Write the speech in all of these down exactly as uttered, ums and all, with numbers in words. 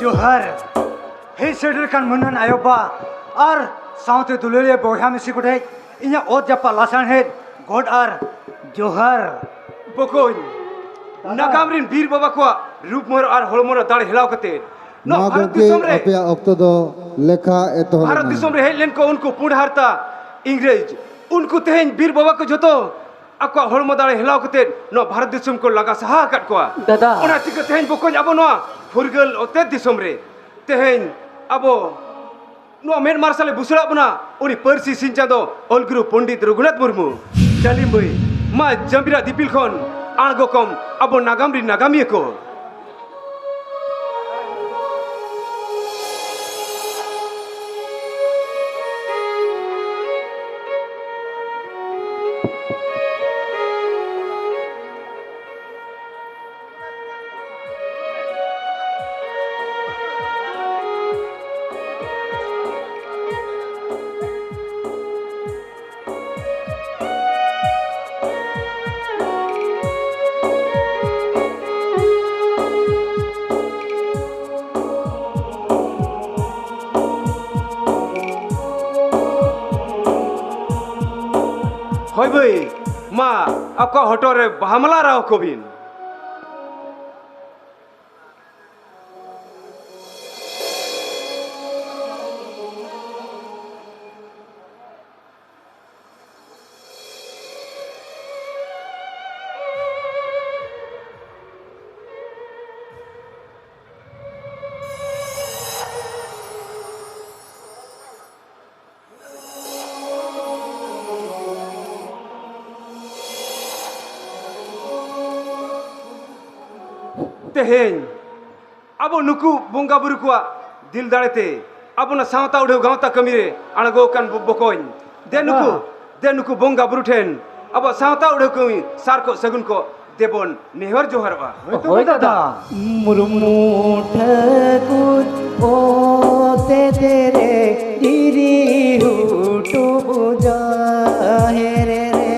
ᱡᱚᱦᱟᱨ᱾ ᱦᱮᱡ ᱥᱮᱴᱮᱨ ᱠᱟᱱ ᱢᱟᱹᱱᱟᱱ ᱟᱭᱳ ᱵᱟᱵᱟ ᱟᱨ ᱥᱟᱶᱛᱮ ᱫᱩᱞᱟᱹᱲᱤᱭᱟᱹ ᱵᱚᱭᱦᱟ ᱢᱤᱥᱤ ᱠᱚᱴᱷᱮᱱ ᱤᱧᱟᱹᱜ ᱚᱛ ᱡᱟᱯᱟᱜ ᱞᱟᱥᱟᱲᱦᱮᱫ ᱜᱚᱰ ᱟᱨ ᱡᱚᱦᱟᱨ᱾ ᱵᱚᱠᱚᱧ, ᱱᱟᱜᱟᱢ ᱨᱤᱱ ᱵᱤᱨ ᱵᱟᱵᱟ ᱠᱚᱣᱟᱜ ᱨᱩᱯ ᱢᱚᱨᱚ ᱟᱨ ᱦᱚᱲᱢᱚ ᱨᱮ ᱫᱟᱲᱮ ᱦᱮᱞᱟᱣ ᱠᱟᱛᱮ ᱱᱚᱣᱟ ᱢᱟ ᱵᱷᱟᱨᱚᱛ ᱜᱚᱢᱠᱮ, ᱫᱤᱥᱚᱢ ᱨᱮ ᱟᱯᱮᱭᱟᱜ ᱚᱠᱛᱚ ᱫᱚ ᱞᱮᱠᱷᱟ ᱮᱛᱚᱦᱚᱵ ᱵᱷᱟᱨᱚᱛ ᱮᱱᱟ᱾ ᱫᱤᱥᱚᱢ ᱨᱮ ᱦᱮᱡ ᱞᱮᱱ ᱠᱚ ᱩᱱᱠᱩ ᱯᱩᱸᱰ ᱦᱟᱨᱛᱟ ᱤᱝᱨᱮᱡᱽ, ᱩᱱᱠᱩ ᱛᱮᱦᱮᱧ ᱵᱤᱨ ᱵᱟᱵᱟ ᱠᱚ ᱡᱷᱚᱛᱚ ᱟᱠᱚᱣᱟᱜ ᱦᱚᱲᱢᱚ ᱫᱟᱲᱮ ᱦᱮᱞᱟᱣ ᱠᱟᱛᱮ ᱱᱚᱣᱟ ᱵᱷᱟᱨᱚᱛ ᱫᱤᱥᱚᱢ ᱠᱚ ᱞᱟᱜᱟ ᱥᱟᱦᱟ ᱟᱠᱟᱫ ᱠᱚᱣᱟ᱾ ᱫᱟᱫᱟ᱾ ᱚᱱᱟ ᱪᱤᱠᱟᱹ ᱛᱮᱦᱮᱧ ᱵᱚᱠᱚᱧ ᱟᱵᱚ ᱱᱚᱣᱟ ᱯᱷᱩᱨᱜᱟᱹᱞ ᱚᱛᱮᱛ ᱫᱤᱥᱚᱢ ᱨᱮ ᱛᱮᱦᱮᱧ ᱟᱵᱚ ᱱᱚᱣᱟ ᱢᱮᱫ ᱢᱟᱨᱥᱟᱞᱮ ᱵᱩᱥᱟᱹᱲᱟᱜ ᱵᱚᱱᱟ, ᱩᱱᱤ ᱯᱟᱹᱨᱥᱤ ᱥᱤᱧ ᱪᱟᱸᱫᱚ ᱚᱞ ᱜᱩᱨᱩ ᱯᱚᱱᱰᱤᱛ ᱨᱚᱜᱷᱩᱱᱟᱛᱷ ᱢᱩᱨᱢᱩ᱾ ᱡᱟᱹᱞᱤᱢ ᱵᱟᱹᱭ, ᱢᱟ ᱡᱟᱢᱵᱤᱨᱟ ᱫᱤᱯᱤᱞ ᱠᱷᱚᱱ ᱟᱬᱜᱚ ᱠᱚᱢ ᱟᱵᱚ ᱱᱟᱜᱟᱢ ᱨᱤᱱ ᱱᱟᱜᱟᱢᱤᱭᱟᱹ ᱠᱚ᱾ ᱦᱳᱭ ᱵᱷᱟᱹᱭ, ᱢᱟ ᱟᱠᱚ ᱦᱚᱴᱚᱜ ᱨᱮ ᱵᱟᱦᱟ ᱢᱟᱞᱟ ᱟᱨᱟᱣ ᱟᱠᱚ ᱵᱤᱱ᱾ ᱛᱮᱦᱮᱧ ᱟᱵᱚ ᱱᱩᱠᱩ ᱵᱚᱸᱜᱟ ᱵᱩᱨᱩ ᱠᱚᱣᱟᱜ ᱫᱤᱞ ᱫᱟᱲᱮ ᱛᱮ ᱟᱵᱚ ᱱᱚᱣᱟ ᱥᱟᱶᱛᱟ ᱩᱰᱷᱟᱹᱣ ᱜᱟᱶᱛᱟ ᱠᱟᱹᱢᱤ ᱨᱮ ᱟᱬᱜᱚ ᱟᱠᱟᱱ ᱵᱚ-, ᱵᱚᱠᱚᱧ, ᱫᱮ ᱱᱩᱠᱩ, ᱫᱮ ᱱᱩᱠᱩ ᱵᱚᱸᱜᱟ ᱵᱩᱨᱩ ᱴᱷᱮᱱ ᱟᱵᱚ ᱥᱟᱶᱛᱟ ᱩᱰᱷᱟᱹᱣ ᱠᱟᱹᱢᱤ ᱥᱟᱨ ᱠᱚ ᱥᱟᱹᱜᱩᱱ ᱠᱚ ᱫᱮᱵᱚᱱ ᱱᱮᱦᱚᱨ ᱡᱚᱦᱟᱨᱚᱜᱼᱟ᱾ ᱦᱳᱭ ᱛᱚ ᱦᱳᱭ ᱫᱟᱫᱟ᱾ ᱫᱟᱫᱟ᱾ ᱢᱩᱨᱢᱩ ᱴᱷᱟᱹᱠᱩᱨ ᱚᱛᱮᱛᱮ ᱨᱮ ᱫᱷᱤᱨᱤ ᱦᱩᱴᱩ ᱡᱟᱦᱮᱨ ᱨᱮ᱾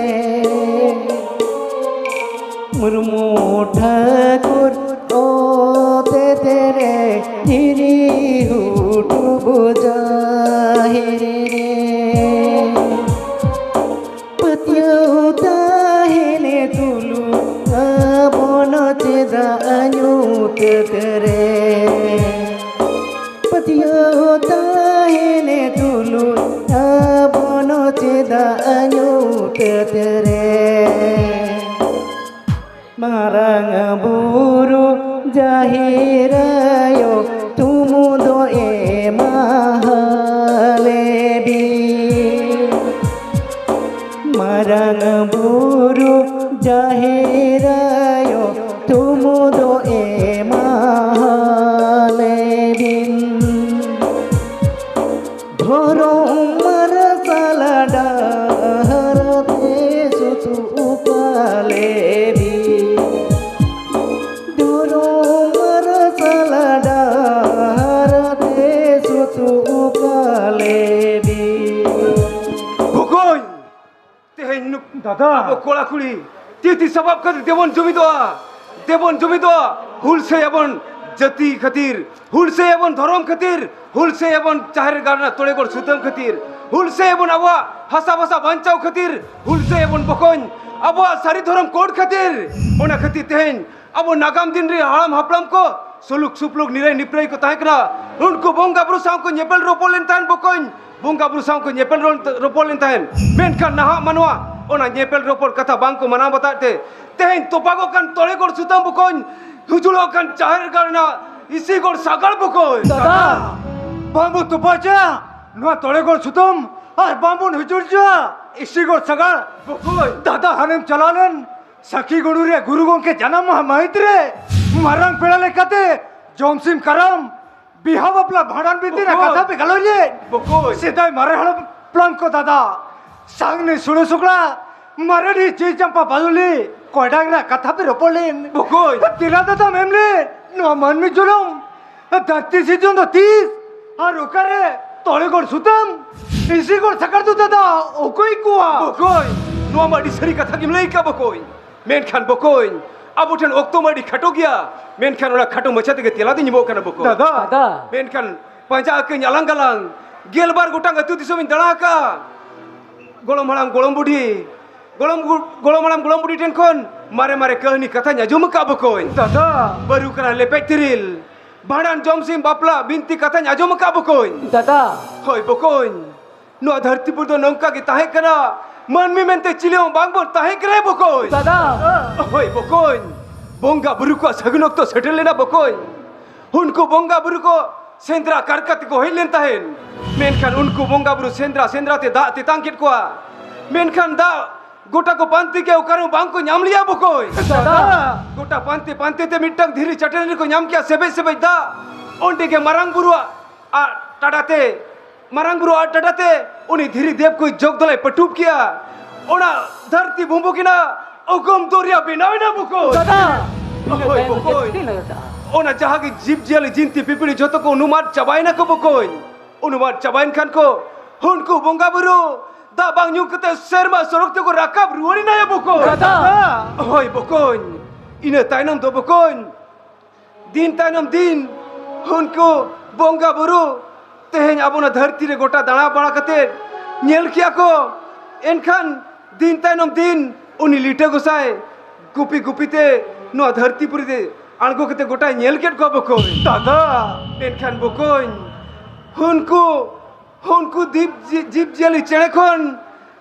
ᱢᱩᱨᱢᱩ ᱴᱷᱟᱹᱠᱩᱨ ᱚᱛᱮᱛᱮ ᱨᱮ ᱧᱩᱛᱟᱹᱛ ᱨᱮ ᱯᱟᱹᱛᱭᱟᱹᱣ ᱛᱟᱦᱮᱱ ᱛᱩᱞᱩᱡ ᱟᱵᱚᱱ ᱪᱮᱫᱟᱜ ᱧᱩᱛᱟᱹᱛ ᱨᱮ? ᱢᱟᱨᱟᱝ ᱵᱩᱨᱩ ᱡᱟᱦᱮᱨ ᱟᱭᱳ ᱛᱩᱢᱩ ᱫᱚ ᱮᱢᱟᱦᱟᱞᱮ ᱵᱤᱱ᱾ ᱢᱟᱨᱟᱝ ᱵᱩᱨᱩ ᱡᱟᱦᱮᱨ ᱟᱭᱳ ᱛᱩᱢᱩ ᱫᱚ ᱮᱢᱟᱦᱟᱞᱮ ᱵᱤᱱ᱾ ᱫᱷᱚᱨᱚᱢ ᱢᱟᱨᱥᱟᱞ ᱰᱟᱦᱟᱨ ᱛᱮ ᱥᱩᱛᱩᱜ ᱠᱟᱞᱮ ᱵᱤᱱ᱾ ᱫᱷᱚᱨᱚᱢ ᱢᱟᱨᱥᱟᱞ ᱰᱟᱦᱟᱨ ᱛᱮ ᱥᱩᱛᱩᱜ ᱠᱟᱞᱮ ᱵᱤᱱ᱾ ᱵᱚᱠᱚᱧ, ᱛᱮᱦᱮᱧ ᱱᱩᱠ-, ᱫᱟᱫᱟ᱾ ᱟᱵᱚ ᱠᱚᱲᱟ ᱠᱩᱲᱤ ᱛᱤ ᱛᱤ ᱥᱟᱯᱟᱵ ᱠᱟᱛᱮ ᱫᱮᱵᱚᱱ ᱡᱩᱢᱤᱫᱚᱜᱼᱟ, ᱫᱮᱵᱚᱱ ᱡᱩᱢᱤᱫᱚᱜᱼᱟ, ᱦᱩᱞᱥᱟᱹᱭ ᱟᱵᱚᱱ ᱡᱟᱹᱛᱤ ᱠᱷᱟᱹᱛᱤᱨ, ᱦᱩᱞᱥᱟᱹᱭ ᱟᱵᱚᱱ ᱫᱷᱚᱨᱚᱢ ᱠᱷᱟᱹᱛᱤᱨ, ᱦᱩᱞᱥᱟᱹᱭ ᱟᱵᱚᱱ ᱡᱟᱦᱮᱨ ᱜᱟᱲ ᱨᱮᱱᱟᱜ ᱛᱚᱲᱮ ᱜᱚᱲ ᱥᱩᱛᱟᱹᱢ ᱠᱷᱟᱹᱛᱤᱨ, ᱦᱩᱞᱥᱟᱹᱭ ᱟᱵᱚᱱ ᱟᱵᱚᱣᱟᱜ ᱦᱟᱥᱟ ᱵᱷᱟᱥᱟ ᱵᱟᱧᱪᱟᱣ ᱠᱷᱟᱹᱛᱤᱨ, ᱦᱩᱞᱥᱟᱹᱭ ᱟᱵᱚᱱ ᱵᱚᱠᱚᱧ ᱟᱵᱚᱣᱟᱜ ᱥᱟᱹᱨᱤ ᱫᱷᱚᱨᱚᱢ ᱠᱳᱰ ᱠᱷᱟᱹᱛᱤᱨ᱾ ᱚᱱᱟ ᱠᱷᱟᱹᱛᱤᱨ ᱛᱮᱦᱮᱧ ᱟᱵᱚ ᱱᱟᱜᱟᱢ ᱫᱤᱱ ᱨᱮ ᱦᱟᱲᱟᱢ ᱦᱟᱯᱲᱟᱢ ᱠᱚ ᱥᱩᱞᱩᱠ ᱥᱩᱯᱞᱩᱠ ᱱᱤᱨᱟᱹᱭ ᱱᱤᱯᱨᱟᱹᱭ ᱠᱚ ᱛᱟᱦᱮᱸ ᱠᱟᱱᱟ᱾ ᱩᱱᱠᱩ ᱵᱚᱸᱜᱟ ᱵᱩᱨᱩ ᱥᱟᱶ ᱠᱚ ᱧᱮᱯᱮᱞ ᱨᱚᱯᱚᱲ ᱞᱮᱱ ᱛᱟᱦᱮᱸᱱ ᱵᱚᱠᱚᱧ, ᱵᱚᱸᱜᱟ ᱵᱩᱨᱩ ᱥᱟᱶ ᱠᱚ ᱧᱮᱯᱮᱞ ᱨᱚ-, ᱨᱚᱯᱚᱲ ᱞᱮᱱ ᱛᱟᱦᱮᱸᱱ᱾ ᱢᱮᱱᱠᱷᱟᱱ ᱱᱟᱦᱟᱜ ᱢᱟᱱᱣᱟ ᱚᱱᱟ ᱧᱮᱯᱮᱞ ᱨᱚᱯᱚᱲ ᱠᱟᱛᱷᱟ ᱵᱟᱝ ᱠᱚ ᱢᱟᱱᱟᱣ ᱵᱟᱛᱟᱣᱮᱫ ᱛᱮ ᱛᱮᱦᱮᱧ ᱛᱚᱯᱟᱜᱚᱜ ᱠᱟᱱ ᱛᱚᱲᱮ ᱜᱚᱲ ᱥᱩᱛᱟᱹᱢ ᱵᱚᱠᱚᱧ, ᱦᱩᱡᱩᱲᱚᱜ ᱠᱟᱱ ᱡᱟᱦᱮᱨ ᱜᱟᱲ ᱨᱮᱱᱟᱜ ᱤᱥᱤ ᱜᱚᱲ ᱥᱟᱜᱟᱲ ᱵᱚᱠᱚᱧ᱾ ᱫᱟᱫᱟ! ᱵᱟᱝ ᱵᱚ ᱛᱚᱯᱟ ᱦᱚᱪᱚᱭᱟ ᱱᱚᱣᱟ ᱛᱚᱲᱮ ᱜᱚᱲ ᱥᱩᱛᱟᱹᱢ, ᱟᱨ ᱵᱟᱝ ᱵᱚᱱ ᱦᱩᱡᱩᱲ ᱦᱚᱪᱚᱭᱟ ᱤᱥᱤ ᱜᱚᱲ ᱥᱟᱜᱟᱲ᱾ ᱵᱚᱠᱚᱧ! ᱫᱟᱫᱟ, ᱦᱟᱱᱮᱢ ᱪᱟᱞᱟᱣ ᱞᱮᱱ ᱥᱟᱹᱠᱷᱤ ᱜᱩᱰᱩ ᱨᱮ ᱜᱩᱨᱩ ᱜᱚᱢᱠᱮ ᱡᱟᱱᱟᱢ ᱢᱟᱦᱟ ᱢᱟᱹᱦᱤᱛ ᱨᱮ ᱢᱟᱨᱟᱝ ᱯᱮᱲᱟ ᱞᱮᱠᱟᱛᱮ ᱡᱚᱢᱥᱤᱢ ᱠᱟᱨᱟᱢ, ᱵᱤᱦᱟ ᱵᱟᱯᱞᱟ ᱵᱷᱟᱸᱰᱟᱱ ᱵᱤᱱᱛᱤ ᱨᱮᱱᱟᱜ ᱵᱚᱠᱚᱧ! ᱠᱟᱛᱷᱟ ᱯᱮ ᱜᱟᱞᱚᱪ ᱞᱮᱫ᱾ ᱵᱚᱠᱚᱧ! ᱥᱮᱫᱟᱭ ᱢᱟᱨᱮ ᱦᱟᱲᱟᱢ ᱦᱟᱯᱲᱟᱢ ᱠᱚ ᱫᱟᱫᱟ, ᱥᱟᱝᱱᱤ ᱥᱩᱲᱮ ᱥᱩᱠᱲᱟ, ᱢᱟᱨᱮᱰᱤ ᱪᱤ ᱪᱟᱢᱯᱟ ᱵᱟᱫᱩᱞᱤ, ᱠᱚᱭᱰᱟᱝ ᱨᱮᱱᱟᱜ ᱠᱟᱛᱷᱟ ᱯᱮ ᱨᱚᱯᱚᱲ ᱞᱮᱱ᱾ ᱵᱚᱠᱚᱧ! ᱛᱮᱞᱟ ᱫᱟᱫᱟᱢ ᱮᱢ ᱞᱮᱱ᱾ ᱱᱚᱣᱟ ᱢᱟᱹᱱᱢᱤ ᱡᱚᱱᱚᱢ ᱫᱷᱟᱹᱨᱛᱤ ᱥᱤᱨᱡᱚᱱ ᱫᱚ ᱛᱤᱥ? ᱟᱨ ᱚᱠᱟᱨᱮ ᱛᱚᱲᱮ ᱜᱚᱲ ᱥᱩᱛᱟᱹᱢ, ᱤᱥᱤ ᱜᱚᱲ ᱥᱟᱠᱟᱲ ᱫᱚ ᱫᱟᱫᱟ ᱚᱠᱚᱭ ᱠᱚᱣᱟ? ᱵᱚᱠᱚᱧ, ᱱᱚᱣᱟ ᱢᱟ ᱟᱹᱰᱤ ᱥᱟᱹᱨᱤ ᱠᱟᱛᱷᱟ ᱜᱮᱢ ᱞᱟᱹᱭ ᱠᱟᱜ ᱵᱚᱠᱚᱧ᱾ ᱢᱮᱱᱠᱷᱟᱱ ᱵᱚᱠᱚᱧ, ᱟᱵᱚ ᱴᱷᱮᱱ ᱚᱠᱛᱚ ᱢᱟ ᱟᱹᱰᱤ ᱠᱷᱟᱴᱚ ᱜᱮᱭᱟ, ᱢᱮᱱᱠᱷᱟᱱ ᱚᱱᱟ ᱠᱷᱟᱴᱚ ᱢᱟᱪᱷᱟ ᱛᱮᱜᱮ ᱛᱮᱞᱟ ᱫᱚᱧ ᱮᱢᱚᱜ ᱠᱟᱱᱟ ᱵᱚᱠᱚᱧ᱾ ᱫᱟᱫᱟ᱾ ᱫᱟᱫᱟ᱾ ᱢᱮᱱᱠᱷᱟᱱ ᱯᱟᱸᱡᱟ ᱟᱹᱠᱟᱹᱧ ᱟᱞᱟᱝ ᱜᱟᱞᱟᱝ, ᱜᱮᱞᱵᱟᱨ ᱜᱚᱴᱟᱝ ᱟᱹᱛᱩ ᱫᱤᱥᱚᱢᱤᱧ ᱫᱟᱬᱟ ᱟᱠᱟᱜᱼᱟ᱾ ᱜᱚᱲᱚᱢ ᱦᱟᱲᱟᱢ, ᱜᱚᱲᱚᱢ ᱵᱩᱰᱷᱤ, ᱜᱚᱲᱚᱢ ᱜᱩ- ᱜᱚᱲᱚᱢ ᱦᱟᱲᱟᱢ ᱜᱚᱲᱚᱢ ᱵᱩᱰᱷᱤ ᱴᱷᱮᱱ ᱠᱷᱚᱱ ᱢᱟᱨᱮ ᱢᱟᱨᱮ ᱠᱟᱹᱦᱱᱤ ᱠᱟᱛᱷᱟᱧ ᱟᱸᱡᱚᱢ ᱟᱠᱟᱫ ᱵᱚᱠᱚᱧ᱾ ᱫᱟᱫᱟ᱾ ᱵᱟᱹᱨᱩ ᱠᱟᱱᱟ ᱞᱮᱯᱮᱡ ᱛᱤᱨᱤᱞ, ᱵᱷᱟᱸᱰᱟᱱ ᱡᱚᱢ ᱥᱤᱢ ᱵᱟᱯᱞᱟ ᱵᱤᱱᱛᱤ ᱠᱟᱛᱷᱟᱧ ᱟᱸᱡᱚᱢ ᱟᱠᱟᱫ ᱵᱚᱠᱚᱧ᱾ ᱫᱟᱫᱟ᱾ ᱦᱳᱭ ᱵᱚᱠᱚᱧ, ᱱᱚᱣᱟ ᱫᱷᱟᱹᱨᱛᱤ ᱯᱩᱨᱤ ᱫᱚ ᱱᱚᱝᱠᱟ ᱜᱮ ᱛᱟᱦᱮᱸ ᱠᱟᱱᱟ᱾ ᱢᱟᱹᱱᱢᱤ ᱢᱮᱱᱛᱮ ᱪᱤᱞᱤ ᱦᱚᱸ ᱵᱟᱝ ᱵᱚᱱ ᱛᱟᱦᱮᱸ ᱠᱟᱱᱟ ᱵᱚᱠᱚᱧ᱾ ᱫᱟᱫᱟ᱾ ᱦᱳᱭ ᱵᱚᱠᱚᱧ, ᱵᱚᱸᱜᱟ ᱵᱩᱨᱩ ᱠᱚᱣᱟᱜ ᱥᱟᱹᱜᱩᱱ ᱚᱠᱛᱚ ᱥᱮᱴᱮᱨ ᱞᱮᱱᱟ ᱵᱚᱠᱚᱧ᱾ ᱩᱱᱠᱩ ᱵᱚᱸᱜᱟ ᱵᱩᱨᱩ ᱠᱚ ᱥᱮᱸᱫᱽᱨᱟ ᱠᱟᱨᱠᱟ ᱛᱮᱠᱚ ᱦᱮᱡ ᱞᱮᱱ ᱛᱟᱦᱮᱸᱱ᱾ ᱢᱮᱱᱠᱷᱟᱱ ᱩᱱᱠᱩ ᱵᱚᱸᱜᱟ ᱵᱩᱨᱩ ᱥᱮᱸᱫᱽᱨᱟ ᱥᱮᱸᱫᱽᱨᱟ ᱛᱮ ᱫᱟᱜ ᱛᱮᱛᱟᱝ ᱠᱮᱫ ᱠᱚᱣᱟ᱾ ᱢᱮᱱᱠᱷᱟᱱ ᱫᱟᱜ ᱜᱚᱴᱟ ᱠᱚ ᱯᱟᱱᱛᱮ ᱠᱮᱫ, ᱚᱠᱟ ᱨᱮᱦᱚᱸ ᱵᱟᱝ ᱠᱚ ᱧᱟᱢ ᱞᱮᱭᱟ ᱵᱚᱠᱚᱧ᱾ ᱫᱟᱫᱟ᱾ ᱜᱚᱴᱟ ᱯᱟᱱᱛᱮ ᱯᱟᱱᱛᱮ ᱛᱮ ᱢᱤᱫᱴᱟᱝ ᱫᱷᱤᱨᱤ ᱪᱟᱹᱴᱟᱹᱱᱤ ᱨᱮᱠᱚ ᱧᱟᱢ ᱠᱮᱫᱟ ᱥᱮᱵᱮᱡ ᱥᱮᱵᱮᱡ ᱫᱟᱜ᱾ ᱚᱸᱰᱮ ᱜᱮ ᱢᱟᱨᱟᱝ ᱵᱩᱨᱩᱣᱟᱜ ᱟᱜ ᱴᱟᱰᱟ ᱛᱮ, ᱢᱟᱨᱟᱝ ᱵᱩᱨᱩ ᱟᱜ ᱴᱟᱰᱟ ᱛᱮ ᱩᱱᱤ ᱫᱷᱤᱨᱤ ᱫᱮᱵ ᱠᱚ ᱡᱚᱜ ᱫᱚᱞᱟᱭ ᱯᱟᱹᱴᱩᱵ ᱠᱮᱜᱼᱟ᱾ ᱚᱱᱟ ᱫᱷᱟᱹᱨᱛᱤ ᱵᱩᱢᱵᱩ ᱠᱤᱱᱟ ᱚᱜᱚᱢ ᱫᱚᱨᱭᱟ ᱵᱮᱱᱟᱣ ᱮᱱᱟ ᱵᱚᱠᱚᱧ᱾ ᱫᱟᱫᱟ᱾ ᱦᱳᱭ ᱵᱚᱠᱚᱧ᱾ ᱚᱱᱟ ᱡᱟᱦᱟᱸ ᱜᱮ ᱡᱤᱵᱽ ᱡᱤᱭᱟᱹᱞᱤ ᱡᱤᱱᱛᱤ ᱯᱤᱯᱤᱲᱤ ᱡᱷᱚᱛᱚ ᱠᱚ ᱚᱱᱩᱢᱟᱫ ᱪᱟᱵᱟᱭᱮᱱᱟ ᱠᱚ ᱵᱚᱠᱚᱧ᱾ ᱚᱱᱩᱢᱟᱫ ᱪᱟᱵᱟᱭᱮᱱ ᱠᱷᱟᱱ ᱠᱚ ᱩᱱᱠᱩ ᱵᱚᱸᱜᱟ ᱵᱩᱨᱩ ᱫᱟᱜ ᱵᱟᱝ ᱧᱩ ᱠᱟᱛᱮ ᱥᱮᱨᱢᱟ ᱥᱚᱨᱚᱜ ᱛᱮᱠᱚ ᱨᱟᱠᱟᱵ ᱨᱩᱣᱟᱹᱲ ᱮᱱᱟ ᱭᱟ ᱵᱚᱠᱚᱧ᱾ ᱫᱟᱫᱟ᱾ ᱦᱳᱭ ᱵᱚᱠᱚᱧ᱾ ᱤᱱᱟᱹ ᱛᱟᱭᱱᱚᱢ ᱫᱚ ᱵᱚᱠᱚᱧ ᱫᱤᱱ ᱛᱟᱭᱱᱚᱢ ᱫᱤᱱ ᱩᱱᱠᱩ ᱵᱚᱸᱜᱟ ᱵᱩᱨᱩ ᱛᱮᱦᱮᱧ ᱟᱵᱚ ᱱᱚᱣᱟ ᱫᱷᱟᱹᱨᱛᱤ ᱨᱮ ᱜᱚᱴᱟ ᱫᱟᱬᱟ ᱵᱟᱲᱟ ᱠᱟᱛᱮ ᱧᱮᱞ ᱠᱮᱜᱼᱟ ᱠᱚ᱾ ᱮᱱᱠᱷᱟᱱ ᱫᱤᱱ ᱛᱟᱭᱱᱚᱢ ᱫᱤᱱ ᱩᱱᱤ ᱞᱤᱴᱟᱹ ᱜᱚᱸᱥᱟᱭ ᱜᱩᱯᱤ ᱜᱩᱯᱤ ᱛᱮ ᱱᱚᱣᱟ ᱫᱷᱟᱹᱨᱛᱤ ᱯᱩᱨᱤ ᱨᱮ ᱟᱬᱜᱚ ᱠᱟᱛᱮ ᱜᱚᱴᱟᱭ ᱧᱮᱞ ᱠᱮᱫ ᱠᱚᱣᱟ ᱵᱚᱠᱚᱧ᱾ ᱫᱟᱫᱟ᱾ ᱢᱮᱱᱠᱷᱟᱱ ᱵᱚᱠᱚᱧ, ᱩᱱᱠᱩ ᱩᱱᱠᱩ ᱫᱤᱯ-, ᱡᱤ-, ᱡᱤᱵᱽ ᱡᱤᱭᱟᱹᱞᱤ ᱪᱮᱬᱮ ᱠᱷᱚᱱ,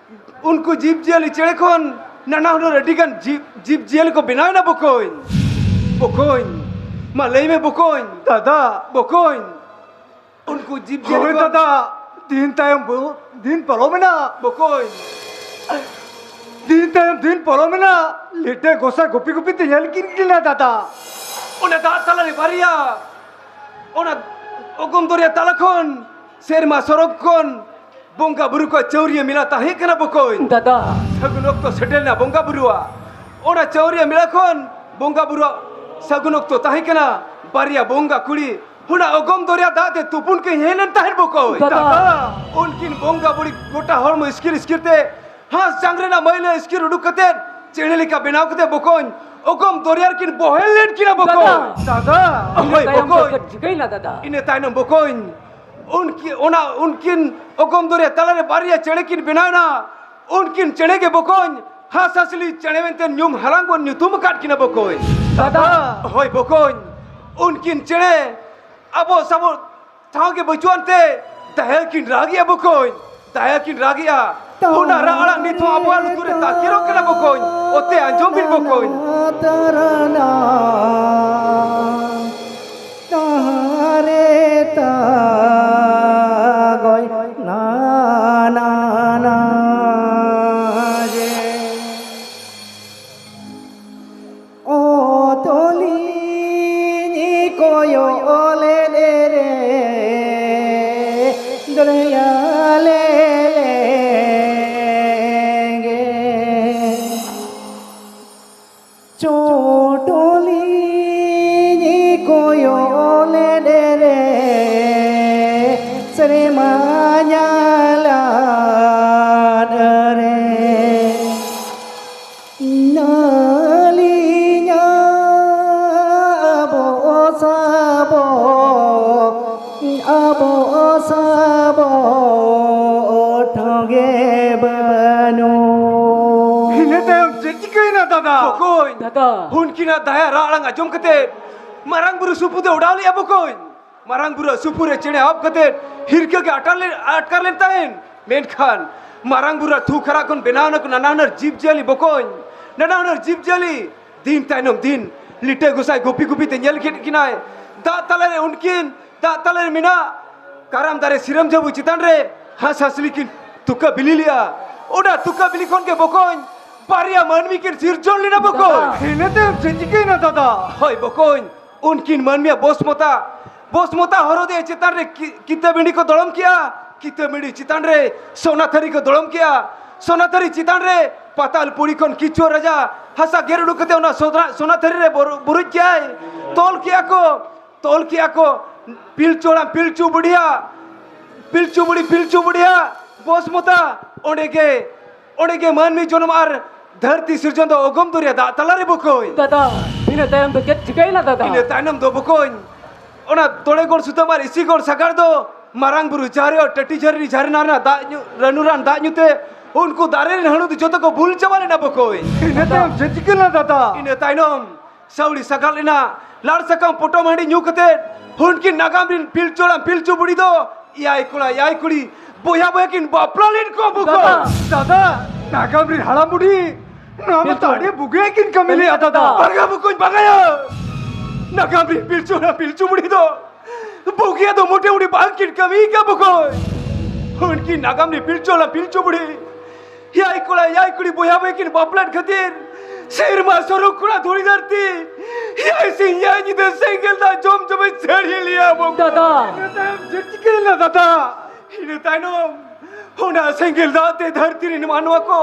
ᱩᱱᱠᱩ ᱡᱤᱵᱽ ᱡᱤᱭᱟᱹᱞᱤ ᱪᱮᱬᱮ ᱠᱷᱚᱱ ᱱᱟᱱᱟ ᱦᱩᱱᱟᱹᱨ ᱟᱹᱰᱤ ᱜᱟᱱ ᱡᱤᱵᱽ, ᱡᱤᱵᱽ ᱡᱤᱭᱟᱹᱞᱤ ᱠᱚ ᱵᱮᱱᱟᱣ ᱮᱱᱟ ᱵᱚᱠᱚᱧ᱾ ᱵᱚᱠᱚᱧ, ᱢᱟ ᱞᱟᱹᱭ ᱢᱮ ᱵᱚᱠᱚᱧ᱾ ᱫᱟᱫᱟ᱾ ᱵᱚᱠᱚᱧ, ᱩᱱᱠᱩ ᱡᱤᱵᱽ ᱡᱤᱭᱟᱹᱞᱤ ᱦᱳᱭ ᱠᱚ ᱫᱟᱫᱟ, ᱫᱤᱱ ᱛᱟᱭᱚᱢ ᱵᱚ-, ᱫᱤᱱ ᱯᱟᱨᱚᱢᱮᱱᱟ᱾ ᱵᱚᱠᱚᱧ᱾ ᱫᱤᱱ ᱛᱟᱭᱚᱢ ᱫᱤᱱ ᱯᱟᱨᱚᱢᱮᱱᱟ, ᱞᱤᱴᱟᱹ ᱜᱚᱸᱥᱟᱭ ᱜᱩᱯᱤ ᱜᱩᱯᱤ ᱛᱮ ᱧᱮᱞ ᱠᱤᱱ ᱠᱟᱱᱟ ᱫᱟᱫᱟ᱾ ᱚᱱᱟ ᱫᱟᱜ ᱛᱟᱞᱟᱨᱮ ᱵᱟᱨᱭᱟ, ᱚᱱᱟ ᱚᱜᱚᱢ ᱫᱚᱨᱭᱟ ᱛᱟᱞᱟ ᱠᱷᱚᱱ, ᱥᱮᱨᱢᱟ ᱥᱚᱨᱚᱜ ᱠᱷᱚᱱ ᱵᱚᱸᱜᱟ ᱵᱩᱨᱩ ᱠᱚᱣᱟᱜ ᱪᱟᱹᱣᱨᱤᱭᱟᱹ ᱢᱮᱞᱟ ᱛᱟᱦᱮᱸ ᱠᱟᱱᱟ ᱵᱚᱠᱚᱧ᱾ ᱫᱟᱫᱟ᱾ ᱥᱟᱹᱜᱩᱱ ᱚᱠᱛᱚ ᱥᱮᱴᱮᱨ ᱮᱱᱟ ᱵᱚᱸᱜᱟ ᱵᱩᱨᱩᱣᱟᱜ᱾ ᱚᱱᱟ ᱪᱟᱹᱣᱨᱤᱭᱟᱹ ᱢᱮᱞᱟ ᱠᱷᱚᱱ ᱵᱚᱸᱜᱟ ᱵᱩᱨᱩᱣᱟᱜ ᱥᱟᱹᱜᱩᱱ ᱚᱠᱛᱚ ᱛᱟᱦᱮᱸ ᱠᱟᱱᱟ᱾ ᱵᱟᱨᱭᱟ ᱵᱚᱸᱜᱟ ᱠᱩᱲᱤ ᱚᱱᱟ ᱚᱜᱚᱢ ᱫᱚᱨᱭᱟ ᱫᱟᱜ ᱛᱮ ᱛᱩᱯᱩᱱ ᱠᱤᱱ ᱦᱮᱡ ᱞᱮᱱ ᱛᱟᱦᱮᱸᱫ ᱵᱚᱠᱚᱧ᱾ ᱫᱟᱫᱟ᱾ ᱩᱱᱠᱤᱱ ᱵᱚᱸᱜᱟ ᱵᱩᱲᱤ ᱜᱚᱴᱟ ᱦᱚᱲᱢᱚ ᱤᱥᱠᱤᱨ ᱤᱥᱠᱤᱨ ᱛᱮ ᱦᱟᱸᱥ ᱡᱟᱝ ᱨᱮᱱᱟᱜ ᱢᱟᱹᱭᱞᱟᱹ ᱤᱥᱠᱤᱨ ᱩᱰᱩᱠ ᱠᱟᱛᱮ ᱪᱮᱬᱮ ᱞᱮᱠᱟ ᱵᱮᱱᱟᱣ ᱠᱟᱛᱮ ᱵᱚᱠᱚᱧ ᱚᱜᱚᱢ ᱫᱚᱨᱭᱟ ᱨᱮᱠᱤᱱ ᱵᱚᱦᱮᱞ ᱞᱮᱱ ᱠᱤᱱᱟ ᱵᱚᱠᱚᱧ᱾ ᱫᱟᱫᱟ᱾ ᱫᱟᱫᱟ᱾ ᱦᱳᱭ ᱤᱱᱟᱹ ᱛᱟᱭᱚᱢ ᱫᱚ ᱵᱚᱠᱚᱧ᱾ ᱪᱮᱫ ᱪᱤᱠᱟᱹᱭᱮᱱᱟ ᱫᱟᱫᱟ? ᱤᱱᱟᱹ ᱛᱟᱭᱱᱚᱢ ᱵᱚᱠᱚᱧ ᱩᱱᱠᱤ-, ᱚᱱᱟ ᱩᱱᱠᱤᱱ ᱚᱜᱚᱢ ᱫᱚᱨᱭᱟ ᱛᱟᱞᱟᱨᱮ ᱵᱟᱨᱭᱟ ᱪᱮᱬᱮ ᱠᱤᱱ ᱵᱮᱱᱟᱣ ᱮᱱᱟ᱾ ᱩᱱᱠᱤᱱ ᱪᱮᱬᱮ ᱜᱮ ᱵᱚᱠᱚᱧ, ᱦᱟᱸᱥ ᱦᱟᱸᱥᱞᱤ ᱪᱮᱬᱮ ᱢᱮᱱᱛᱮ ᱧᱩᱢ ᱦᱟᱞᱟᱝ ᱵᱚᱱ ᱧᱩᱛᱩᱢ ᱟᱠᱟᱫ ᱠᱤᱱᱟ ᱵᱚᱠᱚᱧ᱾ ᱫᱟᱫᱟ᱾ ᱦᱳᱭ ᱵᱚᱠᱚᱧ, ᱩᱱᱠᱤᱱ ᱪᱮᱬᱮ ᱟᱵᱚ ᱥᱟᱵᱚ ᱴᱷᱟᱶ ᱜᱮ ᱵᱟᱹᱪᱩᱜ ᱟᱱᱛᱮ ᱫᱟᱭᱟ ᱠᱤᱱ ᱨᱟᱜᱮᱜᱼᱟ ᱵᱚᱠᱚᱧ, ᱫᱟᱭᱟ ᱠᱤᱱ ᱨᱟᱜᱮᱜᱼᱟ᱾ ᱚᱱᱟ ᱨᱟᱜ ᱟᱲᱟᱝ ᱱᱤᱛ ᱦᱚᱸ ᱟᱵᱚᱣᱟᱜ ᱞᱩᱛᱩᱨ ᱨᱮ ᱛᱟᱠᱮᱨᱚᱜ ᱠᱟᱱᱟ ᱵᱚᱠᱚᱧ, ᱚᱛᱮ ᱟᱸᱡᱚᱢ ᱵᱤᱱ ᱵᱚᱠᱚᱧ᱾ ᱛᱟᱨᱟᱱᱟ, ᱛᱟᱦᱟᱨᱮ ᱛᱟᱜᱚᱭ, ᱱᱟ, ᱱᱟ, ᱱᱟ, ᱡᱮ᱾ ᱚᱛᱚᱞᱤᱧ ᱠᱚᱭᱚᱜ ᱞᱮᱫ ᱨᱮ, ᱫᱚᱨᱭᱟ ᱞᱮᱞᱮ ᱜᱮ᱾ ᱪᱚᱴᱚᱞᱤᱧ ᱠᱚᱭᱚᱜ ᱞᱮᱫ ᱨᱮ, ᱥᱮᱨᱢᱟ ᱧᱟᱞᱟᱫ ᱨᱮ᱾ ᱱᱟᱹᱞᱤᱧᱟ ᱟᱵᱚ ᱥᱟᱵᱚ, ᱟᱵᱚ ᱥᱟᱵᱚ ᱴᱷᱚᱸᱜᱮ ᱵᱟᱹᱱᱩᱜ᱾ ᱤᱱᱟᱹ ᱛᱟᱭᱚᱢ ᱪᱮᱫ ᱪᱤᱠᱟᱹᱭᱮᱱᱟ ᱫᱟᱫᱟ? ᱵᱚᱠᱚᱧ, ᱫᱟᱫᱟ᱾ ᱩᱱᱠᱤᱱᱟᱜ ᱫᱟᱭᱟ ᱨᱟᱜ ᱟᱲᱟᱝ ᱟᱸᱡᱚᱢ ᱠᱟᱛᱮ ᱢᱟᱨᱟᱝ ᱵᱩᱨᱩ ᱥᱩᱯᱩ ᱫᱚ ᱚᱰᱟᱣ ᱞᱮᱫᱼᱟ ᱵᱚᱠᱚᱧ᱾ ᱢᱟᱨᱟᱝ ᱵᱩᱨᱩᱣᱟᱜ ᱥᱩᱯᱩ ᱨᱮ ᱪᱮᱬᱮ ᱟᱵ ᱠᱟᱛᱮ ᱦᱤᱨᱠᱟᱹ ᱜᱮ ᱟᱴᱠᱟᱨ ᱞᱮᱱ, ᱟᱴᱠᱟᱨ ᱞᱮᱱ ᱛᱟᱭᱮᱱ᱾ ᱢᱮᱱᱠᱷᱟᱱ ᱢᱟᱨᱟᱝ ᱵᱩᱨᱩᱣᱟᱜ ᱛᱷᱩ ᱠᱷᱟᱨᱟ ᱠᱷᱚᱱ ᱵᱮᱱᱟᱣ ᱱᱟᱠᱚ ᱱᱟᱱᱟ ᱦᱩᱱᱟᱹᱨ ᱡᱤᱵᱽ ᱡᱤᱭᱟᱹᱞᱤ ᱵᱚᱠᱚᱧ, ᱱᱟᱱᱟ ᱦᱩᱱᱟᱹᱨ ᱡᱤᱵᱽ ᱡᱤᱭᱟᱹᱞᱤ᱾ ᱫᱤᱱ ᱛᱟᱭᱱᱚᱢ ᱫᱤᱱ ᱞᱤᱴᱟᱹ ᱜᱚᱸᱥᱟᱭ ᱜᱩᱯᱤ ᱜᱩᱯᱤ ᱛᱮ ᱧᱮᱞ ᱠᱮᱫ ᱠᱤᱱᱟᱭ᱾ ᱫᱟᱜ ᱛᱟᱞᱟᱨᱮ ᱩᱱᱠᱤᱱ, ᱫᱟᱜ ᱛᱟᱞᱟᱨᱮ ᱢᱮᱱᱟᱜ ᱠᱟᱨᱟᱢ ᱫᱟᱨᱮ ᱥᱤᱨᱟᱹᱢ ᱡᱟᱹᱵᱩ ᱪᱮᱛᱟᱱ ᱨᱮ ᱦᱟᱸᱥ ᱦᱟᱸᱥᱞᱤ ᱠᱤᱱ ᱛᱩᱠᱟᱹ ᱵᱤᱞᱤ ᱞᱮᱜᱼᱟ᱾ ᱚᱱᱟ ᱛᱩᱠᱟᱹ ᱵᱤᱞᱤ ᱠᱷᱚᱱ ᱜᱮ ᱵᱚᱠᱚᱧ ᱵᱟᱨᱭᱟ ᱢᱟᱹᱱᱢᱤ ᱠᱤᱱ ᱥᱤᱨᱡᱚᱱ ᱞᱮᱱᱟ ᱵᱚᱠᱚᱧ᱾ ᱫᱟᱫᱟ᱾ ᱤᱱᱟᱹ ᱛᱟᱭᱚᱢ ᱪᱮᱫ ᱪᱤᱠᱟᱹᱭᱮᱱᱟ ᱫᱟᱫᱟ? ᱦᱳᱭ ᱵᱚᱠᱚᱧ, ᱩᱱᱠᱤᱱ ᱢᱟᱹᱱᱢᱤᱭᱟᱜ ᱵᱚᱥᱢᱚᱛᱟ, ᱵᱚᱥᱢᱚᱛᱟ ᱦᱚᱨᱚ ᱫᱮᱭᱟ ᱪᱮᱛᱟᱱ ᱨᱮ ᱠᱤ-, ᱠᱤᱛᱟᱹ ᱵᱤᱸᱰᱤ ᱠᱚ ᱫᱚᱲᱚᱢ ᱠᱮᱜᱼᱟ, ᱠᱤᱛᱟᱹ ᱵᱤᱸᱰᱤ ᱪᱮᱛᱟᱱ ᱨᱮ ᱥᱚᱱᱟ ᱛᱷᱟᱹᱨᱤ ᱠᱚ ᱫᱚᱲᱚᱢ ᱠᱮᱜᱼᱟ, ᱥᱚᱱᱟ ᱛᱷᱟᱹᱨᱤ ᱪᱮᱛᱟᱱ ᱨᱮ ᱯᱟᱛᱟᱞ ᱯᱩᱨᱤ ᱠᱷᱚᱱ ᱠᱤᱪᱩᱣᱟᱹ ᱨᱟᱡᱟ ᱦᱟᱥᱟ ᱜᱮᱨ ᱩᱰᱩᱠ ᱠᱟᱛᱮ ᱚᱱᱟ ᱥᱚᱫᱽᱨᱟ-, ᱥᱚᱱᱟ ᱛᱷᱟᱹᱨᱤ ᱨᱮ ᱵᱩᱨᱩ-, ᱵᱩᱨᱩᱡ ᱠᱮᱜᱼᱟᱭ, ᱛᱚᱞ ᱠᱮᱜᱼᱟ ᱠᱚ, ᱛᱚᱞ ᱠᱮᱜᱼᱟ ᱠᱚ ᱯᱤᱞᱪᱩ ᱦᱟᱲᱟᱢ ᱯᱤᱞᱪᱩ ᱵᱩᱰᱷᱤᱭᱟᱜ, ᱯᱤᱞᱪᱩ ᱵᱩᱲᱦᱤ ᱯᱤᱞᱪᱩ ᱵᱩᱰᱷᱤᱭᱟᱜ ᱵᱚᱥᱢᱚᱛᱟ᱾ ᱚᱸᱰᱮ ᱜᱮ, ᱚᱸᱰᱮ ᱜᱮ ᱢᱟᱹᱱᱢᱤ ᱡᱚᱱᱚᱢ ᱟᱨ ᱫᱷᱟᱹᱨᱛᱤ ᱥᱤᱨᱡᱚᱱ ᱫᱚ ᱚᱜᱚᱢ ᱫᱚᱨᱭᱟ ᱫᱟᱜ ᱛᱟᱞᱟᱨᱮ ᱵᱚᱠᱚᱧ᱾ ᱫᱟᱫᱟ, ᱤᱱᱟᱹ ᱛᱟᱭᱚᱢ ᱫᱚ ᱪᱮᱫ ᱪᱤᱠᱟᱹᱭᱮᱱᱟ ᱫᱟᱫᱟ? ᱤᱱᱟᱹ ᱛᱟᱭᱱᱚᱢ ᱫᱚ ᱵᱚᱠᱚᱧ, ᱚᱱᱟ ᱛᱚᱲᱮ ᱜᱚᱲ ᱥᱩᱛᱟᱹᱢ ᱟᱨ ᱤᱥᱤ ᱜᱚᱲ ᱥᱟᱜᱟᱲ ᱫᱚ ᱢᱟᱨᱟᱝ ᱵᱩᱨᱩ ᱡᱟᱦᱮᱨ ᱟᱭᱳ ᱴᱟᱹᱴᱤ ᱡᱷᱟᱹᱨᱱᱤ ᱡᱷᱟᱨᱱᱟ ᱨᱮᱱᱟᱜ ᱫᱟᱜ ᱧᱩ, ᱨᱟᱹᱱᱩ ᱨᱟᱱ ᱫᱟᱜ ᱧᱩᱛᱮ ᱩᱱᱠᱩ ᱫᱟᱨᱮ ᱨᱮᱱ ᱦᱟᱹᱬᱩ ᱫᱚ ᱡᱚᱛᱚ ᱠᱚ ᱵᱩᱞ ᱪᱟᱵᱟ ᱞᱮᱱᱟ ᱵᱚᱠᱚᱭ᱾ ᱤᱱᱟᱹ ᱛᱟᱭᱚᱢ ᱪᱮᱫ ᱪᱤᱠᱟᱹ ᱞᱮᱱᱟ ᱫᱟᱫᱟ? ᱤᱱᱟᱹ ᱛᱟᱭᱱᱚᱢ ᱥᱟᱹᱣᱲᱤ ᱥᱟᱜᱟᱫ ᱞᱮᱱᱟ, ᱞᱟᱲ ᱥᱟᱠᱟᱢ ᱯᱚᱴᱚᱢ ᱦᱟᱺᱰᱤ ᱧᱩ ᱠᱟᱛᱮ ᱩᱱᱠᱤᱱ ᱱᱟᱜᱟᱢ ᱨᱮᱱ ᱯᱤᱞᱪᱩ ᱦᱟᱲᱟᱢ ᱯᱤᱞᱪᱩ ᱵᱩᱲᱦᱤ ᱫᱚ ᱮᱭᱟᱭ ᱠᱚᱲᱟ ᱮᱭᱟᱭ ᱠᱩᱲᱤ ᱵᱚᱭᱦᱟ ᱵᱚᱭᱦᱟ ᱠᱤᱱ ᱵᱟᱯᱞᱟ ᱞᱮᱱ ᱠᱚ ᱵᱚᱠᱚᱭ᱾ ᱫᱟᱫᱟ, ᱫᱟᱫᱟ, ᱱᱟᱜᱟᱢ ᱨᱮᱱ ᱦᱟᱲᱟᱢ ᱵᱩᱰᱷᱤ, ᱱᱚᱣᱟ ᱢᱟ ᱯᱤᱞᱪᱩ᱾ ᱟᱹᱰᱤ ᱵᱩᱜᱤᱭᱟᱜ ᱠᱤᱱ ᱠᱟᱹᱢᱤ ᱞᱮᱫᱼᱟ ᱫᱟᱫᱟ᱾ ᱵᱟᱝᱟ ᱵᱚᱠᱚᱧ, ᱵᱟᱝᱟᱭᱟ᱾ ᱱᱟᱜᱟᱢ ᱨᱮᱱ ᱯᱤᱞᱪᱩ ᱦᱟᱲᱟᱢ ᱯᱤᱞᱪᱩ ᱵᱩᱲᱦᱤ ᱫᱚ ᱵᱩᱜᱤᱭᱟᱜ ᱫᱚ ᱢᱚᱴᱮ ᱢᱩᱴᱤ ᱵᱟᱝ ᱠᱤᱱ ᱠᱟᱹᱢᱤ ᱠᱟᱜ ᱵᱚᱠᱚᱧ᱾ ᱩᱱᱠᱤᱱ ᱱᱟᱜᱟᱢ ᱨᱮᱱ ᱯᱤᱞᱪᱩ ᱦᱟᱲᱟᱢ ᱯᱤᱞᱪᱩ ᱵᱩᱲᱦᱤ ᱮᱭᱟᱭ ᱠᱚᱲᱟ ᱮᱭᱟᱭ ᱠᱩᱲᱤ ᱵᱚᱭᱦᱟ ᱵᱚᱭᱦᱟ ᱠᱤᱱ ᱵᱟᱯᱞᱟ ᱠᱷᱟᱹᱛᱤᱨ ᱥᱮᱨᱢᱟ ᱥᱚᱨᱚᱜ ᱠᱚᱲᱟ ᱫᱷᱩᱲᱤ ᱫᱷᱟᱹᱨᱛᱤ ᱮᱭᱟᱭ ᱥᱤᱧ ᱮᱭᱟᱭ ᱧᱤᱫᱟᱹ ᱥᱮᱸᱜᱮᱞ ᱫᱟᱜ ᱡᱚᱢ ᱡᱚᱢᱮ ᱪᱟᱹᱲᱤ ᱞᱮᱭᱟ ᱵᱚᱠᱚᱧ᱾ ᱫᱟᱫᱟ᱾ ᱤᱱᱟᱹ ᱛᱟᱭᱚᱢ ᱪᱮᱫ ᱪᱤᱠᱟᱹᱭᱮᱱᱟ ᱫᱟᱫᱟ? ᱤᱱᱟᱹ ᱛᱟᱭᱱᱚᱢ ᱚᱱᱟ ᱥᱮᱸᱜᱮᱞ ᱫᱟᱜ ᱛᱮ ᱫᱷᱟᱹᱨᱛᱤ ᱨᱮᱱ ᱢᱟᱱᱣᱟ ᱠᱚ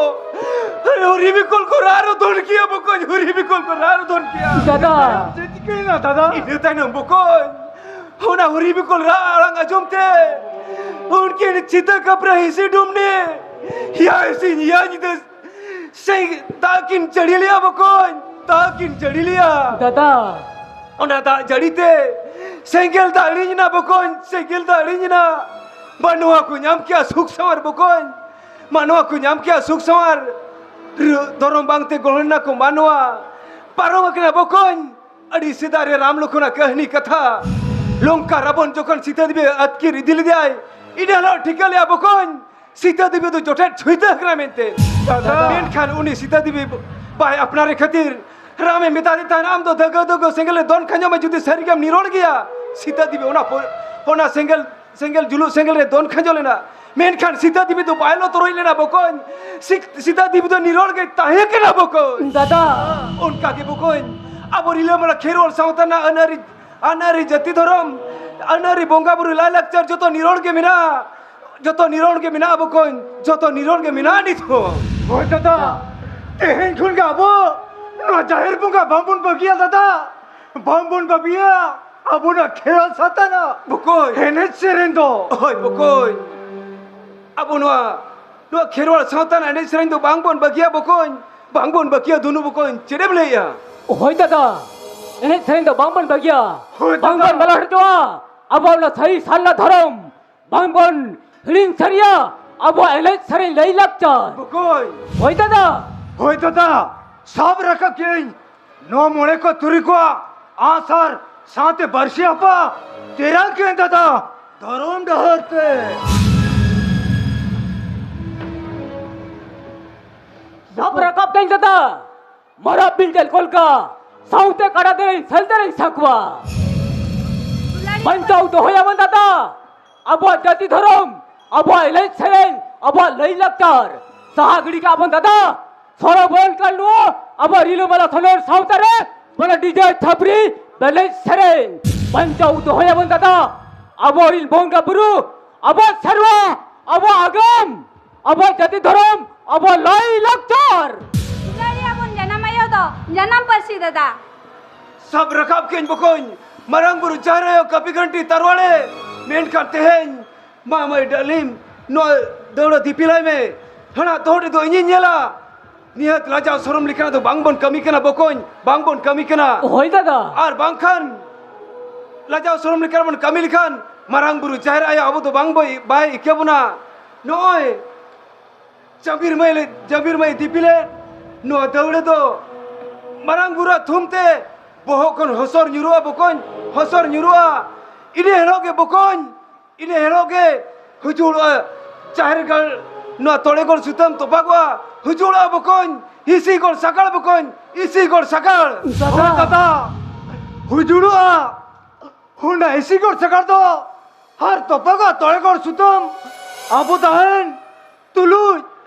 ᱦᱩᱨᱤ ᱵᱤᱠᱚᱞ ᱠᱚ ᱨᱟᱜ ᱨᱚᱫᱚᱱ ᱠᱮᱭᱟ ᱵᱚᱠᱚᱧ, ᱦᱩᱨᱤ ᱵᱤᱠᱚᱞ ᱠᱚ ᱨᱟᱜ ᱨᱚᱫᱚᱱ ᱠᱮᱭᱟ᱾ ᱫᱟᱫᱟ᱾ ᱪᱮᱫ ᱪᱤᱠᱟᱹᱭᱮᱱᱟ ᱫᱟᱫᱟ? ᱤᱱᱟᱹ ᱛᱟᱭᱱᱚᱢ ᱵᱚᱠᱚᱧ ᱚᱱᱟ ᱦᱩᱨᱤ ᱵᱤᱠᱚᱞ ᱨᱟᱜ ᱟᱲᱟᱝ ᱟᱸᱡᱚᱢ ᱛᱮ ᱩᱱᱠᱤᱱ ᱪᱤᱛᱟᱹ ᱠᱟᱯᱨᱟ ᱦᱤᱸᱥᱤ ᱰᱩᱢᱱᱤ ᱮᱭᱟᱭ ᱥᱤᱧ ᱮᱭᱟᱭ ᱧᱤᱫᱟᱹ ᱥᱮ ᱫᱟᱜ ᱠᱤᱱ ᱡᱟᱹᱲᱤ ᱞᱮᱭᱟ ᱵᱚᱠᱚᱧ, ᱫᱟᱜ ᱠᱤᱱ ᱡᱟᱹᱲᱤ ᱞᱮᱭᱟ᱾ ᱫᱟᱫᱟ᱾ ᱚᱱᱟ ᱫᱟᱜ ᱡᱟᱹᱲᱤ ᱛᱮ ᱥᱮᱸᱜᱮᱞ ᱫᱟᱜ ᱤᱲᱤᱧ ᱮᱱᱟ ᱵᱚᱠᱚᱧ, ᱥᱮᱸᱜᱮᱞ ᱫᱟᱜ ᱤᱲᱤᱧ ᱮᱱᱟ᱾ ᱢᱟᱱᱣᱟ ᱠᱚ ᱧᱟᱢ ᱠᱮᱜᱼᱟ ᱥᱩᱠ ᱥᱟᱶᱟᱨ ᱵᱚᱠᱚᱧ, ᱢᱟᱱᱣᱟ ᱠᱚ ᱧᱟᱢ ᱠᱮᱜᱼᱟ ᱥᱩᱠ ᱥᱟᱶᱟᱨ᱾ ᱨᱩ-, ᱫᱷᱚᱨᱚᱢ ᱵᱟᱝᱛᱮ ᱜᱚᱲᱦᱚᱱ ᱮᱱᱟ ᱠᱚ ᱢᱟᱱᱣᱟ᱾ ᱯᱟᱨᱚᱢ ᱟᱠᱟᱱᱟ ᱵᱚᱠᱚᱧ ᱟᱹᱰᱤ ᱥᱮᱫᱟᱭ ᱨᱮ ᱨᱟᱢ ᱞᱚᱠᱷᱚᱱᱟᱜ ᱠᱟᱹᱦᱱᱤ ᱠᱟᱛᱷᱟ᱾ ᱞᱚᱝᱠᱟ ᱨᱟᱵᱚᱱ ᱡᱚᱠᱷᱚᱱ ᱥᱤᱛᱟᱹ ᱫᱮᱵᱤ ᱟᱹᱛᱠᱤᱨ ᱤᱫᱤ ᱞᱮᱫᱮᱭᱟᱭ, ᱤᱱᱟᱹ ᱦᱤᱞᱳᱜ ᱴᱷᱤᱠᱟᱹ ᱞᱮᱜᱼᱟ ᱵᱚᱠᱚᱧ ᱥᱤᱛᱟᱹ ᱫᱮᱵᱤ ᱫᱚ ᱡᱚᱴᱮᱫ ᱪᱷᱩᱭᱛᱟᱹ ᱠᱟᱱᱟ ᱢᱮᱱᱛᱮ᱾ ᱫᱟᱫᱟ᱾ ᱢᱮᱱᱠᱷᱟᱱ ᱩᱱᱤ ᱥᱤᱛᱟᱹ ᱫᱮᱵᱤ ᱵᱟᱭ ᱟᱯᱱᱟᱨᱮ ᱠᱷᱟᱹᱛᱤᱨ ᱨᱟᱢᱮ ᱢᱮᱛᱟ ᱫᱮ ᱛᱟᱦᱮᱱᱟ, "ᱟᱢ ᱫᱚ ᱫᱟᱹᱜᱟᱹ ᱫᱟᱹᱜᱟᱹ ᱥᱮᱸᱜᱮᱞ ᱨᱮ ᱫᱚᱱ ᱠᱷᱟᱸᱡᱚ ᱢᱮ ᱡᱩᱫᱤ ᱥᱟᱹᱨᱤ ᱜᱮᱢ ᱱᱤᱨᱚᱲ ᱜᱮᱭᱟ᱾" ᱥᱤᱛᱟᱹ ᱫᱮᱵᱤ ᱚᱱᱟ ᱯᱚ-, ᱚᱱᱟ ᱥᱮᱸᱜᱮᱞ, ᱥᱮᱸᱜᱮᱞ ᱡᱩᱞᱩᱜ ᱥᱮᱸᱜᱮᱞ ᱨᱮ ᱫᱚᱱ ᱠᱷᱟᱸᱡᱚ ᱞᱮᱱᱟ᱾ ᱢᱮᱱᱠᱷᱟᱱ ᱥᱤᱛᱟᱹ ᱫᱮᱵᱤ ᱫᱚ ᱵᱟᱭ ᱞᱚ ᱛᱚᱨᱚᱡ ᱞᱮᱱᱟ ᱵᱚᱠᱚᱧ᱾ ᱥᱤ-, ᱥᱤᱛᱟᱹ ᱫᱮᱵᱤ ᱫᱚ ᱱᱤᱨᱚᱲ ᱜᱮ ᱛᱟᱦᱮᱸ ᱠᱟᱱᱟ ᱵᱚᱠᱚᱧ᱾ ᱫᱟᱫᱟ᱾ ᱚᱱᱠᱟ ᱜᱮ ᱵᱚᱠᱚᱧ ᱟᱵᱚ ᱨᱤᱞᱟᱹᱢᱟᱞᱟ ᱠᱷᱮᱨᱣᱟᱞ ᱥᱟᱶᱛᱟ ᱨᱮᱱᱟᱜ ᱟᱹᱱ ᱟᱹᱨᱤ ᱟᱹᱱ ᱟᱹᱨᱤ, ᱡᱟᱹᱛᱤ ᱫᱷᱚᱨᱚᱢ, ᱟᱹᱱ ᱟᱹᱨᱤ, ᱵᱚᱸᱜᱟ ᱵᱩᱨᱩ, ᱞᱟᱭᱼᱞᱟᱠᱪᱟᱨ ᱡᱚᱛᱚ ᱱᱤᱨᱚᱲ ᱜᱮ ᱢᱮᱱᱟᱜᱼᱟ᱾ ᱡᱚᱛᱚ ᱱᱤᱨᱚᱲ ᱜᱮ ᱢᱮᱱᱟᱜᱼᱟ ᱵᱚᱠᱚᱧ, ᱡᱚᱛᱚ ᱱᱤᱨᱚᱲ ᱜᱮ ᱢᱮᱱᱟᱜᱼᱟ ᱱᱤᱛ ᱦᱚᱸ᱾ ᱦᱳᱭ ᱫᱟᱫᱟ, ᱛᱮᱦᱮᱧ ᱠᱷᱚᱱ ᱜᱮ ᱟᱵᱚ ᱱᱚᱣᱟ ᱡᱟᱦᱮᱨ ᱵᱚᱸᱜᱟ ᱵᱟᱝᱵᱚᱱ ᱵᱟᱹᱜᱤᱭᱟ ᱫᱟᱫᱟ, ᱵᱟᱝᱵᱚᱱ ᱵᱟᱹᱜᱤᱭᱟ ᱟᱵᱚᱱᱟᱜ ᱠᱷᱮᱨᱣᱟᱞ ᱥᱟᱶᱛᱟ ᱨᱮᱱᱟᱜ᱾ ᱵᱚᱠᱚᱧ᱾ ᱮᱱᱮᱡ ᱥᱮᱨᱮᱧ ᱫᱚ᱾ ᱦᱳᱭ ᱵᱚᱠᱚᱧ, ᱟᱵᱚ ᱱᱚᱣᱟ ᱱᱚᱣᱟ ᱠᱷᱮᱨᱣᱟᱲ ᱥᱟᱶᱛᱟ ᱨᱮᱱᱟᱜ ᱮᱱᱮᱡ ᱥᱮᱨᱮᱧ ᱫᱚ ᱵᱟᱝᱵᱚᱱ ᱵᱟᱹᱜᱤᱭᱟ ᱵᱚᱠᱚᱧ, ᱵᱟᱝᱵᱚᱱ ᱵᱟᱹᱜᱤᱭᱟ ᱫᱩᱱᱩ ᱵᱚᱠᱚᱧ, ᱪᱮᱫ ᱮᱢ ᱞᱟᱹᱭᱮᱜᱼᱟ? ᱦᱳᱭ ᱫᱟᱫᱟ, ᱮᱱᱮᱡ ᱥᱮᱨᱮᱧ ᱫᱚ ᱵᱟᱝᱵᱚᱱ ᱵᱟᱹᱜᱤᱭᱟ, ᱦᱳᱭ ᱫᱟᱫᱟ᱾ ᱵᱟᱝᱵᱚᱱ ᱢᱟᱞᱚᱴ ᱦᱚᱪᱚᱣᱟ, ᱟᱵᱚ ᱚᱱᱟ ᱥᱟᱹᱨᱤ ᱥᱟᱨᱱᱟ ᱫᱷᱚᱨᱚᱢ ᱵᱟᱝᱵᱚᱱ ᱦᱤᱲᱤᱧ ᱥᱟᱹᱨᱤᱭᱟ᱾ ᱟᱵᱚᱣᱟᱜ ᱮᱱᱮᱡ ᱥᱮᱨᱮᱧ ᱞᱟᱹᱭ ᱞᱟᱠᱪᱟᱨ᱾ ᱵᱚᱠᱚᱧ᱾ ᱦᱳᱭ ᱫᱟᱫᱟ᱾ ᱦᱳᱭ ᱫᱟᱫᱟ, ᱥᱟᱵ ᱨᱟᱠᱟᱵ ᱠᱮᱜᱼᱟᱹᱧ ᱱᱚᱣᱟ ᱢᱚᱬᱮ ᱠᱚ ᱛᱩᱨᱩᱭ ᱠᱚᱣᱟᱜ ᱟᱸᱜᱼᱥᱟᱨ ᱥᱟᱶᱛᱮ ᱵᱟᱹᱲᱥᱤ ᱦᱟᱯᱟ᱾ ᱛᱮᱨᱟᱝ ᱠᱮᱜᱼᱟᱹᱧ ᱫᱟᱫᱟ, ᱫᱷᱚᱨᱚᱢ ᱰᱟᱦᱟᱨ ᱛᱮ᱾ ᱥᱟᱵ ᱨᱟᱠᱟᱵ ᱠᱮᱜᱼᱟᱹᱧ ᱫᱟᱫᱟ᱾ ᱢᱟᱨᱟᱜ ᱵᱤᱞ ᱡᱮᱞ ᱠᱚᱞᱠᱟ ᱥᱟᱶᱛᱮ ᱠᱟᱰᱟ ᱫᱮᱨᱮᱧ ᱥᱮᱞ ᱫᱮᱨᱮᱧ ᱥᱟᱠᱣᱟ᱾ ᱵᱟᱧᱪᱟᱣ ᱫᱚᱦᱚᱭᱟᱵᱚᱱ ᱫᱟᱫᱟ, ᱟᱵᱚᱣᱟᱜ ᱡᱟᱹᱛᱤ ᱫᱷᱚᱨᱚᱢ, ᱟᱵᱚᱣᱟᱜ ᱮᱱᱮᱡ ᱥᱮᱨᱮᱧ, ᱟᱵᱚᱣᱟᱜ ᱞᱟᱹᱭ ᱞᱟᱠᱪᱟᱨ᱾ ᱥᱟᱦᱟ ᱜᱤᱰᱤ ᱠᱟᱜ ᱵᱚᱱ ᱫᱟᱫᱟ᱾ ᱥᱚᱨᱚ ᱵᱚᱞᱚᱱ ᱠᱟᱱ ᱱᱚᱣᱟ ᱟᱵᱚᱣᱟᱜ ᱨᱤᱞᱟᱹᱢᱟᱞᱟ ᱥᱚᱱᱚᱨ ᱥᱟᱶᱛᱟ ᱨᱮ ᱵᱚᱞᱮ ᱰᱤᱡᱮ ᱪᱷᱟᱯᱨᱤ ᱮᱱᱮᱡ ᱥᱮᱨᱮᱧ᱾ ᱵᱟᱧᱪᱟᱣ ᱫᱚᱦᱚᱭᱟᱵᱚᱱ ᱫᱟᱫᱟ, ᱟᱵᱚᱨᱤᱱ ᱵᱚᱸᱜᱟ ᱵᱩᱨᱩ, ᱟᱵᱚᱣᱟᱜ ᱥᱮᱨᱣᱟ, ᱟᱵᱚᱣᱟᱜ ᱟᱜᱟᱢ, ᱟᱵᱚᱣᱟᱜ ᱡᱟᱹᱛᱤ ᱫᱷᱚᱨᱚᱢ, ᱟᱵᱚᱣᱟᱜ ᱞᱟᱹᱭ ᱞᱟᱠᱪᱟᱨ᱾ ᱫᱩᱞᱟᱹᱲᱤᱭᱟᱹ ᱵᱚᱱ ᱡᱟᱱᱟᱢ ᱟᱭᱳ ᱫᱚ ᱡᱟᱱᱟᱢ ᱯᱟᱹᱨᱥᱤ ᱫᱟᱫᱟ᱾ ᱥᱟᱵ ᱨᱟᱠᱟᱵ ᱠᱮᱜᱼᱟᱹᱧ ᱵᱚᱠᱚᱧ, ᱢᱟᱨᱟᱝ ᱵᱩᱨᱩ ᱡᱟᱦᱮᱨ ᱟᱭᱳ ᱠᱟᱹᱯᱤ ᱜᱷᱟᱱᱴᱤ ᱛᱟᱨᱣᱟᱲᱮ᱾ ᱢᱮᱱᱠᱷᱟᱱ ᱛᱮᱦᱮᱧ ᱢᱟ ᱢᱟᱹᱭ ᱰᱟᱹᱞᱤᱢ, ᱱᱚᱣᱟ ᱫᱟᱹᱣᱲᱟᱹ ᱫᱤᱯᱤᱞᱟᱭ ᱢᱮ᱾ ᱦᱟᱱᱟ ᱛᱚᱦᱚᱫ ᱫᱚ ᱤᱧᱤᱧ ᱧᱮᱞᱟ᱾ ᱱᱤᱦᱟᱹᱛ ᱞᱟᱡᱟᱣ ᱥᱚᱨᱚᱢ ᱞᱮᱠᱟᱱᱟᱜ ᱫᱚ ᱵᱟᱝ ᱵᱚᱱ ᱠᱟᱹᱢᱤ ᱠᱟᱱᱟ ᱵᱚᱠᱚᱧ, ᱵᱟᱝ ᱵᱚᱱ ᱠᱟᱹᱢᱤ ᱠᱟᱱᱟ᱾ ᱦᱳᱭ ᱫᱟᱫᱟ᱾ ᱟᱨ ᱵᱟᱝᱠᱷᱟᱱ ᱞᱟᱡᱟᱣ ᱥᱚᱨᱚᱢ ᱞᱮᱠᱟᱱᱟᱜ ᱵᱚᱱ ᱠᱟᱹᱢᱤ ᱞᱮᱠᱷᱟᱱ ᱢᱟᱨᱟᱝ ᱵᱩᱨᱩ ᱡᱟᱦᱮᱨ ᱟᱭᱳ ᱟᱵᱚ ᱫᱚ ᱵᱟᱝ ᱵᱚᱭ, ᱵᱟᱭ ᱤᱠᱟᱹ ᱵᱚᱱᱟ᱾ ᱱᱚᱜᱼᱚᱭ ᱡᱟᱢᱵᱤᱨ ᱢᱟᱹᱭ ᱞᱮ, ᱡᱟᱢᱵᱤᱨ ᱢᱟᱹᱭ ᱫᱤᱯᱤᱞᱮ, ᱱᱚᱣᱟ ᱫᱟᱹᱣᱲᱟᱹ ᱫᱚ ᱢᱟᱨᱟᱝ ᱵᱩᱨᱩᱣᱟᱜ ᱛᱷᱩᱢ ᱛᱮ ᱵᱚᱦᱚᱜ ᱠᱷᱚᱱ ᱦᱚᱥᱚᱨ ᱧᱩᱨᱩᱜᱼᱟ ᱵᱚᱠᱚᱧ, ᱦᱚᱥᱚᱨ ᱧᱩᱨᱩᱜᱼᱟ᱾ ᱤᱱᱟᱹ ᱦᱤᱞᱳᱜ ᱜᱮ ᱵᱚᱠᱚᱧ, ᱤᱱᱟᱹ ᱦᱤᱞᱳᱜ ᱜᱮ ᱦᱩᱡᱩᱲᱚᱜᱼᱟ ᱡᱟᱦᱮᱨ ᱜᱟᱲ, ᱱᱚᱣᱟ ᱛᱚᱲᱮ ᱜᱚᱲ ᱥᱩᱛᱟᱹᱢ ᱛᱚᱯᱟᱜᱚᱜᱼᱟ, ᱦᱩᱡᱩᱲᱚᱜᱼᱟ ᱵᱚᱠᱚᱧ, ᱦᱤᱥᱤ ᱜᱚᱲ ᱥᱟᱜᱟᱲ ᱵᱚᱠᱚᱧ, ᱦᱤᱥᱤ ᱜᱚᱲ ᱥᱟᱜᱟᱲ᱾ ᱫᱟᱫᱟ᱾ ᱦᱳᱭ ᱫᱟᱫᱟ, ᱦᱩᱡᱩᱲᱚᱜᱼᱟ᱾ ᱦᱩᱱᱟ ᱦᱤᱥᱤ ᱜᱚᱲ ᱥᱟᱜᱟᱲ ᱫᱚ ᱟᱨ ᱛᱚᱯᱟᱜᱚᱜᱼᱟ ᱛᱚᱲᱮ ᱜᱚᱲ ᱥᱩᱛᱟᱹᱢ᱾ ᱟᱵᱚ ᱛᱟᱦᱮᱱ ᱛᱩᱞᱩᱡ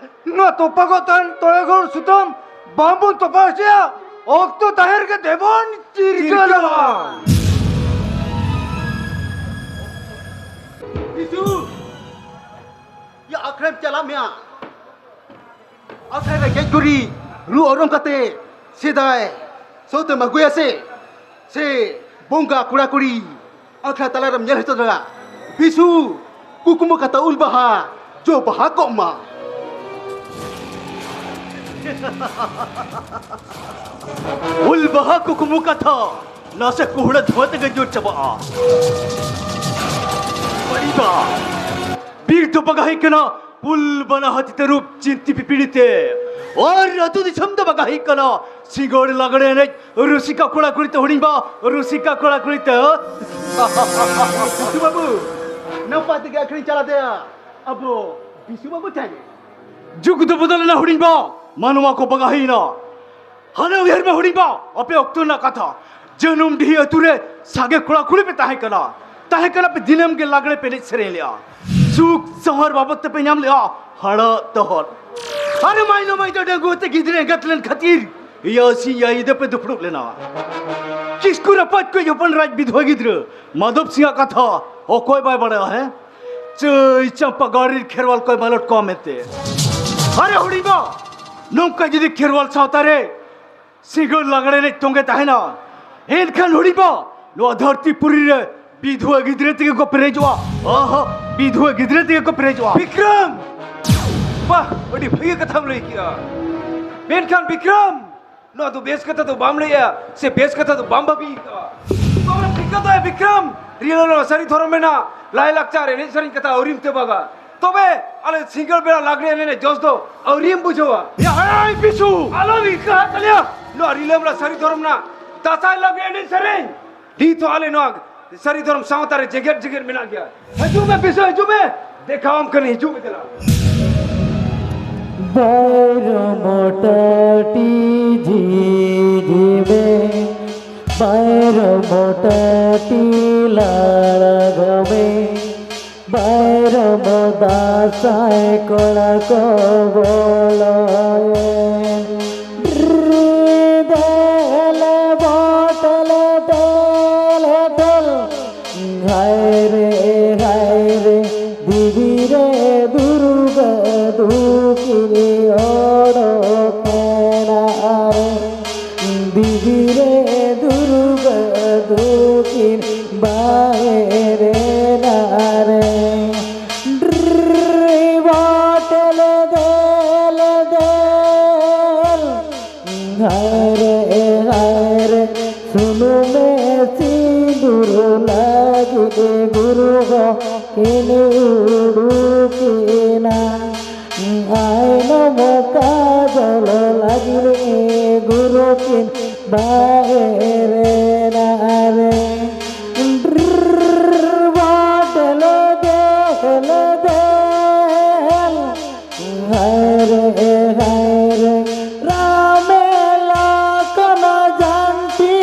ᱱᱚᱣᱟ ᱛᱚᱯᱟᱜᱚᱜ ᱛᱟᱦᱮᱱ ᱛᱚᱲᱮ ᱜᱚᱲ ᱥᱩᱛᱟᱹᱢ ᱵᱟᱝᱵᱚᱱ ᱛᱚᱯᱟᱜ ᱦᱚᱪᱚᱭᱟ᱾ ᱚᱠᱛᱚ ᱛᱟᱦᱮᱸ ᱨᱮᱜᱮ ᱫᱮᱵᱚᱱ ᱪᱤᱨᱜᱟᱹᱞᱟ᱾ ᱪᱤᱨᱜᱟᱹᱞᱟ᱾ ᱡᱤᱥᱩ, ᱭᱟ ᱟᱠᱷᱲᱟᱢ ᱪᱟᱞᱟᱜ ᱢᱮᱭᱟ᱾ ᱟᱠᱷᱲᱟ ᱨᱮ ᱜᱮᱡ ᱜᱩᱨᱤᱡ ᱨᱩ ᱚᱨᱚᱝ ᱠᱟᱛᱮ ᱥᱮᱫᱟᱭ ᱥᱟᱶᱛᱮᱢ ᱟᱹᱜᱩᱭᱟ ᱥᱮ, ᱥᱮ ᱵᱚᱸᱜᱟ ᱠᱚᱲᱟ ᱠᱩᱲᱤ ᱟᱠᱷᱲᱟ ᱛᱟᱞᱟᱨᱮᱢ ᱧᱮᱞ ᱦᱚᱪᱚ ᱫᱟᱲᱮᱭᱟᱜᱼᱟ᱾ ᱵᱤᱥᱩ, ᱠᱩᱠᱢᱩ ᱠᱟᱛᱷᱟ ᱩᱞ ᱵᱟᱦᱟ ᱡᱚ ᱵᱟᱦᱟ ᱠᱚᱜ ᱢᱟ᱾ ᱩᱞ ᱵᱟᱦᱟ ᱠᱩᱠᱢᱩ ᱠᱟᱛᱷᱟ ᱱᱟᱥᱮ ᱠᱩᱦᱲᱟᱹ ᱫᱷᱩᱣᱟᱹ ᱛᱮᱜᱮ ᱧᱩᱨ ᱪᱟᱵᱟᱜᱼᱟ᱾ ᱵᱟᱹᱲᱤᱡᱟ, ᱵᱤᱨ ᱫᱚ ᱵᱟᱜᱟ ᱦᱮᱡ ᱠᱟᱱᱟ, ᱯᱩᱞ ᱵᱟᱱᱟ ᱦᱟᱹᱛᱤ ᱛᱟᱹᱨᱩᱵ ᱪᱤᱱᱛᱤ ᱯᱤᱯᱤᱲᱤ ᱛᱮ ᱟᱨ ᱟᱹᱛᱩ ᱫᱤᱥᱚᱢ ᱫᱚ ᱵᱟᱜᱟ ᱦᱩᱭᱩᱜ ᱠᱟᱱᱟ᱾ ᱥᱤᱸᱜᱟᱹᱲ ᱞᱟᱜᱽᱲᱮ ᱮᱱᱮᱡ ᱨᱩᱥᱤᱠᱟ ᱠᱚᱲᱟ ᱠᱩᱲᱤ ᱛᱮ ᱦᱩᱰᱤᱧ ᱵᱟ, ᱨᱩᱥᱤᱠᱟ ᱠᱚᱲᱟ ᱠᱩᱲᱤ ᱛᱮ᱾ ᱵᱤᱥᱩ ᱵᱟᱹᱵᱩ, ᱱᱟᱯᱟᱭ ᱛᱮᱜᱮ ᱟᱹᱠᱷᱨᱤᱧ ᱪᱟᱞᱟᱜ ᱛᱟᱭᱟ ᱟᱵᱚ ᱵᱤᱥᱩ ᱵᱟᱹᱵᱩ ᱴᱷᱮᱱ᱾ ᱡᱩᱜᱽ ᱫᱚ ᱵᱚᱫᱚᱞ ᱮᱱᱟ ᱦᱩᱰᱤᱧ ᱵᱟ, ᱢᱟᱱᱣᱟ ᱠᱚ ᱵᱟᱜᱟ ᱦᱩᱭᱱᱟ᱾ ᱦᱟᱱᱮ ᱩᱭᱦᱟᱹᱨ ᱢᱮ ᱦᱩᱰᱤᱧ ᱵᱟ, ᱟᱯᱮ ᱚᱠᱛᱚ ᱨᱮᱱᱟᱜ ᱠᱟᱛᱷᱟ᱾ ᱡᱟᱹᱱᱩᱢ ᱰᱤᱦᱤ ᱟᱹᱛᱩ ᱨᱮ ᱥᱟᱸᱜᱮ ᱠᱚᱲᱟ ᱠᱩᱲᱤ ᱯᱮ ᱛᱟᱦᱮᱸ ᱠᱟᱱᱟ᱾ ᱛᱟᱦᱮᱸ ᱠᱟᱱᱟ ᱯᱮ, ᱫᱤᱱᱟᱹᱢ ᱜᱮ ᱞᱟᱜᱽᱲᱮ ᱯᱮ ᱮᱱᱮᱡ ᱥᱮᱨᱮᱧ ᱞᱮᱜᱼᱟ᱾ ᱥᱩᱠ ᱥᱟᱶᱟᱨ ᱵᱟᱵᱚᱫ ᱛᱮᱯᱮ ᱧᱟᱢ ᱞᱮᱜᱼᱟ ᱦᱟᱲᱟᱜ ᱛᱚᱦᱚᱫ᱾ ᱟᱨ ᱢᱟᱭᱱᱚ ᱢᱟᱭ ᱫᱚ ᱰᱟᱺᱜᱩᱣᱟᱹ ᱛᱮ ᱜᱤᱫᱽᱨᱟᱹ ᱮᱸᱜᱟᱛ ᱞᱮᱱ ᱠᱷᱟᱹᱛᱤᱨ ᱤᱭᱟᱹ ᱥᱤᱧ ᱤᱭᱟᱹ ᱧᱤᱫᱟᱹ ᱯᱮ ᱫᱩᱯᱲᱩᱵ ᱞᱮᱱᱟ᱾ ᱠᱤᱥᱠᱩ ᱨᱟᱯᱟᱡᱽ ᱠᱚ ᱦᱚᱯᱚᱱ ᱨᱟᱡᱽ ᱵᱤᱫᱷᱣᱟᱹ ᱜᱤᱫᱽᱨᱟᱹ ᱢᱟᱫᱷᱚᱵ ᱥᱤᱝᱟᱜ ᱠᱟᱛᱷᱟ ᱚᱠᱚᱭ ᱵᱟᱭ ᱵᱟᱲᱟᱭᱟ, ᱦᱮᱸ? ᱪᱟᱹᱭ ᱪᱟᱢᱯᱟ ᱜᱟᱲ ᱨᱮᱱ ᱠᱷᱮᱨᱣᱟᱞ ᱠᱚᱭ ᱢᱟᱞᱚᱴ ᱠᱚᱣᱟ ᱢᱮᱱᱛᱮ᱾ ᱟᱨᱮ ᱦᱩᱰᱤᱧ ᱵᱟ, ᱱᱚᱝᱠᱟ ᱡᱩᱫᱤ ᱠᱷᱮᱨᱣᱟᱞ ᱥᱟᱶᱛᱟ ᱨᱮ ᱥᱤᱸᱜᱟᱹᱲ ᱞᱟᱜᱽᱲᱮ ᱮᱱᱮᱡ ᱛᱚᱸᱜᱮ ᱛᱟᱦᱮᱱᱟ, ᱮᱱᱠᱷᱟᱱ ᱦᱩᱰᱤᱧ ᱵᱟ, ᱱᱚᱣᱟ ᱫᱷᱟᱹᱨᱛᱤ ᱯᱩᱨᱤ ᱨᱮ ᱵᱤᱫᱷᱣᱟᱹ ᱜᱤᱫᱽᱨᱟᱹ ᱛᱮᱜᱮ ᱠᱚ ᱯᱮᱨᱮᱡᱚᱜᱼᱟ᱾ ᱚᱦᱚ, ᱵᱤᱫᱷᱣᱟᱹ ᱜᱤᱫᱽᱨᱟᱹ ᱛᱮᱜᱮ ᱠᱚ ᱯᱮᱨᱮᱡᱚᱜᱼᱟ᱾ ᱵᱤᱠᱨᱚᱢ! ᱵᱟᱦ, ᱟᱹᱰᱤ ᱵᱷᱟᱹᱜᱤ ᱠᱟᱛᱷᱟᱢ ᱞᱟᱹᱭ ᱠᱮᱜᱼᱟ᱾ ᱢᱮᱱᱠᱷᱟᱱ ᱵᱤᱠᱨᱚᱢ, ᱱᱚᱣᱟ ᱫᱚ ᱵᱮᱥ ᱠᱟᱛᱷᱟ ᱫᱚ ᱵᱟᱢ ᱞᱟᱹᱭᱮᱜᱼᱟ, ᱥᱮ ᱵᱮᱥ ᱠᱟᱛᱷᱟ ᱫᱚ ᱵᱟᱢ ᱵᱷᱟᱹᱵᱤ ᱠᱟᱜᱼᱟ᱾ ᱛᱚᱵᱮ ᱴᱷᱤᱠᱟᱹ ᱫᱚ, ᱮ ᱵᱤᱠᱨᱚᱢ, ᱨᱤᱞᱟᱹ ᱱᱚᱣᱟ ᱥᱟᱹᱨᱤ ᱫᱷᱚᱨᱚᱢ ᱨᱮᱱᱟᱜ ᱞᱟᱭᱼᱞᱟᱠᱪᱟᱨ, ᱮᱱᱮᱡ ᱥᱮᱨᱮᱧ ᱠᱟᱛᱷᱟ ᱟᱹᱣᱨᱤᱢ ᱛᱮᱵᱟᱜᱟ᱾ ᱛᱚᱵᱮ ᱟᱞᱮ ᱥᱤᱸᱜᱟᱹᱲ ᱵᱮᱲᱟ ᱞᱟᱜᱽᱲᱮ ᱮᱱᱮᱡ ᱨᱮᱱᱟᱜ ᱡᱚᱥ ᱫᱚ ᱟᱹᱣᱨᱤᱢ ᱵᱩᱡᱷᱟᱹᱣᱟ᱾ ᱭᱟ, ᱮᱭ ᱵᱤᱥᱩ! ᱟᱞᱚᱢ ᱤᱠᱟᱹ ᱛᱟᱞᱮᱭᱟ᱾ ᱱᱚᱣᱟ ᱨᱤᱞᱟᱹᱢᱟᱞᱟ ᱥᱟᱹᱨᱤ ᱫᱷᱚᱨᱚᱢ ᱨᱮᱱᱟᱜ ᱫᱟᱸᱥᱟᱭ ᱞᱟᱜᱽᱲᱮ ᱮᱱᱮᱡ ᱥᱮᱨᱮᱧ ᱱᱤᱛ ᱦᱚᱸ ᱟᱞᱮ ᱱᱚᱣᱟ ᱥᱟᱹᱨᱤ ᱫᱷᱚᱨᱚᱢ ᱥᱟᱶᱛᱟ ᱨᱮ ᱡᱮᱜᱮᱫ ᱡᱮᱜᱮᱫ ᱢᱮᱱᱟᱜ ᱜᱮᱭᱟ᱾ ᱦᱤᱡᱩᱜ ᱢᱮ ᱵᱤᱥᱩ, ᱦᱤᱡᱩᱜ ᱢᱮ, ᱫᱮᱠᱷᱟᱣᱟᱢ ᱠᱟᱹᱱᱟᱹᱧ, ᱦᱤᱡᱩᱜ ᱢᱮ ᱫᱮᱞᱟ᱾ ᱵᱟᱭᱨᱚᱢ ᱴᱟᱹᱴᱤ ᱡᱷᱤᱡᱤ ᱢᱮ, ᱵᱟᱭᱨᱚᱢ ᱴᱟᱹᱴᱤ ᱞᱟᱲᱟᱜ ᱢᱮ, ᱵᱟᱭᱨᱚᱢ ᱫᱟᱸᱥᱟᱭ ᱠᱚᱲᱟ ᱠᱚ ᱵᱚᱞᱚᱭᱮᱱ᱾ ᱰᱨᱤ ᱫᱮᱞᱮ ᱵᱚᱴᱚᱞ ᱴᱮᱞᱮ ᱴᱚᱞ᱾ ᱦᱟᱭ ᱨᱮ, ᱦᱟᱭ ᱨᱮ, ᱫᱮᱵᱤ ᱨᱮ ᱫᱩᱨᱜᱟᱹ ᱫᱩᱠᱤᱱ ᱚᱰᱚᱠ ᱮᱱᱟ ᱨᱮ᱾ ᱫᱮᱵᱤ ᱨᱮ ᱫᱩᱨᱜᱟᱹ ᱫᱩᱠᱤᱱ ᱵᱟᱦᱮᱨ ᱮᱱᱟ ᱨᱮ᱾ ᱰᱨᱤ ᱵᱚᱴᱚᱞ ᱫᱮᱞ ᱫᱮᱞ᱾ ᱦᱟᱭ ᱨᱮ, ᱦᱟᱭ ᱨᱮ, ᱥᱩᱱᱩᱢᱮ ᱥᱤᱸᱫᱩᱨ ᱞᱟᱹᱜᱤᱫ ᱜᱩᱨᱩ ᱦᱚᱸ ᱠᱤᱱ ᱩᱰᱩᱠᱮᱱᱟ᱾ ᱠᱤᱱ ᱵᱟᱦᱮᱨ ᱮᱱᱟ ᱨᱮ᱾ ᱰᱨᱨᱨ ᱵᱟᱴ ᱞᱮᱫᱮᱞ ᱫᱮᱞ᱾ ᱦᱟᱭ ᱨᱮ ᱦᱟᱭ ᱨᱮ ᱨᱟᱢᱮ ᱞᱚᱠᱷᱱ ᱡᱷᱟᱱᱴᱤ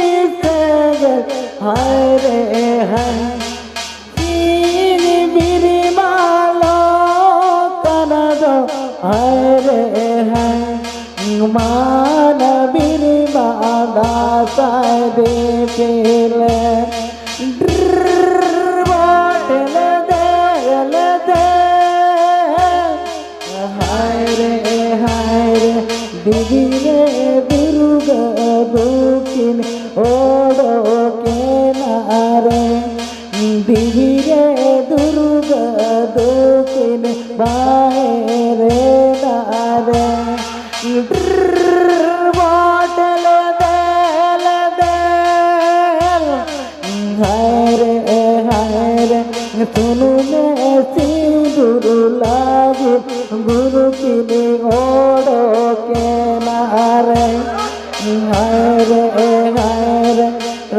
ᱥᱮᱸᱜᱮᱞ᱾ ᱦᱟᱭ ᱨᱮ ᱦᱟᱭ ᱥᱤᱧ ᱵᱤᱨᱤᱢᱟ ᱞᱚᱠᱷᱱ ᱫᱚ ᱦᱟᱭ ᱨᱮ ᱦᱟᱭ ᱢᱟᱱ ᱵᱤᱨᱤᱢᱟ ᱫᱟᱥᱟᱭ ᱫᱤᱯᱤᱞ᱾ ᱰᱨᱨᱨ ᱵᱟᱴ ᱞᱮᱫᱮᱞ ᱫᱮᱞ᱾ ᱦᱟᱭ ᱨᱮ ᱦᱟᱭ ᱨᱮ ᱫᱤᱵᱤ ᱨᱮ ᱫᱩᱨᱜᱟᱹ ᱫᱩᱠᱤᱱ ᱚᱰᱚᱠᱮᱱᱟ ᱨᱮ᱾ ᱫᱤᱵᱤ ᱨᱮ ᱫᱩᱨᱜᱟᱹ ᱫᱩᱠᱤᱱ ᱵᱟᱦᱮᱨᱮᱱᱟ ᱨᱮ᱾ ᱰᱨᱨᱨ ᱵᱟᱴ ᱞᱮᱫᱮᱞ ᱫᱮᱞ᱾ ᱦᱟᱭ ᱨᱮ ᱦᱟᱭ ᱨᱮ ᱥᱩᱱᱩᱢᱮ ᱥᱤᱸᱫᱩᱨ ᱞᱟᱹᱜᱤᱫ ᱜᱩᱨᱩ ᱠᱤᱱ ᱚᱰᱚᱠᱮᱱᱟ ᱨᱮ᱾ ᱦᱟᱭ ᱨᱮ ᱦᱟᱭ ᱨᱮ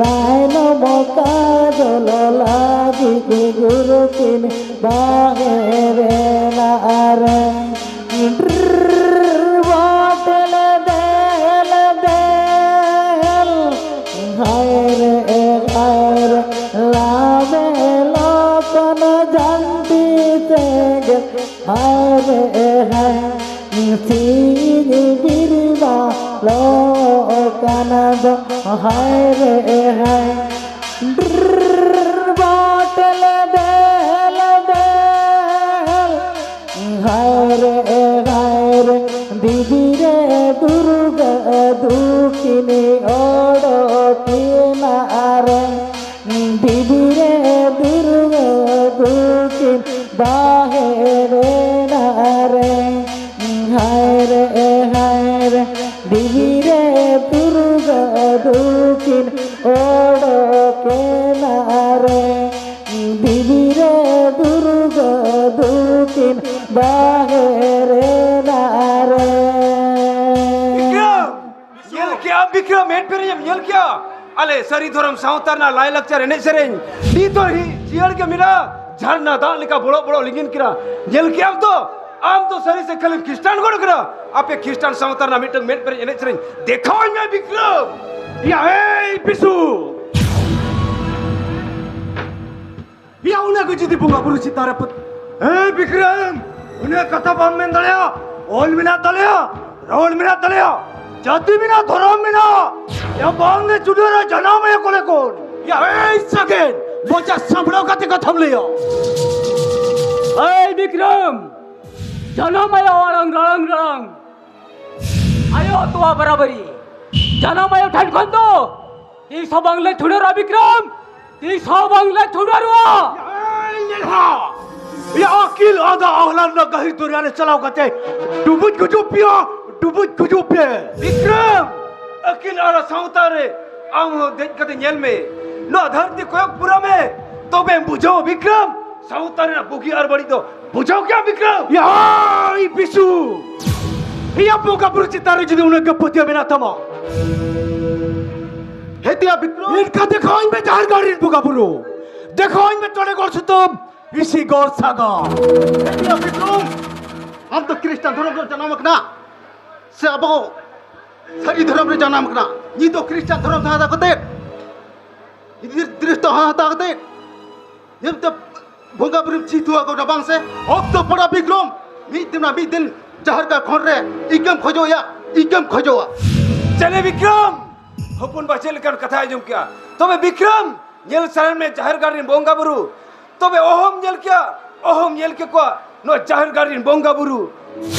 ᱞᱟᱭᱱᱚᱢ ᱠᱟᱡᱚᱞ ᱞᱟᱹᱜᱤᱫ ᱜᱩᱨᱩ ᱠᱤᱱ ᱵᱟᱦᱮᱨᱮᱱᱟ ᱨᱮ᱾ ᱰᱨᱨᱨ ᱵᱟᱴ ᱞᱮᱫᱮᱞ ᱫᱮᱞ᱾ ᱦᱟᱭ ᱨᱮ ᱦᱟᱭ ᱨᱮ ᱞᱟᱢᱮ ᱞᱚᱠᱷᱱ ᱡᱷᱟᱱᱴᱤ ᱥᱮᱸᱜᱮᱞ᱾ ᱦᱟᱭ ᱨᱮ ᱦᱟᱭ ᱥᱤᱧ ᱵᱤᱨᱤᱢᱟ ᱞᱚᱠᱷᱱ ᱫᱚ᱾ ᱦᱟᱭ ᱨᱮ ᱦᱟᱭ ᱰᱨᱨᱨ ᱵᱟᱴ ᱞᱮᱫᱮᱞ ᱫᱮᱞ᱾ ᱦᱟᱭ ᱨᱮ ᱦᱟᱭ ᱨᱮ ᱫᱤᱵᱤ ᱨᱮ ᱫᱩᱨᱜᱟᱹ ᱫᱩᱠᱤᱱ ᱚᱰᱚᱠᱤᱱᱟ ᱨᱮ᱾ ᱫᱤᱵᱤ ᱨᱮ ᱫᱩᱨᱜᱟᱹ ᱫᱩᱠᱤᱱ ᱵᱟᱦᱮᱨᱮᱱᱟ ᱨᱮ᱾ ᱦᱟᱭ ᱨᱮ ᱦᱟᱭ ᱨᱮ ᱫᱤᱵᱤ ᱨᱮ ᱫᱩᱨᱜᱟᱹ ᱫᱩᱠᱤᱱ ᱚᱰᱚᱠᱮᱱᱟ ᱨᱮ᱾ ᱫᱤᱵᱤ ᱨᱮ ᱫᱩᱨᱜᱟᱹ ᱫᱩᱠᱤᱱ ᱵᱟᱦᱮᱨᱮᱱᱟ ᱨᱮ᱾ ᱵᱤᱠᱨᱚᱢ! ᱧᱮᱞ ᱠᱮᱜᱼᱟ ᱢᱮᱫ ᱯᱮᱨᱮᱡ ᱮᱢ ᱧᱮᱞ ᱠᱮᱭᱟ᱾ ᱟᱞᱮ ᱥᱟᱹᱨᱤ ᱫᱷᱚᱨᱚᱢ ᱥᱟᱶᱛᱟ ᱨᱮᱱᱟᱜ ᱞᱟᱭᱼᱞᱟᱠᱪᱟᱨ ᱮᱱᱮᱡ ᱥᱮᱨᱮᱧ ᱱᱤᱛ ᱦᱚᱸ ᱦᱤ-, ᱡᱤᱭᱟᱹᱲ ᱜᱮ ᱢᱮᱱᱟᱜᱼᱟ᱾ ᱡᱷᱟᱨᱱᱟ ᱫᱟᱜ ᱞᱮᱠᱟ ᱵᱚᱲᱚ ᱵᱚᱲᱚ ᱞᱤᱸᱜᱤᱱ ᱠᱟᱱᱟ᱾ ᱧᱮᱞ ᱠᱮᱭᱟᱢ ᱛᱚ, ᱟᱢ ᱫᱚ ᱥᱟᱹᱨᱤ ᱥᱮ ᱠᱷᱟᱹᱞᱤᱢ ᱠᱷᱨᱤᱥᱴᱟᱱ ᱜᱚᱲ ᱠᱟᱱᱟ? ᱟᱯᱮ ᱠᱷᱨᱤᱥᱴᱟᱱ ᱥᱟᱶᱛᱟ ᱨᱮᱱᱟᱜ ᱢᱤᱫᱴᱟᱝ ᱢᱮᱫ ᱯᱮᱨᱮᱡ ᱮᱱᱮᱡ ᱥᱮᱨᱮᱧ ᱫᱮᱠᱷᱟᱣᱟᱹᱧ ᱢᱮ ᱵᱤᱠᱨᱚᱢ᱾ ᱭᱟ, ᱮᱭ ᱵᱤᱥᱩ! ᱭᱟ, ᱩᱱᱟᱹᱜ ᱜᱮ ᱡᱩᱫᱤ ᱵᱚᱸᱜᱟ ᱵᱩᱨᱩ ᱪᱮᱛᱟᱱ ᱨᱮ ᱯᱟᱹᱛ-, ᱦᱮᱸ ᱵᱤᱠᱨᱚᱢ, ᱩᱱᱟᱹᱜ ᱠᱟᱛᱷᱟ ᱵᱟᱢ ᱢᱮᱱ ᱫᱟᱲᱮᱭᱟᱜᱼᱟ᱾ ᱚᱞ ᱢᱮᱱᱟᱜ ᱛᱟᱞᱮᱭᱟ, ᱨᱚᱲ ᱢᱮᱱᱟᱜ ᱛᱟᱞᱮᱭᱟ, ᱡᱟᱹᱛᱤ ᱢᱮᱱᱟᱜᱼᱟ, ᱫᱷᱚᱨᱚᱢ ᱢᱮᱱᱟᱜᱼᱟ᱾ ᱭᱟ, ᱵᱟᱝ ᱫᱮ ᱪᱩᱰᱟᱹᱨᱟ ᱡᱟᱱᱟᱢ ᱟᱭᱟ ᱠᱚᱞᱮ ᱠᱚᱱ᱾ ᱭᱟ, ᱮᱭ ᱥᱟᱜᱮᱱ, ᱢᱚᱪᱟ ᱥᱟᱢᱵᱲᱟᱣ ᱠᱟᱛᱮ ᱠᱟᱛᱷᱟᱢ ᱞᱟᱹᱭᱟ᱾ ᱮᱭ ᱵᱤᱠᱨᱚᱢ, ᱡᱟᱱᱟᱢ ᱟᱭᱳ ᱟᱲᱟᱝ ᱨᱟᱲᱟᱝ ᱨᱟᱲᱟᱝ, ᱟᱭᱳ ᱛᱚᱣᱟ ᱵᱟᱨᱟᱵᱟᱨᱤ, ᱡᱟᱱᱟᱢ ᱟᱭᱳ ᱴᱷᱮᱱ ᱠᱷᱚᱱ ᱫᱚ ᱛᱤᱥ ᱦᱚᱸ ᱵᱟᱝᱞᱮ ᱪᱷᱩᱰᱟᱹᱨᱟ ᱵᱤᱠᱨᱚᱢ, ᱛᱤᱥ ᱦᱚᱸ ᱵᱟᱝᱞᱮ ᱪᱷᱩᱰᱟᱹᱨᱚᱜᱼᱟ᱾ ᱮᱭ ᱞᱮᱞᱦᱟ! ᱭᱟ, ᱟᱹᱠᱤᱞ ᱟᱫᱟ ᱟᱦᱞᱟᱫ ᱨᱮᱱᱟᱜ ᱜᱟᱹᱦᱤᱨ ᱫᱚᱨᱭᱟ ᱨᱮ ᱪᱟᱞᱟᱣ ᱠᱟᱛᱮ ᱰᱩᱵᱩᱡ ᱜᱩᱡᱩᱜ ᱯᱮᱭᱟ, ᱰᱩᱵᱩᱡ ᱜᱩᱡᱩᱜ ᱯᱮ᱾ ᱵᱤᱠᱨᱚᱢ! ᱟᱹᱠᱤᱞ ᱟᱨ ᱥᱟᱶᱛᱟ ᱨᱮ ᱟᱢ ᱦᱚᱸ ᱫᱮᱡ ᱠᱟᱛᱮ ᱧᱮᱞ ᱢᱮ᱾ ᱱᱚᱣᱟ ᱫᱷᱟᱹᱨᱛᱤ ᱠᱚᱭᱚᱜ ᱯᱩᱨᱟᱹ ᱢᱮ, ᱛᱚᱵᱮᱢ ᱵᱩᱡᱷᱟᱹᱣᱟ ᱵᱤᱠᱨᱚᱢ, ᱥᱟᱶᱛᱟ ᱨᱮᱱᱟᱜ ᱵᱩᱜᱤ ᱟᱨ ᱵᱟᱹᱲᱤᱡ ᱫᱚ᱾ ᱵᱩᱡᱷᱟᱹᱣ ᱠᱮᱜᱼᱟᱢ ᱵᱤᱠᱨᱚᱢ? ᱭᱟᱭ ᱵᱤᱥᱩ! ᱭᱟ, ᱵᱚᱸᱜᱟ ᱵᱩᱨᱩ ᱪᱮᱛᱟᱱ ᱨᱮ ᱡᱩᱫᱤ ᱩᱱᱟᱹᱜ ᱜᱮ ᱯᱟᱹᱛᱭᱟᱹᱣ ᱢᱮᱱᱟᱜ ᱛᱟᱢᱟ, ᱦᱮᱛᱤᱭᱟ ᱵᱤᱠᱨᱚᱢ, ᱮᱱᱠᱷᱟᱱ ᱫᱮᱠᱷᱟᱣᱟᱹᱧ ᱢᱮ ᱡᱟᱦᱮᱨ ᱜᱟᱲ ᱨᱮᱱ ᱵᱚᱸᱜᱟ ᱵᱩᱨᱩ, ᱫᱮᱠᱷᱟᱣᱟᱹᱧ ᱢᱮ ᱴᱚᱲᱮ ᱜᱚᱲ ᱥᱩᱛᱟᱹᱢ, ᱤᱥᱤ ᱜᱚᱲ ᱥᱟᱜᱟᱲ᱾ ᱦᱮᱛᱤᱭᱟ ᱵᱤᱠᱨᱚᱢ, ᱟᱢ ᱫᱚ ᱠᱷᱨᱤᱥᱴᱟᱱ ᱫᱷᱚᱨᱚᱢ ᱨᱮ ᱡᱟᱱᱟᱢ ᱟᱠᱟᱱᱟ ᱥᱮ ᱟᱵᱚ ᱥᱟᱹᱨᱤ ᱫᱷᱚᱨᱚᱢ ᱨᱮ ᱡᱟᱱᱟᱢ ᱟᱠᱟᱱᱟ? ᱱᱤᱛ ᱫᱚ ᱠᱷᱨᱤᱥᱴᱟᱱ ᱫᱷᱚᱨᱚᱢ ᱦᱟᱛᱟᱣ ᱠᱟᱛᱮ, ᱱᱤᱛ ᱫᱨᱤᱥᱴᱚ ᱦᱟᱛᱟᱣ ᱠᱟᱛᱮ, ᱱᱤᱛ ᱫᱚ ᱵᱚᱸᱜᱟ ᱵᱩᱨᱩᱢ ᱪᱮᱫ ᱦᱚᱪᱚ ᱟᱠᱚ ᱠᱟᱱᱟ ᱵᱟᱝ ᱥᱮ? ᱚᱠᱛᱚ ᱯᱚᱲᱟ ᱵᱤᱠᱨᱚᱢ, ᱢᱤᱫ ᱫᱤᱱ ᱱᱟ ᱢᱤᱫ ᱫᱤᱱ ᱡᱟᱦᱮᱨ ᱜᱟᱲ ᱠᱷᱚᱱ ᱨᱮ ᱤᱠᱟᱹᱢ ᱠᱷᱚᱡᱚᱜ ᱭᱟ, ᱤᱠᱟᱹᱢ ᱠᱷᱚᱡᱚᱜᱼᱟ᱾ ᱪᱮᱞᱮ ᱵᱤᱠᱨᱚᱢ? ᱦᱚᱯᱚᱱ ᱵᱟ ᱪᱮᱫ ᱞᱮᱠᱟᱱ ᱠᱟᱛᱷᱟᱭ ᱟᱸᱡᱚᱢ ᱠᱮᱜᱼᱟ? ᱛᱚᱵᱮ ᱵᱤᱠᱨᱚᱢ, ᱧᱮᱞ ᱥᱟᱱᱟᱭᱮᱫ ᱢᱮ ᱡᱟᱦᱮᱨ ᱜᱟᱲ ᱨᱮᱱ ᱵᱚᱸᱜᱟ ᱵᱩᱨᱩ, ᱛᱚᱵᱮ ᱚᱦᱚᱢ ᱧᱮᱞ ᱠᱮᱭᱟ, ᱚᱦᱚᱢ ᱧᱮᱞ ᱠᱮᱠᱚᱣᱟ ᱱᱚᱣᱟ ᱡᱟᱦᱮᱨ ᱜᱟᱲ ᱨᱮᱱ ᱵᱚᱸᱜᱟ ᱵᱩᱨᱩ᱾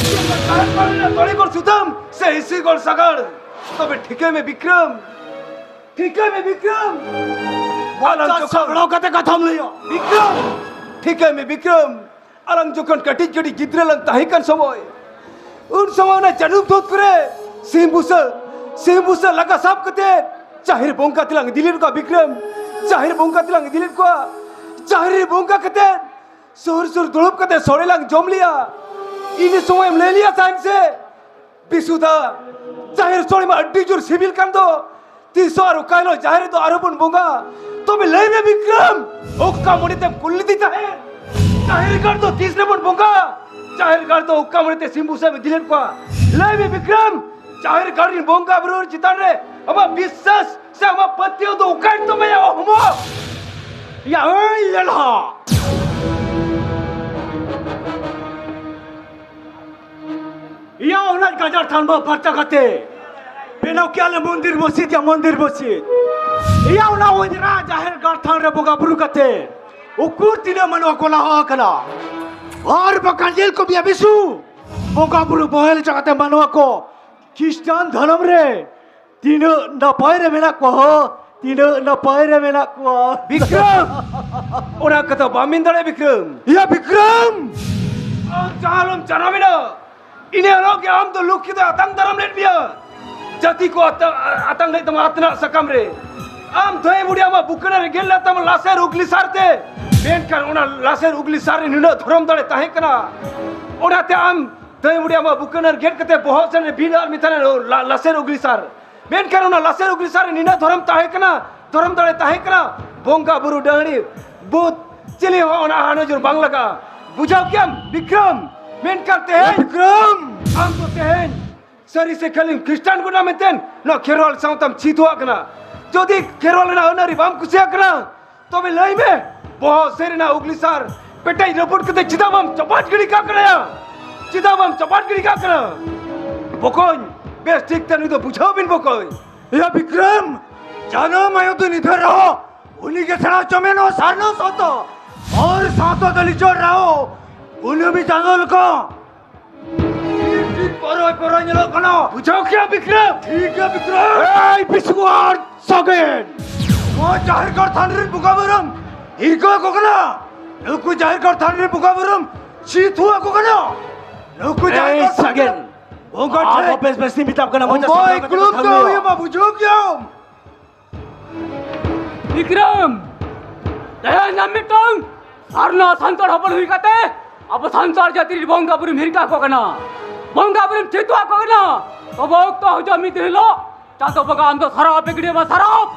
ᱡᱟᱦᱮᱨ ᱜᱟᱲ ᱨᱮᱱᱟᱜ ᱛᱚᱲᱮ ᱜᱚᱲ ᱥᱩᱛᱟᱹᱢ ᱥᱮ ᱦᱤᱥᱤ ᱜᱚᱲ ᱥᱟᱜᱟᱲ? ᱛᱚᱵᱮ ᱴᱷᱤᱠᱟᱹᱭ ᱢᱮ ᱵᱤᱠᱨᱚᱢ, ᱴᱷᱤᱠᱟᱹᱭ ᱢᱮ ᱵᱤᱠᱨᱚᱢ᱾ ᱟᱞᱟᱝ ᱟᱪᱪᱷᱟ, ᱡᱚᱠᱷᱚᱱ ᱥᱟᱜᱲᱟᱣ ᱠᱟᱛᱮ ᱠᱟᱛᱷᱟᱢ ᱞᱟᱹᱭᱟ᱾ ᱵᱤᱠᱨᱚᱢ, ᱴᱷᱤᱠᱟᱹᱭ ᱢᱮ ᱵᱤᱠᱨᱚᱢ, ᱟᱞᱟᱝ ᱡᱚᱠᱷᱚᱱ ᱠᱟᱹᱴᱤᱡ ᱠᱟᱹᱴᱤᱡ ᱜᱤᱫᱽᱨᱟᱹ ᱞᱟᱝ ᱛᱟᱦᱮᱸ ᱠᱟᱱ ᱥᱚᱢᱚᱭ, ᱩᱱ ᱥᱚᱢᱚᱭ ᱚᱱᱟ ᱡᱟᱹᱱᱩᱢ ᱫᱷᱩᱛ ᱠᱚᱨᱮ ᱥᱤᱢ ᱵᱩᱥᱟᱹᱜ, ᱥᱤᱢ ᱵᱩᱥᱟᱹᱜ ᱞᱟᱜᱟ ᱥᱟᱵ ᱠᱟᱛᱮ ᱡᱟᱦᱮᱨ ᱵᱚᱸᱜᱟ ᱛᱮᱞᱟᱝ ᱤᱫᱤ ᱞᱮᱫ ᱠᱚᱣᱟ ᱵᱤᱠᱨᱚᱢ, ᱡᱟᱦᱮᱨ ᱵᱚᱸᱜᱟ ᱛᱮᱞᱟᱝ ᱤᱫᱤ ᱞᱮᱫ ᱠᱚᱣᱟ᱾ ᱡᱟᱦᱮᱨ ᱨᱮ ᱵᱚᱸᱜᱟ ᱠᱟᱛᱮ ᱥᱩᱨ ᱥᱩᱨ ᱫᱩᱲᱩᱵ ᱠᱟᱛᱮ ᱥᱚᱲᱮ ᱞᱟᱝ ᱡᱚᱢ ᱞᱮᱜᱼᱟ᱾ ᱤᱱᱟᱹ ᱥᱚᱢᱚᱭ ᱮᱢ ᱞᱟᱹᱭ ᱞᱮᱜᱼᱟ ᱛᱟᱦᱮᱱ ᱥᱮ, ᱵᱤᱥᱩᱫᱟ, ᱡᱟᱦᱮᱨ ᱥᱳᱲᱮ ᱢᱟ ᱟᱹᱰᱤ ᱡᱳᱨ ᱥᱤᱵᱤᱞ ᱠᱟᱱ ᱫᱚ᱾ ᱛᱤᱥ ᱟᱨ ᱚᱠᱟ ᱦᱤᱞᱳᱜ ᱡᱟᱦᱮᱨ ᱨᱮᱫᱚ ᱟᱨᱦᱚᱸ ᱵᱚᱱ ᱵᱚᱸᱜᱟ? ᱛᱚᱵᱮ ᱞᱟᱹᱭ ᱢᱮ ᱵᱤᱠᱨᱚᱢ, ᱚᱠᱟ ᱢᱚᱱᱮ ᱛᱮᱢ ᱠᱩᱞ ᱞᱤᱫᱤ ᱛᱟᱦᱮᱸᱫ? ᱡᱟᱦᱮᱨ ᱜᱟᱲ ᱫᱚ ᱛᱤᱥ ᱨᱮᱵᱚᱱ ᱵᱚᱸᱜᱟ? ᱡᱟᱦᱮᱨ ᱜᱟᱲ ᱫᱚ ᱚᱠᱟ ᱢᱚᱱᱮ ᱛᱮ ᱥᱤᱢ ᱵᱩᱥᱟᱹᱜ ᱮᱢ ᱤᱫᱤ ᱞᱮᱫ ᱠᱚᱣᱟ? ᱞᱟᱹᱭ ᱢᱮ ᱵᱤᱠᱨᱚᱢ, ᱡᱟᱦᱮᱨ ᱜᱟᱲ ᱨᱮᱱ ᱵᱚᱸᱜᱟ ᱵᱩᱨᱩ ᱪᱮᱛᱟᱱ ᱨᱮ ᱟᱢᱟᱜ ᱵᱤᱥᱥᱟᱥ ᱥᱮ ᱟᱢᱟᱜ ᱯᱟᱹᱛᱭᱟᱹᱣ ᱫᱚ ᱚᱠᱟᱭᱮᱱ ᱛᱟᱢᱟ ᱭᱟ ᱦᱚᱢᱚ? ᱭᱟ ᱦᱳᱭ ᱞᱮᱞᱦᱟ᱾ ᱭᱟ ᱚᱱᱟ ᱜᱟᱡᱟᱲ ᱛᱷᱟᱱ ᱢᱟ ᱯᱷᱟᱨᱪᱟ ᱠᱟᱛᱮ ᱵᱮᱱᱟᱣ ᱠᱮᱜᱼᱟ ᱞᱮ ᱢᱚᱱᱫᱤᱨ ᱢᱚᱥᱡᱤᱫ, ᱭᱟ ᱢᱚᱱᱫᱤᱨ ᱢᱚᱥᱡᱤᱫ᱾ ᱭᱟ ᱚᱱᱟ ᱚᱸᱡᱽᱨᱟ ᱡᱟᱦᱮᱨ ᱜᱟᱲ ᱛᱷᱟᱱ ᱨᱮ ᱵᱚᱸᱜᱟ ᱵᱩᱨᱩ ᱠᱟᱛᱮ ᱩᱠᱩᱨ ᱛᱤᱱᱟᱹᱜ ᱢᱟᱱᱣᱟ ᱠᱚ ᱞᱟᱦᱟ ᱟᱠᱟᱱᱟ? ᱟᱨ ᱵᱟᱠᱷᱟᱱ ᱧᱮᱞ ᱠᱚᱢ ᱭᱟ ᱵᱤᱥᱩ, ᱵᱚᱸᱜᱟ ᱵᱩᱨᱩ ᱵᱚᱦᱮᱞ ᱦᱚᱪᱚ ᱠᱟᱛᱮ ᱢᱟᱱᱣᱟ ᱠᱚ ᱠᱷᱨᱤᱥᱴᱟᱱ ᱫᱷᱚᱨᱚᱢ ᱨᱮ ᱛᱤᱱᱟᱹᱜ ᱱᱟᱯᱟᱭ ᱨᱮ ᱢᱮᱱᱟᱜ ᱠᱚᱣᱟ ᱦᱳ, ᱛᱤᱱᱟᱹᱜ ᱱᱟᱯᱟᱭ ᱨᱮ ᱢᱮᱱᱟᱜ ᱠᱚᱣᱟ᱾ ᱵᱤᱠᱨᱚᱢ! ᱚᱱᱟ ᱠᱟᱛᱷᱟ ᱵᱟᱢ ᱢᱮᱱ ᱫᱟᱲᱮᱭᱟᱜᱼᱟ, ᱵᱤᱠᱨᱚᱢ᱾ ᱭᱟ ᱵᱤᱠᱨᱚᱢ! ᱟᱢ ᱡᱟᱦᱟᱸ ᱦᱤᱞᱳᱜ ᱡᱟᱱᱟᱢ ᱮᱱᱟ, ᱤᱱᱟᱹ ᱦᱤᱞᱳᱜ ᱜᱮ ᱟᱢ ᱫᱚ ᱞᱚᱠᱠᱷᱤ ᱫᱚᱭ ᱟᱛᱟᱝ ᱫᱟᱨᱟᱢ ᱞᱮᱫ ᱢᱮᱭᱟ᱾ ᱡᱟᱹᱛᱤ ᱠᱚ ᱟᱛᱟ-, ᱟᱛᱟᱝ ᱞᱮᱫ ᱛᱟᱢᱟ ᱟᱛᱱᱟᱜ ᱥᱟᱠᱟᱢ ᱨᱮ᱾ ᱟᱢ ᱫᱷᱟᱹᱭ ᱵᱩᱰᱷᱤ ᱟᱢᱟᱜ ᱵᱩᱠᱟᱹ ᱨᱮ ᱜᱮᱫ ᱞᱮᱫ ᱛᱟᱢᱟ ᱞᱟᱥᱮᱨ ᱩᱜᱽᱞᱤ ᱥᱟᱨ ᱛᱮ᱾ ᱢᱮᱱᱠᱷᱟᱱ ᱚᱱᱟ ᱞᱟᱥᱮᱨ ᱩᱜᱽᱞᱤ ᱥᱟᱨ ᱨᱮ ᱱᱩᱱᱟᱹᱜ ᱫᱷᱚᱨᱚᱢ ᱫᱟᱲᱮ ᱛᱟᱦᱮᱸ ᱠᱟᱱᱟ᱾ ᱚᱱᱟᱛᱮ ᱟᱢ ᱫᱷᱟᱹᱭ ᱵᱩᱰᱷᱤ ᱟᱢᱟᱜ ᱵᱩᱠᱟᱹ ᱨᱮ ᱜᱮᱫ ᱠᱟᱛᱮ ᱵᱚᱦᱚᱜ ᱥᱮᱱ ᱨᱮ ᱵᱤᱱ ᱟᱨ ᱢᱤᱫ ᱛᱷᱟᱱ ᱨᱮ ᱞᱟ-, ᱞᱟᱥᱮᱨ ᱩᱜᱽᱞᱤ ᱥᱟᱨ᱾ ᱢᱮᱱᱠᱷᱟᱱ ᱚᱱᱟ ᱞᱟᱥᱮᱨ ᱩᱜᱽᱞᱤ ᱥᱟᱨ ᱨᱮ ᱱᱤᱱᱟᱹᱜ ᱫᱷᱚᱨᱚᱢ ᱛᱟᱦᱮᱸ ᱠᱟᱱᱟ, ᱫᱷᱚᱨᱚᱢ ᱫᱟᱲᱮ ᱛᱟᱦᱮᱸ ᱠᱟᱱᱟ, ᱵᱚᱸᱜᱟ ᱵᱩᱨᱩ ᱰᱟᱹᱦᱲᱤ ᱵᱩᱛ ᱪᱤᱞᱤ ᱦᱚᱸ ᱚᱱᱟ ᱦᱟᱱᱚ ᱡᱳᱨ ᱵᱟᱝ ᱞᱟᱜᱟᱜᱼᱟ᱾ ᱵᱩᱡᱷᱟᱹᱣ ᱠᱮᱟᱢ ᱵᱤᱠᱨᱚᱢ? ᱢᱮᱱᱠᱷᱟᱱ ᱛᱮᱦᱮᱧ ᱵᱤᱠᱨᱚᱢ! ᱟᱢ ᱫᱚ ᱛᱮᱦᱮᱧ ᱥᱟᱹᱨᱤ ᱥᱮ ᱠᱷᱟᱹᱞᱤᱢ ᱠᱷᱨᱤᱥᱴᱟᱱ ᱠᱟᱱᱟ ᱢᱮᱱᱛᱮ ᱱᱚᱣᱟ ᱠᱷᱮᱨᱣᱟᱞ ᱥᱟᱶᱛᱟᱢ ᱪᱷᱤᱛᱩᱣᱟᱜ ᱠᱟᱱᱟ? ᱡᱩᱫᱤ ᱠᱷᱮᱨᱣᱟᱞ ᱨᱮᱱᱟᱜ ᱟᱹᱱ ᱟᱹᱨᱤ ᱵᱟᱢ ᱠᱩᱥᱤᱭᱟᱜ ᱠᱟᱱᱟ, ᱛᱚᱵᱮ ᱞᱟᱹᱭ ᱢᱮ, ᱵᱚᱦᱚᱜ ᱥᱮᱫ ᱨᱮᱱᱟᱜ ᱩᱜᱽᱞᱤ ᱥᱟᱨ ᱯᱮᱴᱮᱡ ᱨᱟᱹᱯᱩᱫ ᱠᱟᱛᱮ ᱪᱮᱫᱟᱜ ᱵᱟᱢ ᱪᱟᱯᱟᱫ ᱜᱤᱰᱤ ᱠᱟᱜ ᱠᱟᱱᱟ ᱭᱟ? ᱪᱮᱫᱟᱜ ᱵᱟᱢ ᱪᱟᱯᱟᱫ ᱜᱤᱰᱤ ᱠᱟᱜ ᱠᱟᱱᱟ? ᱵᱚᱠᱚᱧ, ᱵᱮᱥ ᱴᱷᱤᱠ ᱛᱮ ᱱᱩᱭ ᱫᱚ ᱵᱩᱡᱷᱟᱹᱣ ᱵᱤᱱ ᱵᱚᱠᱚᱧ᱾ ᱭᱟ ᱵᱤᱠᱨᱚᱢ, ᱡᱟᱱᱟᱢ ᱟᱭᱳ ᱫᱚ ᱱᱤᱫᱷᱟᱹᱱ ᱨᱮᱦᱚᱸ ᱩᱱᱤ ᱜᱮ ᱥᱮᱬᱟ ᱦᱚᱪᱚ ᱢᱮ ᱱᱚᱣᱟ ᱥᱟᱨᱱᱟ ᱥᱟᱶᱛᱟ ᱟᱨ ᱥᱟᱶᱛᱟ ᱫᱚ ᱞᱤᱪᱟᱹᱲ ᱨᱮᱦᱚᱸ ᱩᱱᱟᱹᱢᱤ ᱪᱟᱸᱫᱚ ᱞᱮᱠᱟ ᱴᱷᱤᱠ ᱴᱷᱤᱠ ᱯᱚᱨᱚᱭ ᱯᱚᱨᱚᱭ ᱧᱮᱞᱚᱜ ᱠᱟᱱᱟ᱾ ᱵᱩᱡᱷᱟᱹᱣ ᱠᱮᱭᱟ ᱵᱤᱠᱨᱚᱢ? ᱴᱷᱤᱠ ᱜᱮᱭᱟ ᱵᱤᱠᱨᱚᱢ᱾ ᱮᱭ ᱵᱤᱥᱣᱟᱨ ᱥᱟᱜᱮᱱ! ᱱᱚᱣᱟ ᱡᱟᱦᱮᱨ ᱜᱟᱲ ᱛᱷᱟᱱ ᱨᱮᱱ ᱵᱚᱸᱜᱟ ᱵᱩᱨᱩᱢ ᱦᱤᱨᱠᱟᱹ ᱟᱠᱚ ᱠᱟᱱᱟ᱾ ᱱᱩᱠᱩ ᱡᱟᱦᱮᱨ ᱜᱟᱲ ᱛᱷᱟᱱ ᱨᱮᱱ ᱵᱚᱸᱜᱟ ᱵᱩᱨᱩᱢ ᱪᱷᱤ ᱛᱷᱩ ᱟᱠᱚ ᱠᱟᱱᱟ᱾ ᱱᱩᱠᱩ ᱡᱟᱦᱮᱨ ᱮᱭ ᱜᱟᱲ ᱛᱷᱟᱱ ᱥᱟᱜᱮᱱ! ᱨᱮᱱ ᱵᱚᱸᱜᱟ ᱟᱢ ᱴᱷᱮᱱ ᱦᱚᱸ ᱵᱮᱥ ᱵᱮᱥ ᱛᱮᱢ ᱢᱮᱛᱟᱢ ᱠᱟᱱᱟ, ᱢᱚᱡᱟ ᱚᱠᱚᱭ ᱥᱟᱢᱱᱟ ᱠᱟᱛᱮ ᱠᱞᱩᱵ ᱠᱟᱛᱷᱟ ᱫᱚ ᱞᱟᱹᱭ ᱦᱩᱭᱩᱜᱼᱟ᱾ ᱦᱩᱭᱩᱜᱼᱟ, ᱵᱩᱡᱷᱟᱹᱣ ᱠᱮᱭᱟᱢ᱾ ᱵᱤᱠᱨᱚᱢ! ᱛᱮᱦᱮᱧ ᱟᱢ ᱢᱤᱫᱴᱟᱝ ᱥᱟᱨᱱᱟ ᱥᱟᱱᱛᱟᱲ ᱦᱚᱯᱚᱱ ᱦᱩᱭ ᱠᱟᱛᱮ ᱟᱵᱚ ᱥᱟᱱᱛᱟᱲ ᱡᱟᱹᱛᱤ ᱨᱮᱱ ᱵᱚᱸᱜᱟ ᱵᱩᱨᱩᱢ ᱦᱤᱨᱠᱟᱹ ᱟᱠᱚ ᱠᱟᱱᱟ᱾ ᱵᱚᱸᱜᱟ ᱵᱩᱨᱩᱢ ᱪᱷᱤᱛᱩᱣᱟᱜ ᱠᱚ ᱠᱟᱱᱟ᱾ ᱛᱚᱵᱮ ᱚᱠᱛᱚ ᱦᱤᱡᱩᱜᱼᱟ ᱢᱤᱫ ᱫᱤᱱ ᱦᱤᱞᱳᱜ, ᱪᱟᱸᱫᱚ ᱵᱚᱸᱜᱟ ᱟᱢ ᱫᱚ ᱥᱟᱨᱟᱯ ᱮ ᱜᱤᱰᱤᱭᱟᱢᱟ, ᱥᱟᱨᱟᱯ᱾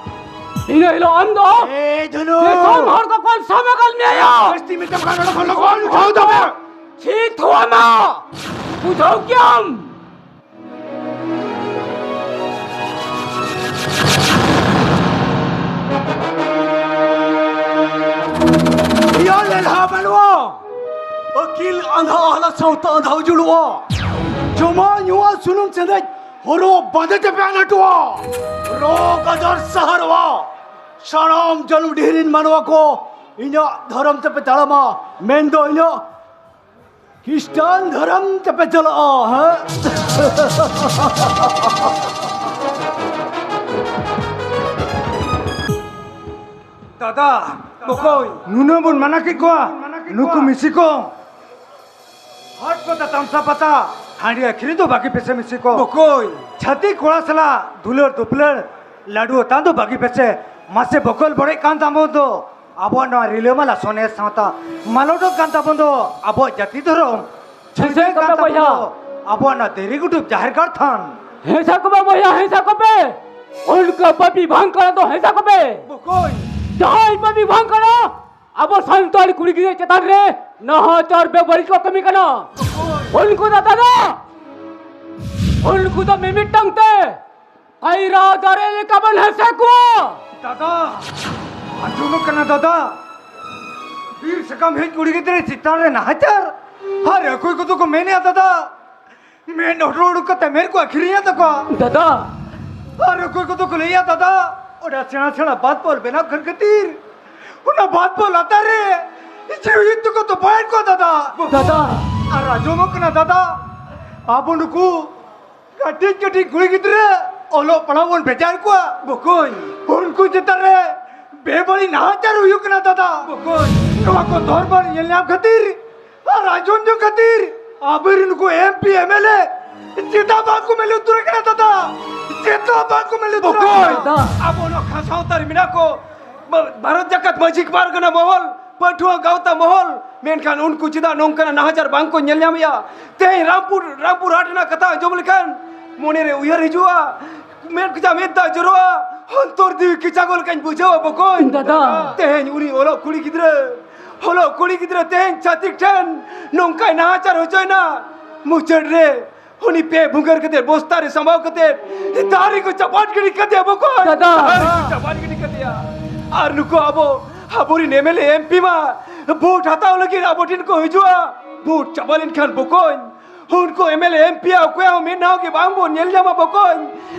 ᱤᱱᱟᱹ ᱦᱤᱞᱳᱜ ᱟᱢ ᱫᱚ ᱮᱭ ᱫᱷᱩᱱᱩ! ᱫᱤᱥᱚᱢ ᱦᱚᱲ ᱠᱚ ᱠᱚᱞ ᱥᱟᱢᱮ ᱠᱟᱱ ᱢᱮᱭᱟ᱾ ᱡᱟᱹᱥᱛᱤ ᱢᱮᱛᱟᱢ ᱠᱷᱟᱱ ᱱᱚᱰᱮ ᱠᱷᱚᱱ ᱞᱚᱜᱚᱱ ᱩᱴᱷᱟᱹᱣ ᱛᱟᱢᱟ᱾ ᱪᱷᱤᱛᱩᱣᱟᱢᱟ᱾ ᱵᱩᱡᱷᱟᱹᱣ ᱠᱮᱭᱟᱢ᱾ ᱤᱭᱟ ᱞᱮᱞᱦᱟ ᱢᱟᱱᱣᱟ, ᱟᱹᱠᱤᱞ ᱟᱸᱫᱷᱟ ᱟᱦᱞᱟ ᱥᱟᱶᱛᱟ ᱟᱸᱫᱷᱟ ᱩᱡᱩᱲᱚᱜᱼᱟ᱾ ᱡᱚᱢᱟᱜ ᱧᱩᱣᱟᱜ ᱥᱩᱱᱩᱢ ᱥᱮᱸᱫᱮᱡ ᱦᱚᱨᱚᱜ ᱵᱟᱸᱫᱮ ᱛᱮᱯᱮ ᱟᱱᱟᱴᱚᱜᱼᱟ᱾ ᱨᱳᱜᱽ ᱟᱡᱟᱨ ᱥᱟᱦᱟᱨᱚᱜᱼᱟ᱾ ᱥᱟᱱᱟᱢ ᱡᱟᱹᱱᱩᱢ ᱰᱤᱦᱤ ᱨᱤᱱ ᱢᱟᱱᱣᱟ ᱠᱚ ᱤᱧᱟᱹᱜ ᱫᱷᱚᱨᱚᱢ ᱛᱮᱯᱮ ᱛᱟᱲᱟᱢᱟ, ᱢᱮᱱᱫᱚ ᱤᱧᱟᱹᱜ ᱠᱷᱨᱤᱥᱴᱟᱱ ᱫᱷᱚᱨᱚᱢ ᱛᱮᱯᱮ ᱪᱟᱞᱟᱜᱼᱟ, ᱦᱮᱸ? ᱫᱟᱫᱟ, ᱵᱚᱠᱚᱭ, ᱱᱩᱱᱟᱹᱜ ᱵᱚᱱ ᱢᱟᱱᱟ ᱠᱮᱫ ᱠᱚᱣᱟ, ᱱᱩᱠᱩ ᱢᱤᱥᱤ ᱠᱚ᱾ ᱦᱟᱴ ᱯᱟᱛᱟ, ᱛᱟᱢᱥᱟ ᱯᱟᱛᱟ, ᱦᱟᱺᱰᱤ ᱟᱹᱠᱷᱨᱤᱧ ᱫᱚ ᱵᱟᱹᱜᱤ ᱯᱮᱥᱮ ᱢᱤᱥᱤ ᱠᱚ᱾ ᱵᱚᱠᱚᱭ᱾ ᱪᱷᱟᱹᱛᱤᱠ ᱠᱚᱲᱟ ᱥᱟᱞᱟᱜ ᱫᱩᱞᱟᱹᱲ ᱫᱩᱯᱞᱟᱹᱲ, ᱞᱟᱹᱰᱩ ᱟᱛᱟᱝ ᱫᱚ ᱵᱟᱹᱜᱤ ᱯᱮᱥᱮ᱾ ᱢᱟᱥᱮ ᱵᱚᱠᱚᱞ ᱵᱚᱲᱮᱜ ᱠᱟᱱ ᱛᱟᱵᱚᱱ ᱫᱚ ᱟᱵᱚᱣᱟᱜ ᱱᱚᱣᱟ ᱨᱤᱞᱟᱹᱢᱟᱞᱟ ᱥᱚᱱᱮᱥ ᱥᱟᱶᱛᱟ, ᱢᱟᱞᱚᱴᱚᱜ ᱠᱟᱱ ᱛᱟᱵᱚᱱ ᱫᱚ ᱟᱵᱚᱣᱟᱜ ᱡᱟᱹᱛᱤ ᱫᱷᱚᱨᱚᱢ, ᱦᱮᱸᱥᱮ ᱪᱷᱩᱰᱟᱹᱨ ᱠᱟᱱ ᱠᱟᱛᱷᱟ ᱛᱟᱵᱚᱱ ᱵᱚᱭᱦᱟ᱾ ᱫᱚ ᱟᱵᱚᱣᱟᱜ ᱱᱚᱣᱟ ᱫᱮᱨᱤ ᱜᱩᱴᱩ ᱡᱟᱦᱮᱨ ᱜᱟᱲ ᱛᱷᱟᱱ᱾ ᱦᱮᱸᱥᱮ ᱠᱚ ᱵᱮ ᱵᱚᱭᱦᱟ, ᱦᱮᱸᱥᱮ ᱠᱚ ᱵᱮ᱾ ᱩᱱᱠᱩ ᱯᱟᱯᱤ ᱵᱷᱟᱝ ᱠᱟᱱᱟ ᱫᱚ ᱦᱮᱸᱥᱮ ᱠᱚ ᱵᱮ᱾ ᱵᱚᱠᱚᱭ᱾ ᱡᱟᱦᱟᱸᱭ ᱯᱟᱯᱤ ᱵᱷᱟᱝ ᱠᱟᱱᱟ, ᱟᱵᱚ ᱥᱟᱱᱛᱟᱲ ᱠᱩᱲᱤ ᱜᱤᱫᱽᱨᱟᱹ ᱪᱮᱛᱟᱱ ᱨᱮ ᱱᱟᱦᱟᱪᱟᱨ ᱵᱮᱵᱟᱹᱲᱤᱡ ᱠᱚ ᱠᱟᱹᱢᱤ ᱠᱟᱱᱟ᱾ ᱵᱚᱠᱚᱭ᱾ ᱩᱱᱠᱩ ᱫᱚ ᱫᱟᱫᱟ, ᱩᱱᱠᱩ ᱫᱚ ᱢᱤᱢᱤᱫᱴᱟᱝ ᱛᱮ ᱠᱟᱭᱨᱟ ᱫᱟᱨᱮ ᱞᱮᱠᱟ ᱵᱚᱱ ᱦᱮᱸᱥᱮ ᱠᱚᱣᱟ᱾ ᱫᱟᱫᱟ, ᱟᱸᱡᱚᱢᱚᱜ ᱠᱟᱱᱟ ᱫᱟᱫᱟ, ᱵᱤᱨ ᱥᱟᱠᱟᱢ ᱦᱮᱡ ᱠᱩᱲᱤ ᱜᱤᱫᱽᱨᱟᱹ ᱪᱮᱛᱟᱱ ᱨᱮ ᱱᱟᱦᱟᱪᱟᱨ᱾ ᱟᱨ ᱚᱠᱚᱭ ᱠᱚᱫᱚ ᱠᱚ ᱢᱮᱱᱮᱜᱼᱟ ᱫᱟᱫᱟ, ᱢᱮᱫ ᱦᱚᱴᱚ ᱩᱰᱩᱠ ᱠᱟᱛᱮ ᱢᱮᱫ ᱠᱚ ᱟᱹᱠᱷᱨᱤᱧᱟ ᱫᱟᱫᱟ᱾ ᱫᱟᱫᱟ᱾ ᱟᱨ ᱚᱠᱚᱭ ᱠᱚᱫᱚ ᱠᱚ ᱞᱟᱹᱭᱟ ᱫᱟᱫᱟ, ᱚᱱᱟ ᱥᱮᱬᱟ ᱥᱮᱬᱟ ᱵᱟᱸᱫᱽ ᱯᱚᱞ ᱵᱮᱱᱟᱣ ᱠᱷᱟᱱ ᱠᱷᱟᱹᱛᱤᱨ ᱚᱱᱟ ᱵᱟᱸᱫᱽ ᱯᱚᱞ ᱞᱟᱛᱟᱨ ᱨᱮ ᱡᱤᱣᱤ ᱛᱮᱠᱚ ᱛᱚᱯᱟᱭᱮᱫ ᱠᱚᱣᱟ ᱫᱟᱫᱟ᱾ ᱫᱟᱫᱟ᱾ ᱟᱨ ᱟᱸᱡᱚᱢᱚᱜ ᱠᱟᱱᱟ ᱫᱟᱫᱟ, ᱟᱵᱚ ᱱᱩᱠᱩ ᱠᱟᱹᱴᱤᱡ ᱠᱟᱹᱴᱤᱡ ᱠᱩᱲᱤ ᱜᱤᱫᱽᱨᱟᱹ ᱚᱞᱚᱜ ᱯᱟᱲᱦᱟᱣ ᱵᱚᱱ ᱵᱷᱮᱡᱟᱭᱮᱫ ᱠᱚᱣᱟ᱾ ᱵᱚᱠᱚᱧ᱾ ᱩᱱᱠᱩ ᱪᱮᱛᱟᱱ ᱨᱮ ᱵᱮᱵᱟᱹᱲᱤᱡ ᱱᱟᱦᱟᱪᱟᱨ ᱦᱩᱭᱩᱜ ᱠᱟᱱᱟ ᱫᱟᱫᱟ᱾ ᱵᱚᱠᱚᱧ᱾ ᱱᱚᱣᱟ ᱠᱚ ᱫᱷᱚᱨᱢᱚ ᱧᱮᱞ ᱧᱟᱢ ᱠᱷᱟᱹᱛᱤᱨ ᱟᱨ ᱟᱸᱡᱚᱢ ᱡᱚᱝ ᱠᱷᱟᱹᱛᱤᱨ ᱟᱵᱚᱨᱮᱱ ᱱᱩᱠᱩ M P, M L A ᱪᱮᱫᱟᱜ ᱵᱟᱝᱠᱚ ᱢᱮᱞ ᱩᱛᱟᱹᱨ ᱠᱟᱱᱟ ᱫᱟᱫᱟ? ᱪᱮᱫᱟᱜ ᱵᱟᱝᱠᱚ ᱢᱮᱞ ᱩᱛᱟᱹᱨ ᱠᱟᱱᱟ? ᱵᱚᱠᱚᱧ᱾ ᱟᱵᱚ ᱱᱚᱣᱟ ᱠᱷᱟᱥ ᱥᱟᱶᱛᱟ ᱨᱮ ᱢᱮᱱᱟᱜ ᱠᱚ ᱵᱷᱟ-, ᱵᱷᱟᱨᱚᱛ ᱡᱟᱠᱟᱛ ᱢᱟᱹᱡᱷᱤ ᱯᱟᱨᱜᱟᱱᱟ ᱢᱚᱦᱚᱞ, ᱯᱟᱹᱴᱷᱩᱣᱟᱹ ᱜᱟᱶᱛᱟ ᱢᱚᱦᱚᱞ, ᱢᱮᱱᱠᱷᱟᱱ ᱩᱱᱠᱩ ᱪᱮᱫᱟᱜ ᱱᱚᱝᱠᱟᱱᱟᱜ ᱱᱟᱦᱟᱪᱟᱨ ᱵᱟᱝ ᱠᱚ ᱧᱮᱞ ᱧᱟᱢᱮᱜᱼᱟ? ᱛᱮᱦᱮᱧ ᱨᱟᱢᱯᱩᱨ, ᱨᱟᱢᱯᱩᱨ ᱦᱟᱴ ᱨᱮᱱᱟᱜ ᱠᱟᱛᱷᱟ ᱟᱸᱡᱚᱢ ᱞᱮᱠᱷᱟᱱ ᱢᱚᱱᱮᱨᱮ ᱩᱭᱦᱟᱹᱨ ᱦᱤᱡᱩᱜᱼᱟ, ᱢᱮᱫ ᱠᱷᱚᱱᱟᱜ ᱢᱮᱫ ᱫᱟᱜ ᱡᱚᱨᱚᱜᱼᱟ, ᱚᱱᱛᱚᱨ ᱡᱤᱣᱤ ᱠᱮᱪᱟᱜᱚᱜ ᱞᱮᱠᱟᱧ ᱵᱩᱡᱷᱟᱹᱣᱟ ᱵᱚᱠᱚᱧ᱾ ᱫᱟᱫᱟ᱾ ᱛᱮᱦᱮᱧ ᱩᱱᱤ ᱚᱞᱚᱜ ᱠᱩᱲᱤ ᱜᱤᱫᱽᱨᱟᱹ, ᱚᱞᱚᱜ ᱠᱩᱲᱤ ᱜᱤᱫᱽᱨᱟᱹ ᱛᱮᱦᱮᱧ ᱪᱷᱟᱹᱛᱤᱠ ᱴᱷᱮᱱ ᱱᱚᱝᱠᱟᱭ ᱱᱟᱦᱟᱪᱟᱨ ᱦᱚᱪᱚᱭᱮᱱᱟ, ᱢᱩᱪᱟᱹᱫ ᱨᱮ ᱩᱱᱤ ᱯᱮ ᱵᱷᱩᱜᱟᱹᱨ ᱠᱟᱛᱮ, ᱵᱚᱥᱛᱟ ᱨᱮ ᱥᱟᱢᱵᱟᱣ ᱠᱟᱛᱮ, ᱫᱟᱨᱮ ᱠᱚ ᱪᱟᱯᱟᱫ ᱜᱤᱰᱤ ᱠᱟᱫᱮᱭᱟ ᱵᱚᱠᱚᱧ᱾ ᱫᱟᱫᱟ᱾ ᱫᱟᱨᱮ ᱠᱚ ᱪᱟᱯᱟᱫ ᱜᱤᱰᱤ ᱠᱟᱫᱮᱭᱟ᱾ ᱟᱨ ᱱᱩᱠᱩ ᱟᱵᱚ, ᱟᱵᱚᱨᱤᱱ M L A, M P ᱢᱟ ᱵᱷᱳᱴ ᱦᱟᱛᱟᱣ ᱞᱟᱹᱜᱤᱫ ᱟᱵᱚ ᱴᱷᱮᱱ ᱠᱚ ᱦᱤᱡᱩᱜᱼᱟ᱾ ᱵᱷᱳᱴ ᱪᱟᱵᱟ ᱞᱮᱱᱠᱷᱟᱱ ᱵᱚᱠᱚᱧ, ᱩᱱᱠᱩ M L A, M P ᱭᱟᱜ ᱚᱠᱚᱭᱟᱜ ᱦᱚᱸ ᱢᱤᱫ ᱫᱷᱟᱣ ᱜᱮ ᱵᱟᱝ ᱵᱚᱱ ᱧᱮᱞ ᱧᱟᱢᱟ ᱵᱚᱠᱚᱧ᱾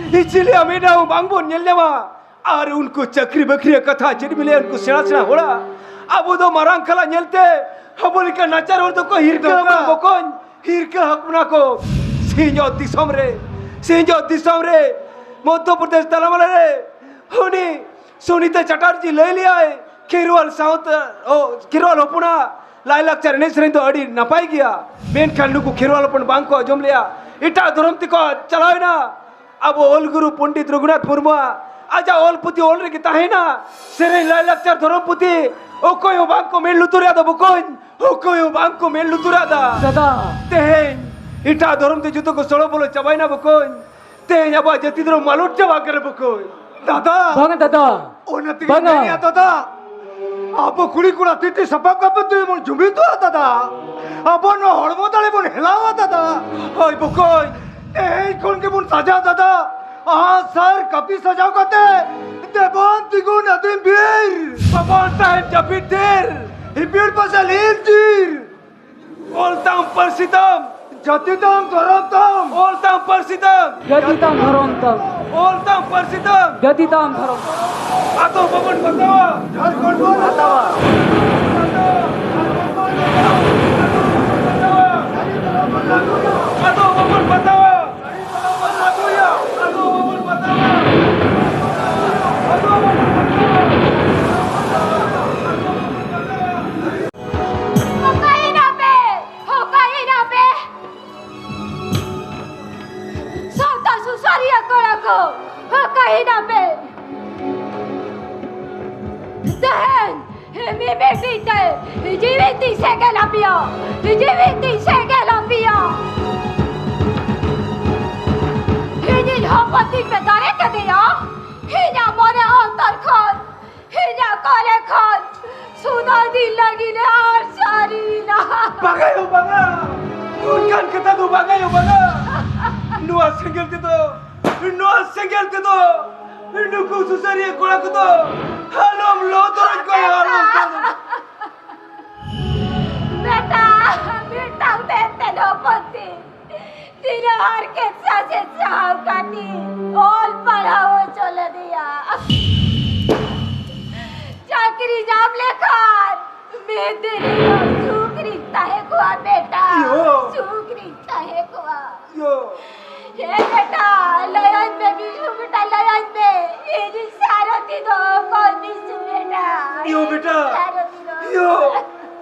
ᱪᱤᱞᱤᱭᱟᱜ ᱢᱤᱫ ᱫᱷᱟᱣ ᱦᱚᱸ ᱵᱟᱝ ᱵᱚᱱ ᱧᱮᱞ ᱧᱟᱢᱟ᱾ ᱟᱨ ᱩᱱᱠᱩ ᱪᱟᱹᱠᱨᱤ ᱵᱟᱹᱠᱨᱤᱭᱟᱜ ᱠᱟᱛᱷᱟ ᱪᱮᱫ ᱵᱤᱱ ᱞᱟᱹᱭᱟ? ᱩᱱᱠᱩ ᱥᱮᱬᱟ ᱥᱮᱬᱟ ᱦᱚᱲᱟᱜ ᱟᱵᱚ ᱫᱚ ᱢᱟᱨᱟᱝ ᱠᱷᱟᱞᱟ ᱧᱮᱞᱛᱮ ᱟᱵᱚ ᱞᱮᱠᱟ ᱱᱟᱪᱟᱨ ᱦᱚᱲ ᱫᱚᱠᱚ ᱦᱤᱨᱠᱟᱹ ᱵᱚᱱᱟ ᱵᱚᱠᱚᱧ, ᱦᱤᱨᱠᱟᱹ ᱟᱠᱚ ᱵᱚᱱᱟ ᱠᱚ᱾ ᱥᱤᱧᱚᱛ ᱫᱤᱥᱚᱢ ᱨᱮ, ᱥᱤᱧᱚᱛ ᱫᱤᱥᱚᱢ ᱨᱮ, ᱢᱚᱫᱽᱫᱷᱚ ᱯᱨᱚᱫᱮᱥ ᱛᱟᱞᱟᱢᱟᱞᱟ ᱨᱮ ᱩᱱᱤ ᱥᱩᱱᱤᱛᱟ ᱪᱟᱴᱟᱨᱡᱤ ᱞᱟᱹᱭ ᱞᱮᱭᱟᱭ, ᱠᱷᱮᱨᱣᱟᱞ ᱥᱟᱶᱛᱟ, ᱚ, ᱠᱷᱮᱨᱣᱟᱞ ᱦᱚᱯᱚᱱᱟᱜ ᱞᱟᱭᱼᱞᱟᱠᱪᱟᱨ ᱮᱱᱮᱡ ᱥᱮᱨᱮᱧ ᱫᱚ ᱟᱹᱰᱤ ᱱᱟᱯᱟᱭ ᱜᱮᱭᱟ᱾ ᱢᱮᱱᱠᱷᱟᱱ ᱱᱩᱠᱩ ᱠᱷᱮᱨᱣᱟᱞ ᱦᱚᱯᱚᱱ ᱵᱟᱝ ᱠᱚ ᱟᱸᱡᱚᱢ ᱞᱮᱜᱼᱟ, ᱮᱴᱟᱜ ᱫᱷᱚᱨᱚᱢ ᱛᱮᱠᱚ ᱪᱟᱞᱟᱣ ᱮᱱᱟ᱾ ᱟᱵᱚ ᱚᱞ ᱜᱩᱨᱩ ᱯᱚᱱᱰᱤᱛ ᱨᱚᱜᱷᱩᱱᱟᱛᱷ ᱢᱩᱨᱢᱩᱣᱟᱜ ᱟᱡᱟᱜ ᱚᱞ ᱯᱩᱛᱷᱤ ᱚᱞ ᱨᱮᱜᱮ ᱛᱟᱦᱮᱸᱭᱮᱱᱟ᱾ ᱥᱮᱨᱮᱧ, ᱞᱟᱭᱼᱞᱟᱠᱪᱟᱨ, ᱫᱷᱚᱨᱚᱢ ᱯᱩᱛᱷᱤ ᱚᱠᱚᱭ ᱦᱚᱸ ᱵᱟᱝ ᱠᱚ ᱢᱮᱫ ᱞᱩᱛᱩᱨ ᱟᱫᱟ ᱵᱚᱠᱚᱧ, ᱚᱠᱚᱭ ᱦᱚᱸ ᱵᱟᱝ ᱠᱚ ᱢᱮᱫ ᱞᱩᱛᱩᱨ ᱟᱫᱟ᱾ ᱫᱟᱫᱟ᱾ ᱛᱮᱦᱮᱧ ᱮᱴᱟᱜ ᱫᱷᱚᱨᱚᱢ ᱛᱮ ᱡᱚᱛᱚ ᱠᱚ ᱥᱚᱲᱚ ᱵᱚᱞᱚ ᱪᱟᱵᱟᱭᱮᱱᱟ ᱵᱚᱠᱚᱧ᱾ ᱛᱮᱦᱮᱧ ᱟᱵᱚᱣᱟᱜ ᱡᱟᱹᱛᱤ ᱫᱷᱚᱨᱚᱢ ᱢᱟᱞᱚᱴ ᱪᱟᱵᱟᱜ ᱠᱟᱱᱟ ᱵᱚᱠᱚᱧ᱾ ᱫᱟᱫᱟ᱾ ᱵᱟᱝᱟ ᱫᱟᱫᱟ᱾ ᱚᱱᱟ ᱛᱮᱜᱮ ᱵᱟᱝᱟ᱾ ᱢᱮᱱᱮᱫᱼᱟ ᱫᱟᱫᱟ, ᱟᱵᱚ ᱠᱩᱲᱤ ᱠᱚᱲᱟ ᱛᱤ ᱛᱤ ᱥᱟᱯᱟᱵ ᱠᱟᱛᱮ ᱛᱮ ᱵᱚᱱ ᱡᱩᱢᱤᱫᱚᱜᱼᱟ ᱫᱟᱫᱟ᱾ ᱟᱵᱚ ᱱᱚᱣᱟ ᱦᱚᱲᱢᱚ ᱫᱟᱲᱮ ᱵᱚᱱ ᱦᱮᱞᱟᱣᱟ ᱫᱟᱫᱟ᱾ ᱦᱳᱭ ᱵᱚᱠᱚᱧ, ᱛᱮᱦᱮᱧ ᱠᱷᱚᱱ ᱜᱮᱵᱚᱱ ᱥᱟᱡᱟᱣ ᱫᱟᱫᱟ᱾ ᱟᱜ ᱥᱟᱨ ᱠᱟᱹᱯᱤ ᱥᱟᱡᱟᱣ ᱠᱟᱛᱮ ᱫᱮᱵᱚᱱ ᱛᱤᱸᱜᱩᱱ ᱟᱹᱫᱤᱢ ᱵᱤᱨ᱾ ᱵᱟᱵᱚᱱ ᱛᱟᱦᱮᱱ ᱡᱟᱹᱯᱤᱫ ᱛᱷᱤᱨ᱾ ᱦᱤᱯᱤᱲ ᱯᱟᱥᱮ ᱞᱤᱞ ᱛᱤᱨ᱾ ᱚᱞ ᱛᱟᱢ, ᱯᱟᱹᱨᱥᱤ ᱛᱟᱢ, ᱡᱟᱹᱛᱤ ᱛᱟᱢ, ᱫᱷᱚᱨᱚᱢ ᱛᱟᱢ᱾ ᱚᱞ ᱛᱟᱢ, ᱯᱟᱹᱨᱥᱤ ᱛᱟᱢ, ᱡᱟᱹᱛᱤ ᱛᱟᱢ, ᱫᱷᱚᱨᱚᱢ ᱛᱟᱢ᱾ ᱚᱞ ᱛᱟᱢ, ᱯᱟᱹᱨᱥᱤ ᱛᱟᱢ, ᱡᱟᱹᱛᱤ ᱛᱟᱢ, ᱫᱷᱚᱨᱚᱢ ᱛᱟᱢ᱾ ᱟᱫᱚ ᱵᱟᱵᱚᱱ ᱵᱟᱛᱟᱣᱟ᱾ ᱡᱷᱟᱲᱠᱷᱚᱸᱰ ᱵᱚᱱ ᱦᱟᱛᱟᱣᱟ᱾ ᱟᱫᱚ ᱵᱟᱵᱚᱱ ᱵᱟᱛᱟᱣᱟ᱾ ᱚᱠᱟᱭᱮᱱᱟ ᱯᱮ? ᱚᱠᱟᱭᱮᱱᱟ ᱯᱮ? ᱥᱟᱶᱛᱟ ᱥᱩᱥᱟᱹᱨᱤᱭᱟᱹ ᱠᱚᱲᱟ ᱠᱚ, ᱚᱠᱟᱭᱮᱱᱟ ᱯᱮ? ᱛᱟᱦᱮᱸ ᱵᱤᱴᱤ ᱛᱮ ᱡᱤᱣᱤ ᱛᱤᱧ ᱥᱮᱸᱜᱮᱞ ᱟᱯᱮᱭᱟ, ᱡᱤᱣᱤ ᱛᱤᱧ ᱥᱮᱸᱜᱮᱞ ᱟᱯᱮᱭᱟ᱾ ᱤᱧᱤᱡ ᱦᱚᱯᱚᱱ ᱛᱤᱧ ᱯᱮ ᱫᱟᱲᱮ ᱠᱮᱫᱮᱭᱟ, ᱤᱧᱟᱜ ᱢᱚᱱᱮ ᱚᱱᱛᱚᱨ ᱠᱷᱚᱱ, ᱤᱧᱟᱜ ᱠᱚᱞᱮ ᱠᱷᱚᱱ ᱥᱩᱫᱷᱟᱹ ᱫᱤᱱ ᱞᱟᱹᱜᱤᱫ ᱮ ᱟᱨ ᱥᱟᱹᱨᱤᱭᱮᱱᱟ᱾ ᱵᱟᱝᱟᱭᱳ, ᱵᱟᱝᱟ᱾ ᱚᱱᱠᱟᱱ ᱠᱟᱛᱷᱟ ᱫᱚ ᱵᱟᱝᱟᱭᱳ, ᱵᱟᱝᱟ᱾ ᱱᱚᱣᱟ ᱥᱮᱸᱜᱮᱞ ᱛᱮᱫᱚ, ᱱᱚᱣᱟ ᱥᱮᱸᱜᱮᱞ ᱛᱮᱫᱚ ᱱᱩᱠᱩ ᱥᱩᱥᱟᱹᱨᱤᱭᱟᱹ ᱠᱚᱲᱟ ᱠᱚᱫᱚ ᱟᱞᱚᱢ ᱞᱚ ᱛᱚᱨᱚᱡ ᱠᱚᱣᱟ, ᱟᱞᱚᱢ ᱛᱚᱨᱚᱡ᱾ ᱵᱮᱴᱟ, ᱢᱤᱫᱴᱟᱝ ᱢᱮᱱᱛᱮ ᱦᱚᱯᱚᱱ ᱛᱤᱧ ᱛᱤᱱᱟᱹᱜ ᱦᱟᱨᱠᱮᱛ ᱥᱟᱥᱮᱛ ᱥᱟᱦᱟᱣ ᱠᱟᱛᱮ ᱚᱞ ᱯᱟᱲᱦᱟᱣ ᱦᱚᱪᱚ ᱞᱮᱫᱮᱭᱟ᱾ ᱪᱟᱹᱠᱨᱤ ᱧᱟᱢ ᱞᱮᱠᱷᱟᱱ ᱢᱤᱫ ᱫᱤᱱ ᱦᱤᱞᱳᱜ ᱥᱩᱠ ᱨᱤᱧ ᱛᱟᱦᱮᱸ ᱠᱚᱜᱼᱟ ᱵᱮᱴᱟ, ᱭᱳ᱾ ᱥᱩᱠ ᱨᱤᱧ ᱛᱟᱦᱮᱸ ᱠᱚᱜᱼᱟ᱾ ᱭᱳ᱾ ᱦᱮ ᱵᱮᱴᱟ, ᱞᱟᱹᱭᱟᱹᱧ ᱢᱮ ᱵᱤᱥᱩ ᱵᱮᱴᱟ, ᱞᱟᱹᱭᱟᱹᱧ ᱢᱮ, ᱤᱧᱤᱡ ᱥᱟᱨᱚᱛᱤ ᱫᱚ ᱚᱠᱚᱭ ᱵᱤᱥᱩ ᱵᱮᱴᱟ? ᱭᱳ ᱵᱮᱴᱟ᱾ ᱥᱟᱨᱚᱛᱤ ᱫᱚ ᱭᱳ᱾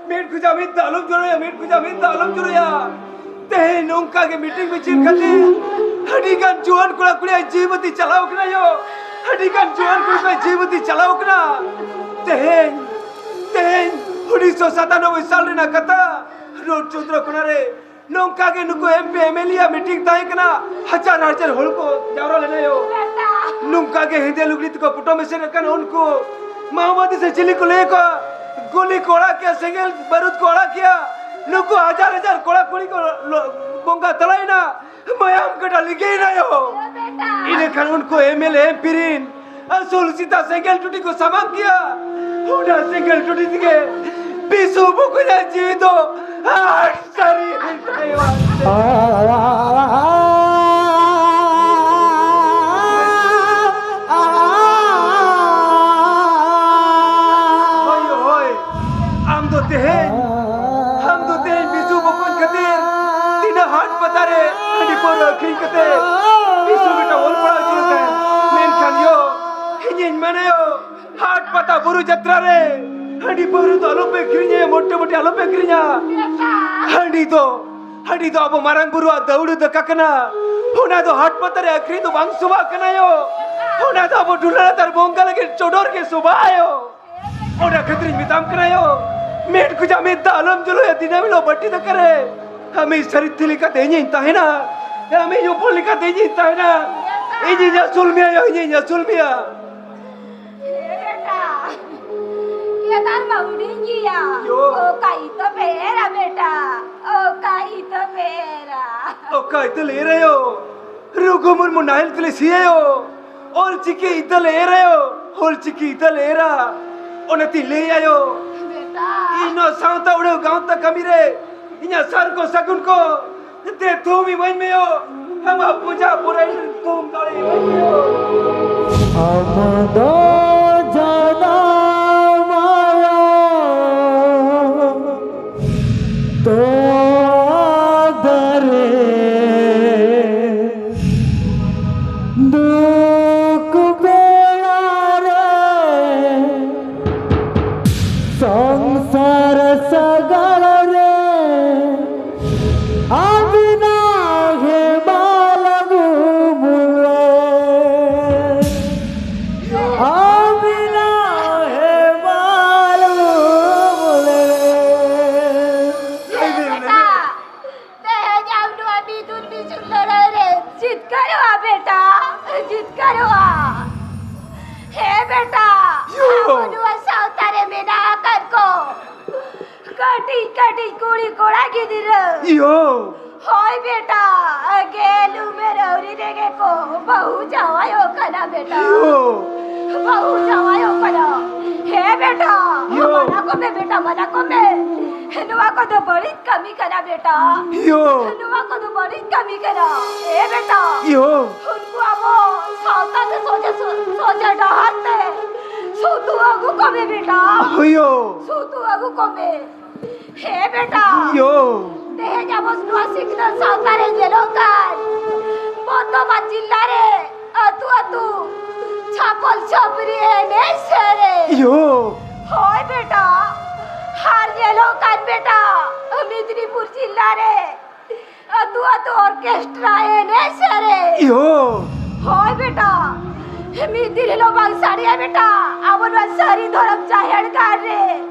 ᱢᱮᱫ ᱠᱷᱚᱡᱟᱜ ᱢᱮᱫ ᱫᱟᱜ ᱟᱞᱚᱢ ᱡᱚᱨᱚᱭᱟ, ᱢᱮᱫ ᱠᱷᱚᱡᱟᱜ ᱢᱮᱫ ᱫᱟᱜ ᱟᱞᱚᱢ ᱡᱚᱨᱚᱭᱟ᱾ ᱛᱮᱦᱮᱧ ᱱᱚᱝᱠᱟ ᱜᱮ ᱢᱤᱴᱤᱝ ᱢᱤᱪᱷᱤᱞ ᱠᱷᱟᱹᱛᱤᱨ ᱟᱹᱰᱤ ᱜᱟᱱ ᱡᱩᱣᱟᱹᱱ ᱠᱚᱲᱟ ᱠᱩᱲᱤᱭᱟᱜ ᱡᱤᱣᱤ ᱵᱟᱹᱛᱤ ᱪᱟᱞᱟᱣ ᱠᱟᱱᱟ ᱭᱳ, ᱟᱹᱰᱤ ᱜᱟᱱ ᱡᱩᱣᱟᱹᱱ ᱠᱩᱲᱤ ᱠᱚᱣᱟᱜ ᱡᱤᱣᱤ ᱵᱟᱹᱛᱤ ᱪᱟᱞᱟᱣ ᱠᱟᱱᱟ᱾ ᱛᱮᱦᱮᱧ, ᱛᱮᱦᱮᱧ ᱩᱱᱤᱥᱥᱚ ᱥᱟᱛᱟᱱᱚᱵᱵᱳᱭ ᱥᱟᱞ ᱨᱮᱱᱟᱜ ᱠᱟᱛᱷᱟ, ᱨᱳᱰ ᱪᱚᱱᱫᱨᱚᱠᱳᱱᱟ ᱨᱮ ᱱᱚᱝᱠᱟ ᱜᱮ ᱱᱩᱠᱩ M P M L A ᱭᱟᱜ ᱢᱤᱴᱤᱝ ᱛᱟᱦᱮᱸ ᱠᱟᱱᱟ, ᱦᱟᱡᱟᱨ ᱦᱟᱡᱟᱨ ᱦᱚᱲ ᱠᱚ ᱡᱟᱣᱨᱟ ᱞᱮᱱᱟ ᱭᱳ᱾ ᱱᱚᱝᱠᱟ ᱜᱮ ᱦᱮᱸᱫᱮ ᱞᱩᱜᱽᱲᱤ ᱛᱮᱠᱚ ᱯᱚᱴᱚᱢ ᱮᱥᱮᱫ ᱟᱠᱟᱱ ᱩᱱᱠᱩ ᱢᱟᱣᱵᱟᱫᱤ ᱥᱮ ᱪᱤᱞᱤ ᱠᱚ ᱞᱟᱹᱭ ᱠᱚᱣᱟ, ᱜᱩᱞᱤ ᱠᱚ ᱟᱲᱟᱜ ᱠᱮᱭᱟ, ᱥᱮᱸᱜᱮᱞ ᱵᱟᱹᱨᱩᱫ ᱠᱚ ᱟᱲᱟᱜ ᱠᱮᱭᱟ, ᱱᱩᱠᱩ ᱦᱟᱡᱟᱨ ᱦᱟᱡᱟᱨ ᱠᱚᱲᱟ ᱠᱩᱲᱤ ᱠᱚ ᱞᱚ-, ᱵᱚᱸᱜᱟ ᱛᱟᱞᱟᱭᱮᱱᱟ, ᱢᱟᱭᱟᱢ ᱜᱟᱰᱟ ᱞᱤᱸᱜᱤᱭᱮᱱᱟ ᱭᱳ᱾ ᱤᱱᱟᱹ ᱠᱷᱟᱱ ᱩᱱᱠᱩ M L A M P ᱨᱤᱱ ᱟᱹᱥᱩᱞ ᱥᱮᱛᱟ ᱥᱮᱸᱜᱮᱞ ᱴᱩᱴᱤ ᱠᱚ ᱥᱟᱢᱟᱝ ᱠᱮᱭᱟ᱾ ᱚᱱᱟ ᱥᱮᱸᱜᱮᱞ ᱴᱩᱴᱤ ᱛᱮᱜᱮ ᱵᱤᱥᱩ ᱵᱚᱠᱚᱧᱟᱜ ᱡᱤᱣᱤ ᱫᱚ ᱟᱨ ᱥᱟᱹᱨᱤ ᱦᱩᱭ ᱠᱟᱱᱟ ᱭᱳ᱾ ᱦᱳᱭ, ᱦᱳᱭ᱾ ᱟᱢ ᱫᱚ ᱛᱮᱦᱮᱧ, ᱟᱢ ᱫᱚ ᱛᱮᱦᱮᱧ ᱵᱤᱥᱩ ᱵᱚᱠᱚᱧ ᱠᱷᱟᱹᱛᱤᱨ ᱛᱤᱱᱟᱹᱜ ᱦᱟᱴ ᱯᱟᱛᱟ ᱨᱮ ᱦᱟᱺᱰᱤ ᱯᱟᱹᱣᱨᱟᱹ ᱟᱹᱠᱷᱨᱤᱧ ᱠᱟᱛᱮ ᱵᱤᱥᱩ ᱵᱮᱴᱟ ᱚᱞ ᱯᱟᱲᱦᱟᱣ ᱦᱚᱪᱚ ᱞᱮᱫᱟᱭ᱾ ᱢᱮᱱᱠᱷᱟᱱ ᱭᱳ, ᱤᱧᱤᱧ ᱢᱮᱱᱟ ᱭᱳ, ᱦᱟᱴ ᱯᱟᱛᱟ ᱵᱩᱨᱩ ᱡᱟᱛᱨᱟ ᱨᱮ ᱦᱟᱺᱰᱤ ᱯᱟᱹᱣᱨᱟᱹ ᱫᱚ ᱟᱞᱚᱯᱮ ᱟᱹᱠᱷᱨᱤᱧᱟ, ᱢᱚᱴᱮ ᱢᱚᱴᱮ ᱟᱞᱚᱯᱮ ᱟᱹᱠᱷᱨᱤᱧᱟ᱾ ᱦᱟᱺᱰᱤ ᱫᱚ, ᱦᱟᱺᱰᱤ ᱫᱚ ᱟᱵᱚ ᱢᱟᱨᱟᱝ ᱵᱩᱨᱩᱣᱟᱜ ᱫᱟᱹᱣᱲᱟᱹ ᱫᱟᱠᱟ ᱠᱟᱱᱟ᱾ ᱚᱱᱟ ᱫᱚ ᱦᱟᱴ ᱯᱟᱛᱟ ᱨᱮ ᱟᱹᱠᱷᱨᱤᱧ ᱫᱚ ᱵᱟᱝ ᱥᱚᱵᱷᱟᱜ ᱠᱟᱱᱟ ᱭᱳ᱾ ᱚᱱᱟ ᱫᱚ ᱟᱵᱚ ᱰᱩᱞᱟᱹ ᱞᱟᱛᱟᱨ ᱵᱚᱸᱜᱟ ᱞᱟᱹᱜᱤᱫ ᱪᱚᱰᱚᱨ ᱜᱮ ᱥᱚᱵᱷᱟᱜᱼᱟ ᱭᱳ᱾ ᱚᱱᱟ ᱠᱷᱟᱹᱛᱤᱨᱤᱧ ᱢᱮᱛᱟᱢ ᱠᱟᱱᱟ ᱭᱳ, ᱢᱮᱫ ᱠᱷᱚᱡᱟᱜ ᱢᱮᱫ ᱫᱟᱜ ᱟᱞᱚᱢ ᱡᱚᱨᱚᱭᱟ ᱫᱤᱱᱟᱹᱢ ᱦᱤᱞᱳᱜ ᱵᱟᱹᱴᱤ ᱫᱟᱠᱟ ᱨᱮ᱾ ᱟᱢᱤᱡ ᱥᱟᱹᱨᱤᱛᱷᱤ ᱞᱮᱠᱟᱛᱮ ᱤᱧᱤᱧ ᱛᱟᱦᱮᱱᱟ, ᱟᱢᱤᱡ ᱦᱚᱯᱚᱱ ᱞᱮᱠᱟᱛᱮ ᱤᱧᱤᱧ ᱛᱟᱦᱮᱱᱟ, ᱤᱧᱤᱧ ᱟᱹᱥᱩᱞ ᱢᱮᱭᱟ ᱭᱳ, ᱤᱧᱤᱧ ᱟᱹᱥᱩᱞ ᱢᱮᱭᱟ᱾ ᱮ ᱵᱮᱴᱟ, ᱠᱮᱫᱟᱨ ᱢᱟ ᱦᱩᱰᱤᱧ ᱜᱮᱭᱟ᱾ ᱭᱳ᱾ ᱚᱠᱟ ᱤᱛᱟᱹ ᱯᱮ ᱮᱨᱟ ᱵᱮᱴᱟ? ᱚᱠᱟ ᱤᱛᱟᱹ ᱯᱮ ᱮᱨᱟ? ᱚᱠᱟ ᱤᱛᱟᱹ ᱞᱮ ᱮᱨᱟ ᱭᱳ? ᱨᱚᱜᱷᱩ ᱢᱩᱨᱢᱩ ᱱᱟᱦᱮᱞ ᱛᱮᱞᱮ ᱥᱤᱭᱟ ᱭᱳ᱾ ᱚᱞ ᱪᱤᱠᱤ ᱤᱛᱟᱹ ᱞᱮ ᱮᱨᱟ ᱭᱳ᱾ ᱚᱞ ᱪᱤᱠᱤ ᱤᱛᱟᱹ ᱞᱮ ᱮᱨᱟ᱾ ᱚᱱᱟᱛᱤᱧ ᱞᱟᱹᱭᱟ ᱭᱳ᱾ ᱵᱮᱴᱟ᱾ ᱤᱧ ᱱᱚᱣᱟ ᱥᱟᱶᱛᱟ ᱩᱲᱟᱹᱣ ᱜᱟᱶᱛᱟ ᱠᱟᱹᱢᱤ ᱨᱮ ᱤᱧᱟᱹᱜ ᱥᱟᱨ ᱠᱚ ᱥᱟᱹᱜᱩᱱ ᱠᱚ ᱫᱮ ᱛᱷᱩᱢ ᱤᱢᱟᱹᱧ ᱢᱮ ᱭᱳ᱾ ᱟᱢᱟᱜ ᱯᱩᱡᱟ ᱯᱩᱨᱟᱹᱭ ᱛᱷᱩᱢ ᱫᱟᱲᱮ ᱤᱢᱟᱹᱧ ᱢᱮ ᱭᱳ᱾ ᱟᱢ ᱫᱚ ᱡᱟᱱᱟᱢ ᱟᱭᱳ, ᱛᱚᱣᱟ ᱫᱟᱨᱮ, ᱫᱩᱠ ᱵᱮᱲᱟ ᱨᱮ ᱥᱚᱝᱥᱟᱨ ᱥᱟᱜᱟᱲ ᱨᱮ ᱟᱵᱤᱱᱟ ᱦᱮᱢᱟᱞ ᱩᱢᱩᱞ ᱨᱮ, ᱟᱵᱤᱱᱟ ᱦᱮᱢᱟᱞ ᱩᱢᱩᱞ ᱨᱮ᱾ ᱮ ᱵᱮᱴᱟ, ᱛᱮᱦᱮᱧ ᱟᱢ ᱱᱚᱣᱟ ᱵᱤᱫᱩᱱ ᱵᱤᱪᱩᱱ ᱞᱟᱹᱲᱦᱟᱹᱭ ᱨᱮ ᱡᱤᱛᱠᱟᱹᱨᱚᱜᱼᱟ ᱵᱮᱴᱟ, ᱡᱤᱛᱠᱟᱹᱨᱚᱜᱼᱟ᱾ ᱦᱮᱸ ᱵᱮᱴᱟ, ᱭᱳ᱾ ᱟᱵᱚ ᱱᱚᱣᱟ ᱥᱟᱶᱛᱟ ᱨᱮ ᱢᱮᱱᱟᱜ ᱟᱠᱟᱫ ᱠᱚ ᱠᱟᱹᱴᱤᱡ ᱠᱟᱹᱴᱤᱡ ᱠᱩᱲᱤ ᱠᱚᱲᱟ ᱜᱤᱫᱽᱨᱟᱹ᱾ ᱭᱳ᱾ ᱦᱳᱭ ᱵᱮᱴᱟ, ᱜᱮᱞ ᱩᱢᱮᱨ ᱟᱹᱣᱨᱤ ᱨᱮᱜᱮ ᱠᱚ ᱵᱟᱹᱦᱩ ᱡᱟᱶᱟᱭᱚᱜ ᱠᱟᱱᱟ ᱵᱮᱴᱟ᱾ ᱭᱳ᱾ ᱵᱟᱹᱦᱩ ᱡᱟᱶᱟᱭᱚᱜ ᱠᱟᱱᱟ᱾ ᱦᱮᱸ ᱵᱮᱴᱟ, ᱭᱳ᱾ ᱢᱟᱱᱟ ᱠᱚᱢᱮ ᱵᱮᱴᱟ, ᱢᱟᱱᱟ ᱠᱚᱢᱮ᱾ ᱱᱚᱣᱟ ᱠᱚᱫᱚ ᱵᱟᱹᱲᱤᱡ ᱠᱟᱹᱢᱤ ᱠᱟᱱᱟ ᱵᱮᱴᱟ᱾ ᱭᱳ᱾ ᱱᱚᱣᱟ ᱠᱚᱫᱚ ᱵᱟᱹᱲᱤᱡ ᱠᱟᱹᱢᱤ ᱠᱟᱱᱟ᱾ ᱮ ᱵᱮᱴᱟ᱾ ᱭᱳ᱾ ᱩᱱᱠᱩ ᱟᱵᱚ ᱥᱟᱶᱛᱟ ᱛᱮ ᱥᱚᱡᱷᱮ ᱥᱚ-, ᱥᱚᱡᱷᱮ ᱰᱟᱦᱟᱨ ᱛᱮ ᱥᱩᱛᱩ ᱟᱹᱜᱩ ᱠᱚᱢᱮ ᱵᱮᱴᱟ᱾ ᱦᱳᱭ ᱭᱳ᱾ ᱥᱩᱛᱩ ᱟᱹᱜᱩ ᱠᱚᱢᱮ᱾ ᱦᱮᱸ ᱵᱮᱴᱟ᱾ ᱭᱳ᱾ ᱛᱮᱦᱮᱧ ᱟᱵᱚ ᱱᱚᱣᱟ ᱥᱤᱠᱷᱱᱟᱹᱛ ᱥᱟᱶᱛᱟ ᱨᱮ ᱧᱮᱞᱚᱜ ᱠᱟᱱ ᱵᱚᱨᱫᱷᱚᱢᱟᱱ ᱡᱤᱞᱟ ᱨᱮ ᱟᱹᱛᱩ ᱟᱹᱛᱩ ᱪᱷᱟᱯᱚᱞ ᱪᱷᱟᱹᱯᱨᱤ ᱮᱱᱮᱡ ᱥᱮᱨᱮᱧ᱾ ᱭᱳ᱾ ᱦᱳᱭ ᱵᱮᱴᱟ, ᱟᱨ ᱧᱮᱞᱚᱜ ᱠᱟᱱ ᱵᱮᱴᱟ ᱢᱮᱫᱽᱱᱤᱯᱩᱨ ᱡᱤᱞᱟ ᱨᱮ ᱟᱹᱛᱩ ᱟᱹᱛᱩ ᱚᱨᱠᱮᱥᱴᱨᱟ ᱮᱱᱮᱡ ᱥᱮᱨᱮᱧ᱾ ᱭᱳ᱾ ᱦᱳᱭ ᱵᱮᱴᱟ, ᱢᱤᱫ ᱫᱤᱱ ᱦᱤᱞᱳᱜ ᱵᱟᱝ ᱥᱟᱰᱮᱭᱟ ᱵᱮᱴᱟ, ᱟᱵᱚ ᱱᱚᱣᱟ ᱥᱟᱹᱨᱤ ᱫᱷᱚᱨᱚᱢ ᱡᱟᱦᱮᱨ ᱜᱟᱲ ᱨᱮ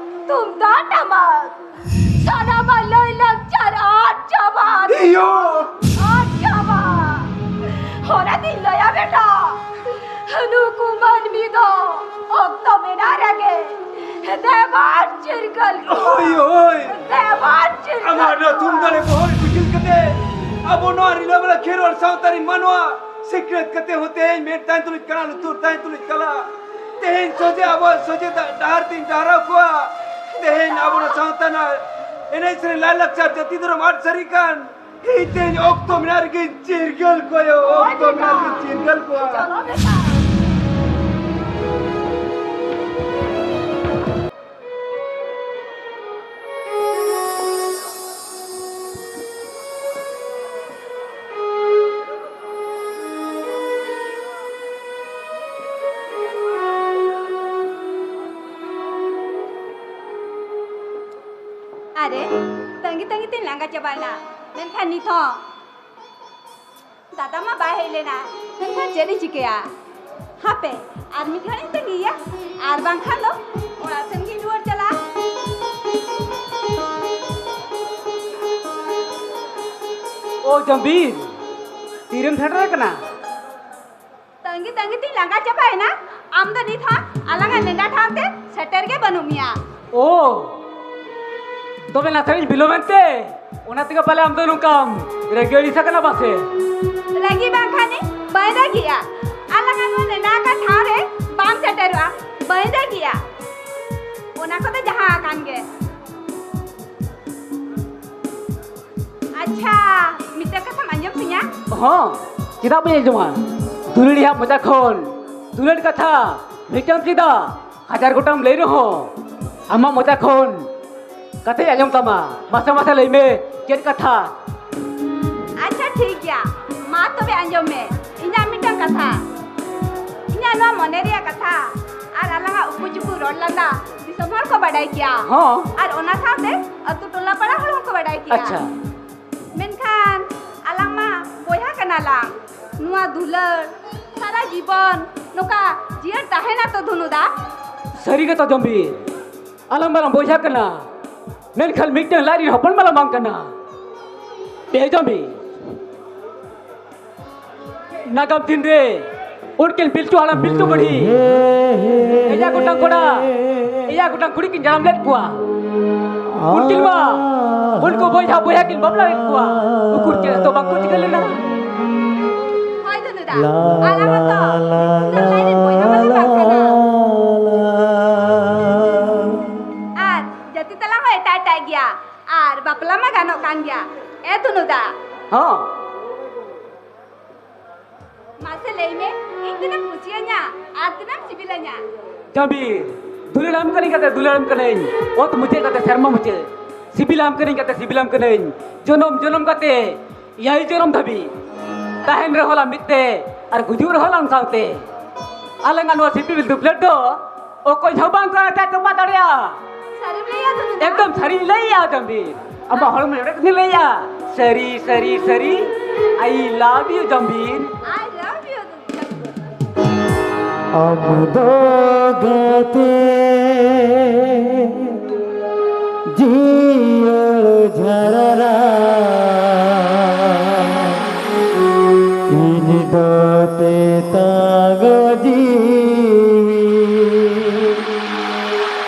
ᱛᱩᱢᱫᱟᱜ ᱴᱟᱢᱟᱠ ᱥᱟᱱᱟᱢᱟᱜ ᱞᱟᱹᱭ ᱞᱟᱠᱪᱟᱨ ᱟᱫ ᱪᱟᱵᱟᱜᱼᱟ᱾ ᱤᱭᱳ! ᱟᱫ ᱪᱟᱵᱟᱜᱼᱟ᱾ ᱚᱱᱟᱛᱤᱧ ᱞᱟᱹᱭᱟ ᱵᱮᱴᱟ, ᱱᱩᱠᱩ ᱢᱟᱹᱱᱢᱤ ᱫᱚ ᱚᱠᱛᱚ ᱢᱮᱱᱟᱜ ᱨᱮᱜᱮ ᱫᱮᱵᱟᱱ ᱪᱤᱨᱜᱟᱹᱞ ᱠᱚᱣᱟ᱾ ᱦᱳᱭ, ᱦᱳᱭ᱾ ᱫᱮᱵᱟᱱ ᱪᱤᱨᱜᱟᱹᱞ ᱟᱢᱟᱜ ᱱᱚᱣᱟ ᱠᱚᱣᱟ᱾ ᱛᱩᱢᱫᱟᱜ ᱨᱮ ᱵᱚᱦᱚᱜ ᱨᱮ ᱫᱤᱯᱤᱞ ᱠᱟᱛᱮ ᱟᱵᱚ ᱱᱚᱣᱟ ᱨᱤᱞᱟᱹᱢᱟᱞᱟ ᱠᱷᱮᱨᱣᱟᱲ ᱥᱟᱶᱛᱟ ᱨᱮᱱ ᱢᱟᱱᱣᱟ ᱥᱤᱠᱷᱱᱟᱹᱛ ᱠᱟᱛᱮ ᱦᱚᱸ ᱛᱮᱦᱮᱧ ᱢᱮᱫ ᱛᱟᱦᱮᱸ ᱛᱩᱞᱩᱡ ᱠᱟᱱᱟ, ᱞᱩᱛᱩᱨ ᱛᱟᱦᱮᱸ ᱛᱩᱞᱩᱡ ᱠᱟᱱᱟ᱾ ᱛᱮᱦᱮᱧ ᱥᱚᱡᱷᱮ ᱟᱵᱚᱣᱟᱜ ᱥᱚᱡᱷᱮ ᱰᱟ-, ᱰᱟᱦᱟᱨ ᱛᱤᱧ ᱰᱟᱦᱟᱨᱟᱣ ᱠᱚᱣᱟ᱾ ᱛᱮᱦᱮᱧ ᱟᱵᱚ ᱱᱚᱣᱟ ᱥᱟᱶᱛᱟ ᱨᱮᱱᱟᱜ ᱮᱱᱮᱡ ᱥᱮᱨᱮᱧ ᱞᱟᱭᱼᱞᱟᱠᱪᱟᱨ ᱡᱟᱹᱛᱤ ᱫᱷᱚᱨᱚᱢ ᱟᱫ ᱥᱟᱹᱨᱤ ᱠᱟᱱ᱾ ᱤᱧ ᱛᱮᱦᱮᱧ ᱚᱠᱛᱚ ᱢᱮᱱᱟᱜ ᱨᱮᱜᱮᱧ ᱪᱤᱨᱜᱟᱹᱞ ᱠᱚᱣᱟ, ᱚᱠᱛᱚ ᱢᱮᱱᱟᱜ ᱨᱮᱜᱮᱧ ᱪᱤᱨᱜᱟᱹᱞ ᱠᱚᱣᱟ᱾ ᱪᱚᱞᱚ ᱵᱮᱴᱟ᱾ ᱟᱨᱮ, ᱛᱟᱺᱜᱤ ᱛᱟᱺᱜᱤ ᱛᱤᱧ ᱞᱟᱸᱜᱟ ᱪᱟᱵᱟᱭᱮᱱᱟ, ᱢᱮᱱᱠᱷᱟᱱ ᱱᱤᱛ ᱦᱚᱸ ᱫᱟᱫᱟ ᱢᱟ ᱵᱟᱭ ᱦᱮᱡ ᱞᱮᱱᱟ, ᱢᱮᱱᱠᱷᱟᱱ ᱪᱮᱫ ᱤᱧ ᱪᱤᱠᱟᱹᱭᱟ? ᱦᱟᱯᱮ, ᱟᱨ ᱢᱤᱫ ᱜᱷᱟᱹᱲᱤᱡ ᱤᱧ ᱛᱟᱺᱜᱤᱭᱮᱭᱟ, ᱟᱨ ᱵᱟᱝᱠᱷᱟᱱ ᱫᱚ ᱚᱲᱟᱜ ᱥᱮᱱ ᱜᱤᱧ ᱨᱩᱣᱟᱹᱲ ᱪᱟᱞᱟᱜᱼᱟ᱾ ᱳ ᱡᱟᱢᱵᱤᱨ, ᱛᱤᱨᱮᱢ ᱥᱮᱴᱮᱨ ᱟᱠᱟᱱᱟ? ᱛᱟᱺᱜᱤ ᱛᱟᱺᱜᱤ ᱛᱤᱧ ᱞᱟᱸᱜᱟ ᱪᱟᱵᱟᱭᱮᱱᱟ, ᱟᱢ ᱫᱚ ᱱᱤᱛ ᱦᱚᱸ ᱟᱞᱟᱝᱟᱜ ᱱᱮᱰᱟ ᱴᱷᱟᱶ ᱛᱮ ᱥᱮᱴᱮᱨ ᱜᱮ ᱵᱟᱹᱱᱩᱜ ᱢᱮᱭᱟ᱾ ᱳ, ᱛᱚᱵᱮ ᱱᱟᱥᱮ ᱤᱧ ᱵᱤᱞᱚᱢᱮᱱ ᱛᱮ, ᱚᱱᱟ ᱛᱮᱜᱮ ᱯᱟᱞᱮ ᱟᱢ ᱫᱚ ᱱᱚᱝᱠᱟᱢ ᱨᱟᱹᱜᱤ ᱟᱹᱲᱤᱥ ᱟᱠᱟᱱᱟ ᱵᱟᱥᱮ? ᱨᱟᱹᱜᱤ ᱵᱟᱝᱠᱷᱟᱱ ᱤᱧ ᱵᱟᱹᱧ ᱨᱟᱹᱜᱤᱜᱼᱟ᱾ ᱟᱞᱟᱝᱟᱜ ᱱᱚᱣᱟ ᱱᱮᱰᱟ ᱟᱠᱟᱱ ᱴᱷᱟᱶ ᱨᱮ ᱵᱟᱢ ᱥᱮᱴᱮᱨᱚᱜᱼᱟ, ᱵᱟᱹᱧ ᱨᱟᱹᱜᱤᱜᱼᱟ᱾ ᱚᱱᱟ ᱠᱚᱫᱚ ᱡᱟᱦᱟᱸ ᱟᱠᱟᱱ ᱜᱮ᱾ ᱟᱪᱪᱷᱟ, ᱢᱤᱫᱴᱟᱝ ᱠᱟᱛᱷᱟᱢ ᱟᱸᱡᱚᱢ ᱛᱤᱧᱟ? ᱦᱚᱸ, ᱪᱮᱫᱟᱜ ᱵᱟᱹᱧ ᱟᱸᱡᱚᱢᱟ? ᱫᱩᱞᱟᱹᱲᱤᱭᱟᱜ ᱢᱚᱪᱟ ᱠᱷᱚᱱ ᱫᱩᱞᱟᱹᱲ ᱠᱟᱛᱷᱟ ᱢᱤᱫᱴᱟᱝ ᱪᱮᱫᱟᱜ ᱦᱟᱡᱟᱨ ᱜᱚᱴᱟᱝ ᱞᱟᱹᱭ ᱨᱮᱦᱚᱸ, ᱟᱢᱟᱜ ᱢᱚᱪᱟ ᱠᱷᱚᱱ ᱠᱟᱛᱷᱟᱧ ᱟᱸᱡᱚᱢ ᱛᱟᱢᱟ᱾ ᱢᱟᱥᱮ, ᱢᱟᱥᱮ ᱞᱟᱹᱭ ᱢᱮ, ᱪᱮᱫ ᱠᱟᱛᱷᱟ? ᱟᱪᱪᱷᱟ, ᱴᱷᱤᱠ ᱜᱮᱭᱟ, ᱢᱟ ᱛᱚᱵᱮ ᱟᱸᱡᱚᱢ ᱢᱮ ᱤᱧᱟᱜ ᱢᱤᱫᱴᱟᱝ ᱠᱟᱛᱷᱟ᱾ ᱤᱧᱟᱜ ᱱᱚᱣᱟ ᱢᱚᱱᱮ ᱨᱮᱭᱟᱜ ᱠᱟᱛᱷᱟ ᱟᱨ ᱟᱞᱟᱝᱟᱜ ᱩᱠᱩ ᱪᱩᱠᱩ ᱨᱚᱲ ᱞᱟᱸᱫᱟ ᱫᱤᱥᱚᱢ ᱦᱚᱲ ᱠᱚ ᱵᱟᱰᱟᱭ ᱠᱮᱭᱟ᱾ ᱦᱚᱸ᱾ ᱟᱨ ᱚᱱᱟ ᱥᱟᱶᱛᱮ ᱟᱹᱛᱩ ᱴᱚᱞᱟ ᱯᱟᱲᱟ ᱦᱚᱲ ᱦᱚᱸᱠᱚ ᱵᱟᱰᱟᱭ ᱠᱮᱭᱟ᱾ ᱟᱪᱪᱷᱟ᱾ ᱢᱮᱱᱠᱷᱟᱱ ᱟᱞᱟᱝ ᱢᱟ ᱵᱚᱭᱦᱟ ᱠᱟᱱᱟ ᱞᱟᱝ᱾ ᱱᱚᱣᱟ ᱫᱩᱞᱟᱹᱲ ᱥᱟᱨᱟ ᱡᱤᱵᱚᱱ ᱱᱚᱝᱠᱟ ᱡᱤᱭᱟᱹᱲ ᱛᱟᱦᱮᱱᱟ ᱛᱚ, ᱫᱷᱩᱱᱩ ᱫᱟ? ᱥᱟᱹᱨᱤ ᱜᱮᱛᱚ ᱡᱚᱢᱵᱤᱨ, ᱟᱞᱟᱝ ᱢᱟᱞᱟᱝ ᱵᱚᱭᱦᱟ ᱠᱟᱱᱟ, ᱢᱮᱱᱠᱷᱟᱱ ᱢᱤᱫᱴᱟᱝ ᱞᱟᱡ ᱨᱤᱱ ᱦᱚᱯᱚᱱ ᱢᱟᱞᱟᱝ ᱵᱟᱝ ᱠᱟᱱᱟ᱾ ᱮ ᱡᱚᱢᱵᱤᱨ, ᱱᱟᱜᱟᱢ ᱫᱤᱱ ᱨᱮ ᱩᱱᱠᱤᱱ ᱯᱤᱞᱪᱩ ᱦᱟᱲᱟᱢ ᱯᱤᱞᱪᱩ ᱵᱩᱲᱦᱤ ᱮᱭᱟ ᱜᱚᱴᱟᱝ ᱠᱚᱲᱟ, ᱮᱭᱟ ᱜᱚᱴᱟᱝ ᱠᱩᱲᱤ ᱠᱤᱱ ᱡᱟᱱᱟᱢ ᱞᱮᱫ ᱠᱚᱣᱟ᱾ ᱩᱱᱠᱤᱱ ᱢᱟ ᱩᱱᱠᱩ ᱵᱚᱭᱦᱟ ᱵᱚᱭᱦᱟ ᱠᱤᱱ ᱵᱟᱯᱞᱟ ᱞᱮᱫ ᱠᱚᱣᱟ᱾ ᱩᱠᱩᱨ ᱪᱮᱫ ᱦᱚᱸ ᱵᱟᱝ ᱠᱚ ᱪᱤᱠᱟᱹ ᱞᱮᱱᱟ᱾ ᱦᱳᱭ ᱫᱟᱫᱟ, ᱟᱞᱟᱝ ᱦᱚᱸᱛᱚ ᱩᱱᱟᱹᱜ ᱞᱟᱭ ᱨᱮᱱ ᱵᱚᱭᱦᱟ ᱢᱟᱞᱮ ᱵᱟᱝ ᱠᱟᱱᱟ᱾ ᱟᱨ ᱡᱟᱹᱛᱤ ᱛᱟᱞᱟᱝ ᱦᱚᱸ ᱮᱴᱟᱜ ᱮᱴᱟᱜ ᱜᱮᱭᱟ, ᱟᱨ ᱵᱟᱯᱞᱟ ᱢᱟ ᱜᱟᱱᱚᱜ ᱠᱟᱱ ᱜᱮᱭᱟ᱾ ᱮ ᱫᱷᱩᱱᱩ ᱫᱟ᱾ ᱦᱚᱸ᱾ ᱢᱟᱥᱮ ᱞᱟᱹᱭ ᱢᱮ, ᱤᱧ ᱛᱤᱱᱟᱹᱜ ᱮᱢ ᱠᱩᱥᱤᱭᱟᱹᱧᱟ ᱟᱨ ᱛᱤᱱᱟᱹᱜ ᱮᱢ ᱥᱤᱵᱤᱞᱟᱹᱧᱟ? ᱡᱟᱢᱵᱤᱨ, ᱫᱩᱞᱟᱹᱲᱟᱢ ᱠᱟᱹᱱᱟᱹᱧ ᱜᱟᱛᱮ, ᱫᱩᱞᱟᱹᱲᱟᱢ ᱠᱟᱹᱱᱟᱹᱧ᱾ ᱚᱛ ᱢᱩᱪᱟᱹᱫ ᱜᱟᱛᱮ, ᱥᱮᱨᱢᱟ ᱢᱩᱪᱟᱹᱫ᱾ ᱥᱤᱵᱤᱞᱟᱢ ᱠᱟᱹᱱᱟᱹᱧ ᱜᱟᱛᱮ, ᱥᱤᱵᱤᱞᱟᱢ ᱠᱟᱹᱱᱟᱹᱧ᱾ ᱡᱚᱱᱚᱢ ᱡᱚᱱᱚᱢ ᱜᱟᱛᱮ, ᱮᱭᱟᱭ ᱡᱚᱱᱚᱢ ᱫᱷᱟᱹᱵᱤᱡ᱾ ᱛᱟᱦᱮᱱ ᱨᱮᱦᱚᱸ ᱞᱟᱝ ᱢᱤᱫ ᱛᱮ, ᱟᱨ ᱜᱩᱡᱩᱜ ᱨᱮᱦᱚᱸ ᱞᱟᱝ ᱥᱟᱶᱛᱮ᱾ ᱟᱞᱟᱝᱟᱜ ᱱᱚᱣᱟ ᱥᱤᱯᱤᱵᱤᱞ ᱫᱩᱯᱞᱟᱹᱴ ᱫᱚ ᱚᱠᱚᱭ ᱦᱚᱸ ᱵᱟᱝ ᱠᱚ ᱮᱴᱟᱜ ᱛᱚᱯᱟ ᱫᱟᱲᱮᱭᱟᱜᱼᱟ᱾ ᱥᱟᱹᱨᱤᱢ ᱞᱟᱹᱭᱟ ᱫᱩᱱᱩ ᱫᱟ? ᱮᱠᱫᱚᱢ ᱥᱟᱹᱨᱤᱧ ᱞᱟᱹᱭᱟ ᱡᱟᱢᱵᱤᱨ᱾ ᱟᱢᱟᱜ ᱦᱚᱲᱢᱚ ᱡᱚᱲᱮ ᱠᱟᱛᱮᱧ ᱞᱟᱹᱭᱟ᱾ ᱥᱟᱹᱨᱤ, ᱥᱟᱹᱨᱤ, ᱥᱟᱹᱨᱤ᱾ I love you ᱡᱟᱢᱵᱤᱨ᱾ I love you ᱫᱩᱱᱩ ᱫᱟ᱾ ᱟᱢ ᱫᱚ ᱜᱟᱛᱮ ᱡᱤᱭᱟᱹᱲ ᱡᱷᱟᱨᱱᱟ, ᱤᱧ ᱫᱚ ᱛᱮᱛᱟᱝ ᱡᱤᱣᱤ᱾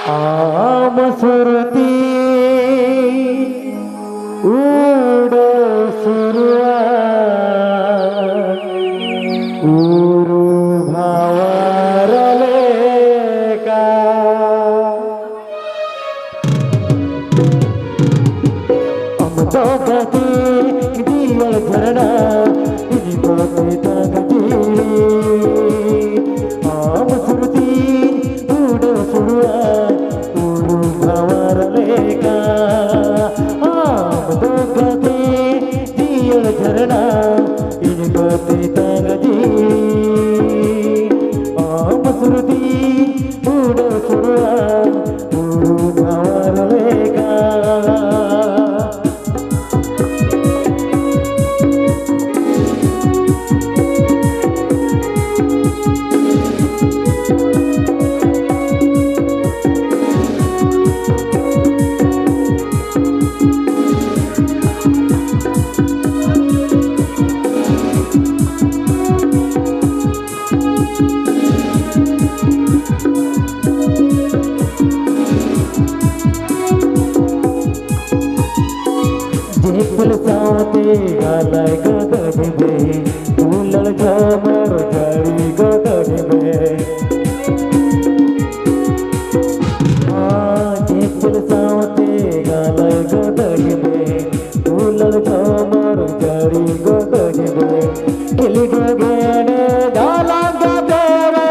ᱟᱢ ᱥᱩᱨᱛᱤ ᱩᱰᱟᱹᱣ ᱥᱩᱨᱩᱜᱼᱟ, ᱩᱨᱩ ᱵᱷᱟᱣᱟᱨ ᱞᱮᱠᱟ᱾ ᱟᱢ ᱫᱚ ᱜᱟᱛᱮ ᱡᱤᱭᱟᱹᱲ ᱡᱷᱟᱨᱱᱟ, ᱤᱧ ᱫᱚ ᱛᱮᱛᱟᱝ ᱡᱤᱣᱤ᱾ ᱟᱢ ᱥᱩᱨᱛᱤ ᱩᱰᱟᱹᱣ ᱥᱩᱨᱩᱜᱼᱟ, ᱩᱨᱩ ᱵᱷᱟᱣᱟᱨ ᱞᱮᱠᱟ᱾ ᱟᱢ ᱫᱚ ᱜᱟᱛᱮ ᱡᱤᱭᱟᱹᱲ ᱡᱷᱟᱨᱱᱟ, ᱤᱧ ᱫᱚ ᱛᱮᱛᱟᱝ ᱡᱤᱣᱤ᱾ ᱟᱢ ᱥᱩᱨᱛᱤ ᱩᱰᱟᱹᱣ ᱥᱩᱨᱩᱜᱼᱟ, ᱩᱨᱩ ᱵᱷᱟᱣᱟᱨ ᱞᱮᱠᱟ᱾ ᱛᱮ ᱜᱟᱞᱟᱭ ᱜᱚᱫᱚᱜ ᱢᱮ, ᱫᱩᱞᱟᱹᱲ ᱡᱷᱚᱢᱚᱨ ᱡᱟᱹᱲᱤ ᱜᱚᱫᱚᱜ ᱢᱮ᱾ ᱟᱨ ᱧᱮᱯᱮᱞ ᱥᱟᱶᱛᱮ ᱜᱟᱞᱟᱭ ᱜᱚᱫᱚᱜ ᱢᱮ, ᱫᱩᱞᱟᱹᱲ ᱡᱷᱚᱢᱚᱨ ᱡᱟᱹᱲᱤ ᱜᱚᱫᱚᱜ ᱢᱮ᱾ ᱠᱷᱮᱞ ᱜᱚᱜᱮ ᱱᱮ ᱫᱟᱞᱟᱝ ᱜᱟᱫᱮ ᱨᱮ᱾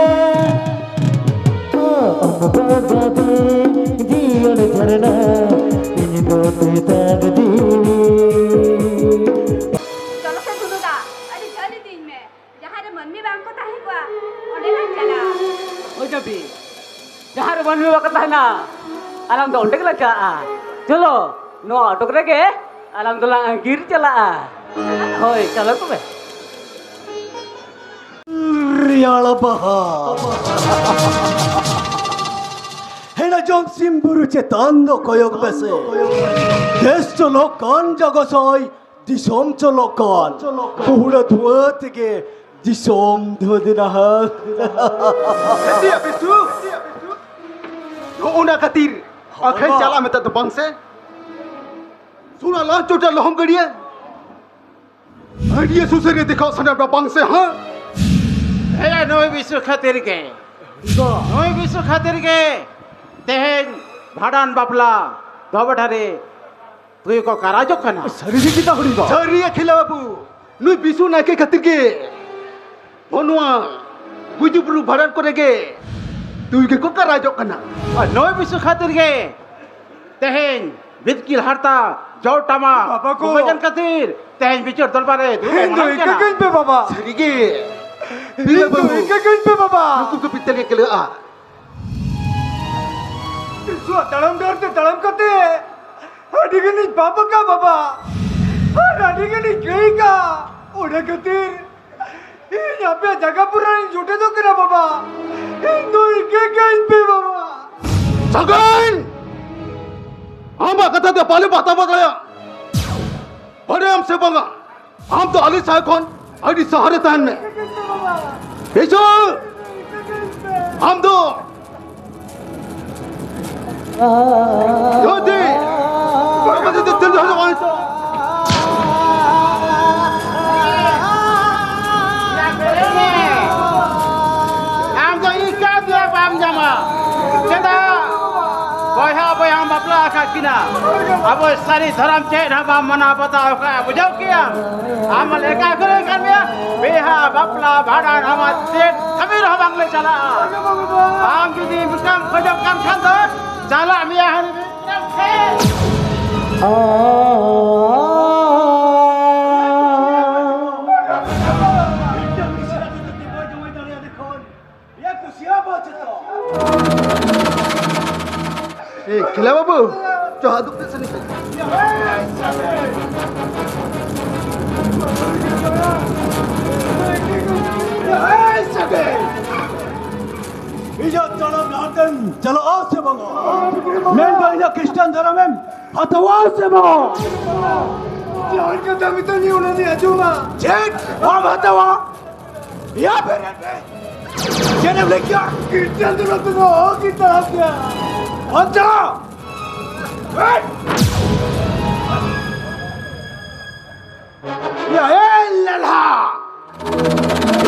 ᱟᱢ ᱵᱟᱵᱟ ᱫᱤ ᱡᱤᱭᱚᱱ ᱡᱷᱟᱨᱱᱟ, ᱤᱧ ᱫᱚ ᱛᱮᱛᱟᱝ ᱡᱤᱣᱤ᱾ ᱪᱚᱞᱚ ᱥᱮ ᱫᱩᱫᱩ ᱫᱟ, ᱟᱹᱰᱤ ᱡᱷᱟᱹᱞ ᱤᱫᱤᱧ ᱢᱮ, ᱡᱟᱦᱟᱸ ᱨᱮ ᱢᱟᱹᱱᱢᱤ ᱵᱟᱝ ᱠᱚ ᱛᱟᱦᱮᱸ ᱠᱚᱜᱼᱟ, ᱚᱸᱰᱮ ᱞᱟᱝ ᱪᱟᱞᱟᱜᱼᱟ᱾ ᱦᱳᱭ ᱡᱟᱹᱵᱤ, ᱡᱟᱦᱟᱸ ᱨᱮ ᱢᱟᱹᱱᱢᱤ ᱵᱟᱠᱚ ᱛᱟᱦᱮᱱᱟ, ᱟᱞᱟᱝ ᱫᱚ ᱚᱸᱰᱮ ᱜᱮᱞᱟᱝ ᱪᱟᱞᱟᱜᱼᱟ᱾ ᱪᱚᱞᱚ, ᱱᱚᱣᱟ ᱚᱰᱚᱠ ᱨᱮᱜᱮ ᱟᱞᱟᱝ ᱫᱚᱞᱟᱝ ᱟᱸᱜᱤᱨ ᱪᱟᱞᱟᱜᱼᱟ᱾ ᱦᱳᱭ, ᱪᱚᱞᱚ ᱛᱚᱵᱮ᱾ ᱨᱮᱭᱟᱲ ᱵᱟᱦᱟ᱾ ᱦᱮᱲᱟ ᱡᱚᱝ ᱥᱤᱢ ᱵᱩᱨᱩ ᱪᱮᱛᱟᱱ ᱫᱚ ᱠᱚᱭᱚᱜ ᱢᱮᱥᱮ᱾ ᱫᱮᱥ ᱪᱚᱞᱚᱜ ᱠᱟᱱ ᱡᱟᱜᱚᱥᱚᱭ, ᱫᱤᱥᱚᱢ ᱪᱚᱞᱚᱜ ᱠᱟᱱ᱾ ᱵᱩᱦᱩᱲᱟ ᱫᱷᱩᱣᱟᱹ ᱛᱮᱜᱮ ᱫᱤᱥᱚᱢ ᱫᱷᱩᱣᱟᱹ ᱫᱤᱱᱟ ᱦᱟᱸ᱾ ᱥᱮᱛᱤᱭᱟ ᱵᱤᱥᱩ᱾ ᱱᱚᱜᱼᱚ ᱱᱟ ᱠᱷᱟᱹᱛᱤᱨ ᱟᱹᱠᱷᱨᱤᱧ ᱪᱟᱞᱟᱜ ᱢᱮᱛᱟᱜ ᱫᱚ ᱵᱟᱝ ᱥᱮ? ᱥᱩᱱᱟ ᱞᱟᱝ ᱪᱚᱴᱟ ᱞᱚᱦᱚᱢ ᱜᱟᱹᱰᱭᱟᱹ᱾ ᱦᱟᱹᱰᱤᱭᱟᱹ ᱥᱩᱥᱟᱹᱨᱤᱭᱟᱹ ᱫᱮᱠᱷᱟᱣ ᱥᱟᱱᱟ ᱵᱟ ᱵᱟᱝ ᱥᱮ, ᱦᱮᱸ? ᱦᱮᱸ, ᱱᱩᱭ ᱵᱤᱥᱩ ᱠᱷᱟᱹᱛᱤᱨ ᱜᱮ᱾ ᱱᱩᱭ ᱵᱤᱥᱩ ᱠᱷᱟᱹᱛᱤᱨ ᱜᱮ ᱛᱮᱦᱮᱧ ᱵᱷᱟᱸᱰᱟᱱ ᱵᱟᱯᱞᱟ ᱫᱚᱵᱮ ᱴᱷᱟᱹᱨᱤ ᱛᱩᱭᱩ ᱠᱚ ᱠᱟᱨᱟᱡᱚᱜ ᱠᱟᱱᱟ᱾ ᱥᱟᱹᱨᱤ ᱜᱮ ᱪᱮᱫᱟᱜ ᱦᱩᱰᱤᱧ ᱵᱟ? ᱥᱟᱹᱨᱤ ᱜᱮ ᱠᱷᱤᱞᱟ ᱵᱟᱹᱵᱩ, ᱱᱩᱭ ᱵᱤᱥᱩ ᱱᱟᱭᱠᱮ ᱠᱷᱟᱹᱛᱤᱨ ᱜᱮ ᱱᱚᱣᱟ ᱜᱩᱡᱩᱜ ᱵᱩᱨᱩ ᱵᱷᱟᱸᱰᱟᱱ ᱠᱚᱨᱮ ᱜᱮ ᱛᱩᱭᱩ ᱜᱮᱠᱚ ᱠᱟᱨᱟᱡᱚᱜ ᱠᱟᱱᱟ᱾ ᱟᱨ ᱱᱩᱭ ᱵᱤᱥᱩ ᱠᱷᱟᱹᱛᱤᱨ ᱜᱮ ᱛᱮᱦᱮᱧ ᱵᱤᱛᱠᱤᱞ ᱦᱟᱨᱛᱟ, ᱡᱚᱲ ᱴᱟᱢᱟᱠ, ᱵᱟᱵᱟ ᱠᱚ᱾ ᱠᱚ ᱵᱟᱡᱟᱱ ᱠᱷᱟᱹᱛᱤᱨ ᱛᱮᱦᱮᱧ ᱵᱤᱪᱟᱹᱨ ᱫᱚᱨᱵᱟᱨ ᱨᱮ ᱫᱩᱲᱩᱵ ᱤᱧ ᱫᱚ ᱮᱢᱟᱱ ᱤᱱᱠᱟᱹ ᱠᱟᱱᱟ᱾ ᱠᱟᱹᱧ ᱯᱮ ᱵᱟᱵᱟ᱾ ᱥᱟᱹᱨᱤ ᱜᱮ᱾ ᱤᱧ ᱫᱚ ᱵᱟᱹᱵᱩ᱾ ᱤᱱᱠᱟᱹ ᱠᱟᱹᱧ ᱯᱮ ᱵᱟᱵᱟ᱾ ᱱᱩᱠᱩ ᱠᱚ ᱯᱤᱛᱟᱹ ᱜᱮ ᱠᱟᱹᱞᱟᱹᱜᱼᱟ᱾ ᱤᱥᱩᱣᱟᱜ ᱛᱟᱲᱟᱢ ᱰᱟᱦᱟᱨ ᱛᱮ ᱛᱟᱲᱟᱢ ᱠᱟᱛᱮ ᱟᱹᱰᱤ ᱜᱟᱱᱤᱧ ᱯᱟᱯ ᱟᱠᱟᱫ ᱵᱟᱵᱟ, ᱟᱨ ᱟᱹᱰᱤ ᱜᱟᱱᱤᱧ ᱠᱟᱹᱭ ᱟᱠᱟᱫ᱾ ᱚᱱᱟ ᱠᱷᱟᱹᱛᱤᱨ ᱤᱧ ᱟᱯᱮᱭᱟᱜ ᱡᱟᱭᱜᱟ ᱯᱩᱨᱟᱹ ᱨᱤᱧ ᱡᱚᱴᱮᱫᱚᱜ ᱠᱟᱱᱟ ᱵᱟᱵᱟ᱾ ᱤᱧ ᱫᱚ ᱤᱱᱠᱟᱹ ᱠᱟᱹᱧ ᱯᱮ ᱵᱟᱵᱟ᱾ ᱥᱟᱹᱜᱟᱹᱭ! ᱟᱢᱟᱜ ᱠᱟᱛᱷᱟ ᱛᱮ ᱵᱟᱞᱮ ᱵᱟᱛᱟᱣ ᱫᱟᱲᱮᱭᱟᱜᱼᱟ᱾ ᱵᱟᱲᱟᱭᱟᱢ ᱥᱮ ᱵᱟᱝᱟ? ᱟᱢ ᱫᱚ ᱟᱞᱮ ᱥᱟᱭ ᱠᱷᱚᱱ ᱟᱹᱰᱤ ᱥᱟᱦᱟ ᱨᱮ ᱛᱟᱦᱮᱱ ᱢᱮ᱾ ᱵᱤᱥᱩ! ᱟᱢ ᱫᱚ ᱡᱚᱫᱤ ᱵᱟᱵᱟ ᱡᱩᱫᱤ ᱛᱤᱞ ᱡᱚᱦᱚᱜ ᱵᱟᱝ ᱵᱟᱯᱞᱟ ᱟᱠᱟᱫ ᱠᱤᱱᱟ᱾ ᱟᱵᱚ ᱥᱟᱹᱨᱤ ᱫᱷᱚᱨᱚᱢ ᱪᱮᱫ ᱦᱚᱸ ᱵᱟᱢ ᱢᱟᱱᱟᱣ ᱵᱟᱛᱟᱣ ᱠᱟᱜᱼᱟ, ᱵᱩᱡᱷᱟᱹᱣ ᱠᱮᱜᱼᱟᱢ? ᱟᱢ ᱢᱟ ᱞᱮᱠᱟ ᱠᱚᱨᱮ ᱠᱟᱱ ᱢᱮᱭᱟ, ᱵᱤᱦᱟ ᱵᱟᱯᱞᱟ ᱵᱷᱟᱸᱰᱟᱱ ᱟᱢᱟᱜ ᱪᱮᱫ ᱠᱟᱹᱢᱤ ᱨᱮᱦᱚᱸ ᱵᱟᱝᱞᱮ ᱪᱟᱞᱟᱜᱼᱟ᱾ ᱟᱢ ᱡᱩᱫᱤ ᱚᱱᱠᱟᱢ ᱠᱷᱚᱡᱚᱜ ᱠᱟᱱ ᱠᱷᱟᱱ ᱫᱚ ᱪᱟᱞᱟᱜ ᱢᱮᱭᱟ ᱦᱟᱹᱱᱤ ᱢᱤᱫᱴᱟᱝ ᱴᱷᱮᱱ᱾ ᱮ, ᱠᱷᱮᱞᱟ ᱵᱟᱹᱵᱩ, ᱪᱚ ᱦᱟ ᱫᱩᱲᱩᱵ ᱥᱮ ᱱᱤᱛᱚᱜ᱾ ᱤᱧᱟᱹᱜ ᱛᱟᱲᱟᱢ ᱰᱟᱦᱟᱨ ᱛᱮᱢ ᱪᱟᱞᱟᱜᱼᱟ ᱥᱮ ᱵᱟᱝᱟ? ᱢᱮᱱᱫᱚ ᱤᱧᱟᱹᱜ ᱠᱷᱨᱤᱥᱴᱟᱱ ᱫᱷᱚᱨᱚᱢᱮᱢ ᱦᱟᱛᱟᱣᱟ ᱥᱮ ᱵᱟᱝ? ᱡᱟᱦᱟᱸ ᱠᱟᱛᱷᱟ ᱢᱮᱛᱟᱹᱧ ᱚᱱᱟ ᱫᱚᱧ ᱟᱸᱡᱚᱢᱟ᱾ ᱪᱮᱫ? ᱵᱟᱢ ᱦᱟᱛᱟᱣᱟ? ᱭᱟ ᱯᱷᱤᱨ ᱪᱮᱫ ᱮᱢ ᱞᱟᱹᱭ ᱠᱮᱭᱟ? ᱠᱷᱨᱤᱥᱴᱟᱱ ᱫᱷᱚᱨᱚᱢ ᱛᱮᱫᱚ ᱚᱦᱚ ᱜᱮ ᱛᱟᱲᱟᱢ ᱠᱮᱭᱟ᱾ ᱚᱱᱛᱮ! ᱭᱟ, ᱮ ᱞᱮᱞᱦᱟ!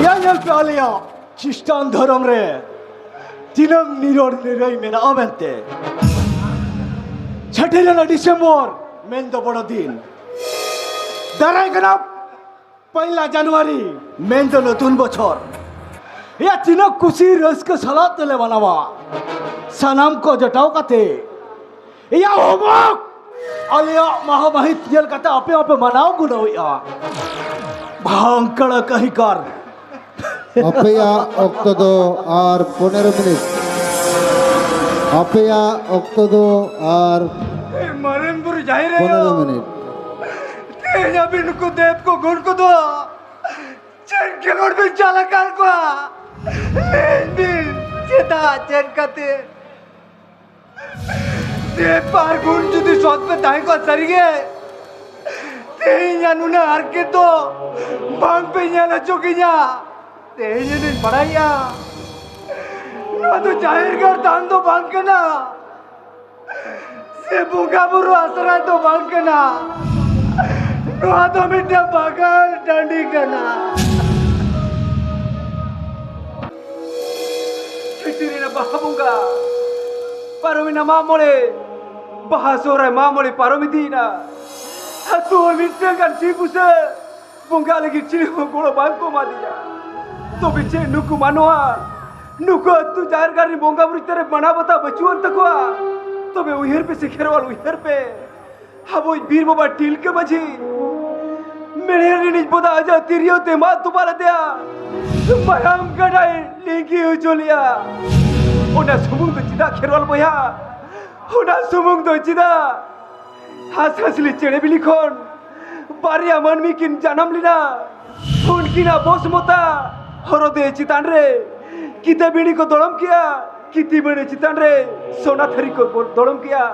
ᱭᱟ, ᱧᱮᱞ ᱯᱮ ᱟᱞᱮᱭᱟᱜ ᱠᱷᱨᱤᱥᱴᱟᱱ ᱫᱷᱚᱨᱚᱢ ᱨᱮ ᱛᱤᱱᱟᱹᱜ ᱱᱤᱨᱚᱲ ᱱᱤᱨᱟᱹᱭ ᱢᱮᱱᱟᱜᱼᱟ ᱢᱮᱱᱛᱮ᱾ ᱪᱷᱟᱹᱴᱭᱟᱹᱨ ᱨᱮᱱᱟᱜ ᱰᱤᱥᱮᱢᱵᱚᱨ ᱢᱮᱱᱫᱚ ᱵᱚᱲᱚ ᱫᱤᱱ᱾ ᱫᱟᱨᱟᱭ ᱠᱟᱱᱟ ᱯᱚᱭᱞᱟ ᱡᱟᱱᱩᱣᱟᱨᱤ ᱢᱮᱱᱫᱚ ᱱᱚᱛᱩᱱ ᱵᱚᱪᱷᱚᱨ᱾ ᱭᱟ, ᱛᱤᱱᱟᱹᱜ ᱠᱩᱥᱤ ᱨᱟᱹᱥᱠᱟᱹ ᱥᱟᱞᱟᱜ ᱛᱮᱞᱮ ᱢᱟᱱᱟᱣᱟ᱾ ᱥᱟᱱᱟᱢ ᱠᱚ ᱡᱚᱴᱟᱣ ᱠᱟᱛᱮ ᱮᱭᱟ ᱦᱚᱢᱚᱠ! ᱟᱞᱮᱭᱟᱜ ᱢᱟᱦᱟ ᱢᱟᱹᱦᱤᱛ ᱧᱮᱞ ᱠᱟᱛᱮ ᱟᱯᱮ ᱦᱚᱸᱯᱮ ᱢᱟᱱᱟᱣ ᱜᱩᱱᱟᱹᱣᱮᱫᱼᱟ᱾ ᱵᱷᱟᱝᱠᱲᱟ ᱠᱟᱹᱦᱤᱠᱟᱨ᱾ ᱟᱯᱮᱭᱟᱜ ᱚᱠᱛᱚ ᱫᱚ ᱟᱨ ᱯᱚᱱᱮᱨᱚ ᱢᱤᱱᱤᱴ᱾ ᱟᱯᱮᱭᱟᱜ ᱚᱠᱛᱚ ᱫᱚ ᱟᱨ ᱢᱟᱨᱮᱱ ᱵᱩᱨᱩ ᱡᱟᱦᱮᱨ ᱟᱭᱳ᱾ ᱯᱚᱱᱮᱨᱚ ᱢᱤᱱᱤᱴ᱾ ᱛᱮᱦᱮᱧ ᱟᱹᱵᱤᱱ ᱱᱩᱠᱩ ᱫᱮᱵ ᱠᱚ ᱜᱩᱱ ᱠᱚᱫᱚ ᱪᱮᱫ ᱠᱷᱮᱞᱳᱰ ᱵᱤᱱ ᱪᱟᱞ ᱟᱠᱟᱫ ᱠᱚᱣᱟ? ᱞᱟᱹᱭ ᱵᱤᱱ, ᱪᱮᱫᱟᱜ, ᱪᱮᱫ ᱠᱟᱛᱮ? ᱫᱮᱵ ᱟᱨ ᱜᱩᱱ ᱡᱩᱫᱤ ᱥᱚᱛ ᱯᱮ ᱛᱟᱦᱮᱸ ᱠᱚᱜᱼᱟ ᱥᱟᱹᱨᱤᱜᱮ, ᱛᱮᱦᱮᱧ ᱱᱩᱱᱟᱹᱜ ᱦᱟᱨᱠᱮᱛ ᱫᱚ ᱵᱟᱝ ᱯᱮ ᱧᱮᱞ ᱦᱚᱪᱚ ᱠᱤᱧᱟ᱾ ᱛᱮᱦᱮᱧ ᱫᱚᱧ ᱵᱟᱲᱟᱭᱟ, ᱱᱚᱣᱟ ᱫᱚ ᱡᱟᱦᱮᱨ ᱜᱟᱲ ᱛᱷᱟᱱ ᱫᱚ ᱵᱟᱝ ᱠᱟᱱᱟ᱾ ᱥᱮ ᱵᱚᱸᱜᱟ ᱵᱩᱨᱩ ᱟᱥᱨᱟᱭ ᱫᱚ ᱵᱟᱝ ᱠᱟᱱᱟ᱾ ᱱᱚᱣᱟ ᱫᱚ ᱢᱤᱫᱴᱟᱝ ᱵᱟᱜᱟᱱ ᱴᱟᱺᱰᱤ ᱠᱟᱱᱟ᱾ ᱪᱷᱟᱹᱴᱭᱟᱹᱨ ᱨᱮᱱᱟᱜ ᱵᱟᱦᱟ ᱵᱚᱸᱜᱟ, ᱯᱟᱨᱚᱢᱮᱱᱟ ᱢᱟᱜ ᱢᱚᱬᱮ, ᱵᱟᱦᱟ ᱥᱚᱦᱨᱟᱭ ᱢᱟᱜ ᱢᱚᱬᱮ ᱯᱟᱨᱚᱢ ᱤᱫᱤᱭᱮᱱᱟ᱾ ᱟᱹᱛᱩ ᱦᱚᱲ ᱢᱤᱫᱴᱟᱝ ᱜᱟᱱ ᱥᱤᱢ ᱵᱩᱥᱟᱹᱜ ᱵᱚᱸᱜᱟ ᱞᱟᱹᱜᱤᱫ ᱪᱤᱞᱤ ᱦᱚᱸ ᱜᱚᱲᱚ ᱵᱟᱝ ᱠᱚ ᱮᱢᱟᱫᱤᱧᱟ᱾ ᱛᱚᱵᱮ ᱪᱮᱫ ᱱᱩᱠᱩ ᱢᱟᱱᱣᱟ, ᱱᱩᱠᱩ ᱟᱹᱛᱩ ᱡᱟᱦᱮᱨ ᱜᱟᱲ ᱨᱮᱱ ᱵᱚᱸᱜᱟ ᱵᱩᱨᱩ ᱪᱮᱛᱟᱱ ᱨᱮ ᱢᱟᱱᱟᱣ ᱵᱟᱛᱟᱣ ᱵᱟᱹᱪᱩᱜ ᱟᱱ ᱛᱟᱠᱚᱣᱟ? ᱛᱚᱵᱮ ᱩᱭᱦᱟᱹᱨ ᱯᱮ ᱥᱮ ᱠᱷᱮᱨᱣᱟᱞ, ᱩᱭᱦᱟᱹᱨ ᱯᱮ᱾ ᱟᱵᱚᱭᱤᱡ ᱵᱤᱨ ᱵᱟᱵᱟ ᱛᱤᱞᱠᱟᱹ ᱢᱟᱹᱡᱷᱤ ᱢᱮᱬᱦᱮᱫ ᱨᱤᱱᱤᱡ ᱵᱚᱫᱟ ᱟᱡᱟᱜ ᱛᱤᱨᱭᱳ ᱛᱮ ᱢᱟᱜ ᱛᱚᱯᱟ ᱞᱮᱫᱮᱭᱟ, ᱢᱟᱭᱟᱢ ᱜᱟᱰᱟᱭ ᱞᱤᱸᱜᱤ ᱦᱚᱪᱚ ᱞᱮᱭᱟ᱾ ᱚᱱᱟ ᱥᱩᱢᱩᱝ ᱫᱚ ᱪᱮᱫᱟᱜ ᱠᱷᱮᱨᱣᱟᱞ ᱵᱚᱭᱦᱟ? ᱚᱱᱟ ᱥᱩᱢᱩᱝ ᱫᱚ ᱪᱮᱫᱟᱜ? ᱦᱟᱸᱥ ᱦᱟᱸᱥᱞᱤ ᱪᱮᱬᱮ ᱵᱤᱞᱤ ᱠᱷᱚᱱ ᱵᱟᱨᱭᱟ ᱢᱟᱹᱱᱢᱤ ᱠᱤᱱ ᱡᱟᱱᱟᱢ ᱞᱮᱱᱟ᱾ ᱩᱱᱠᱤᱱᱟᱜ ᱵᱚᱥᱢᱚᱛᱟ ᱦᱚᱨᱚᱫᱮ ᱪᱮᱛᱟᱱ ᱨᱮ ᱠᱤᱛᱟᱹ ᱵᱤᱲᱤ ᱠᱚ ᱫᱚᱲᱚᱢ ᱠᱮᱜᱼᱟ, ᱠᱤᱛᱟᱹ ᱵᱤᱲᱤ ᱪᱮᱛᱟᱱ ᱨᱮ ᱥᱚᱱᱟ ᱛᱷᱟᱹᱨᱤ ᱠᱚ ᱫᱚᱲᱚᱢ ᱠᱮᱜᱼᱟ᱾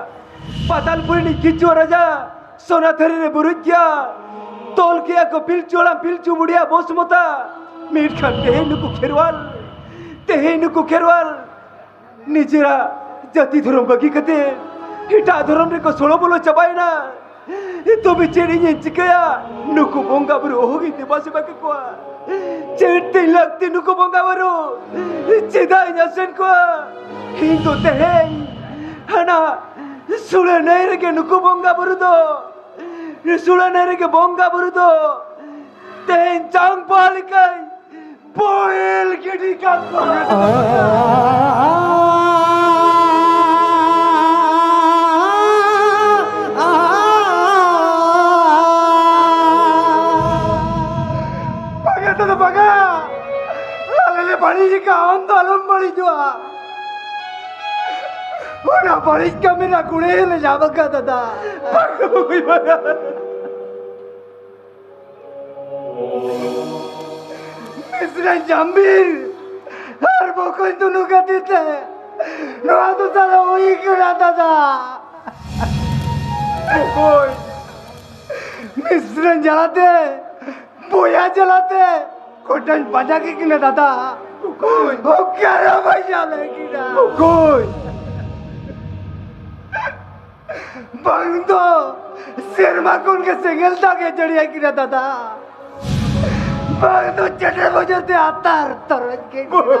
ᱯᱟᱛᱟᱞᱯᱩᱨᱤ ᱨᱤᱱᱤᱡ ᱠᱤᱪᱩᱣᱟᱹ ᱨᱟᱡᱟ ᱥᱚᱱᱟ ᱛᱷᱟᱹᱨᱤ ᱨᱮ ᱵᱩᱨᱩᱡ ᱠᱮᱜᱼᱟ᱾ ᱛᱚᱞ ᱠᱮᱜᱼᱟ ᱠᱚ ᱯᱤᱞᱪᱩ ᱦᱟᱲᱟᱢ ᱯᱤᱞᱪᱩ ᱵᱩᱲᱦᱤᱭᱟᱜ ᱵᱚᱥᱢᱚᱛᱟ᱾ ᱢᱮᱱᱠᱷᱟᱱ ᱛᱮᱦᱮᱧ ᱱᱩᱠᱩ ᱠᱷᱮᱨᱣᱟᱞ, ᱛᱮᱦᱮᱧ ᱱᱩᱠᱩ ᱠᱷᱮᱨᱣᱟᱞ ᱱᱤᱡᱮᱨᱟᱜ ᱡᱟᱹᱛᱤ ᱫᱷᱚᱨᱚᱢ ᱵᱟᱹᱜᱤ ᱠᱟᱛᱮ ᱮᱴᱟᱜ ᱫᱷᱚᱨᱚᱢ ᱨᱮᱠᱚ ᱥᱚᱲᱚ ᱵᱚᱞᱚ ᱪᱟᱵᱟᱭᱮᱱᱟ᱾ ᱛᱚᱵᱮ ᱪᱮᱫ ᱤᱧᱤᱧ ᱪᱤᱠᱟᱹᱭᱟ? ᱱᱩᱠᱩ ᱵᱚᱸᱜᱟ ᱵᱩᱨᱩ ᱚᱦᱚᱜᱤᱧ ᱫᱮᱵᱟ ᱥᱮᱵᱟ ᱠᱮᱠᱚᱣᱟ᱾ ᱪᱮᱫ ᱛᱤᱧ ᱞᱟᱹᱠᱛᱤ ᱱᱩᱠᱩ ᱵᱚᱸᱜᱟ ᱵᱩᱨᱩ? ᱪᱮᱫᱟᱜ ᱤᱧ ᱟᱥᱮᱱ ᱠᱚᱣᱟ? ᱤᱧ ᱫᱚ ᱛᱮᱦᱮᱧ ᱦᱟᱱᱟ ᱥᱩᱲᱟᱹ ᱱᱟᱹᱭ ᱨᱮᱜᱮ ᱱᱩᱠᱩ ᱵᱚᱸᱜᱟ ᱵᱩᱨᱩ ᱫᱚ, ᱥᱩᱲᱟᱹ ᱱᱟᱹᱭ ᱨᱮᱜᱮ ᱵᱚᱸᱜᱟ ᱵᱩᱨᱩ ᱫᱚ ᱛᱮᱦᱮᱧ ᱪᱟᱝᱯᱟ ᱞᱮᱠᱟᱧ ᱵᱚᱦᱮᱞ ᱜᱤᱰᱤ ᱠᱟᱠᱚᱣᱟ᱾ ᱵᱟᱜᱟ ᱫᱟᱫᱟ, ᱵᱟᱜᱟ᱾ ᱟᱞᱮ ᱞᱮ ᱵᱟᱹᱲᱤᱡ ᱟᱠᱟᱫ, ᱟᱢ ᱫᱚ ᱟᱞᱚᱢ ᱵᱟᱹᱲᱤᱡᱚᱜᱼᱟ᱾ ᱚᱱᱟ ᱵᱟᱹᱲᱤᱡ ᱠᱟᱹᱢᱤ ᱨᱮᱱᱟᱜ ᱠᱩᱲᱟᱹᱭ ᱞᱮ ᱧᱟᱢ ᱟᱠᱟᱫ, ᱫᱟᱫᱟ᱾ ᱵᱟᱜᱟ, ᱵᱟᱜᱟ᱾ ᱢᱤᱥᱨᱟ ᱡᱟᱢᱵᱤᱨ ᱟᱨ ᱵᱚᱠᱚᱧ ᱫᱩᱱᱩ ᱠᱷᱟᱹᱛᱤᱨ ᱛᱮ ᱱᱚᱣᱟ ᱫᱚ ᱥᱟᱞᱟ ᱦᱩᱭ ᱠᱟᱱᱟ, ᱫᱟᱫᱟ᱾ ᱵᱚᱠᱚᱧ, ᱢᱤᱥᱨᱟ ᱡᱟᱞᱟᱛᱮ, ᱵᱚᱭᱦᱟ ᱡᱟᱞᱟᱛᱮ ᱜᱚᱴᱟᱧ ᱵᱟᱡᱟ ᱠᱮᱫ ᱠᱤᱱᱟ, ᱫᱟᱫᱟ᱾ ᱵᱚᱠᱚᱧ᱾ ᱚᱠᱟᱨᱮ ᱵᱟᱡᱟ ᱞᱮ ᱠᱤᱱᱟ? ᱵᱚᱠᱚᱧ᱾ ᱵᱟᱝ ᱫᱚ ᱥᱮᱨᱢᱟ ᱠᱷᱚᱱ ᱜᱮ ᱥᱮᱸᱜᱮᱞ ᱫᱟᱜ ᱮ ᱡᱟᱹᱲᱤᱭᱟᱭ ᱠᱟᱱᱟ, ᱫᱟᱫᱟ᱾ ᱵᱟᱝ ᱫᱚ ᱪᱮᱴᱮ ᱵᱚᱡᱚᱨ ᱛᱮ ᱟᱛᱟᱨ ᱛᱚᱨᱚᱡ ᱠᱮᱫ ᱠᱤᱱᱟ᱾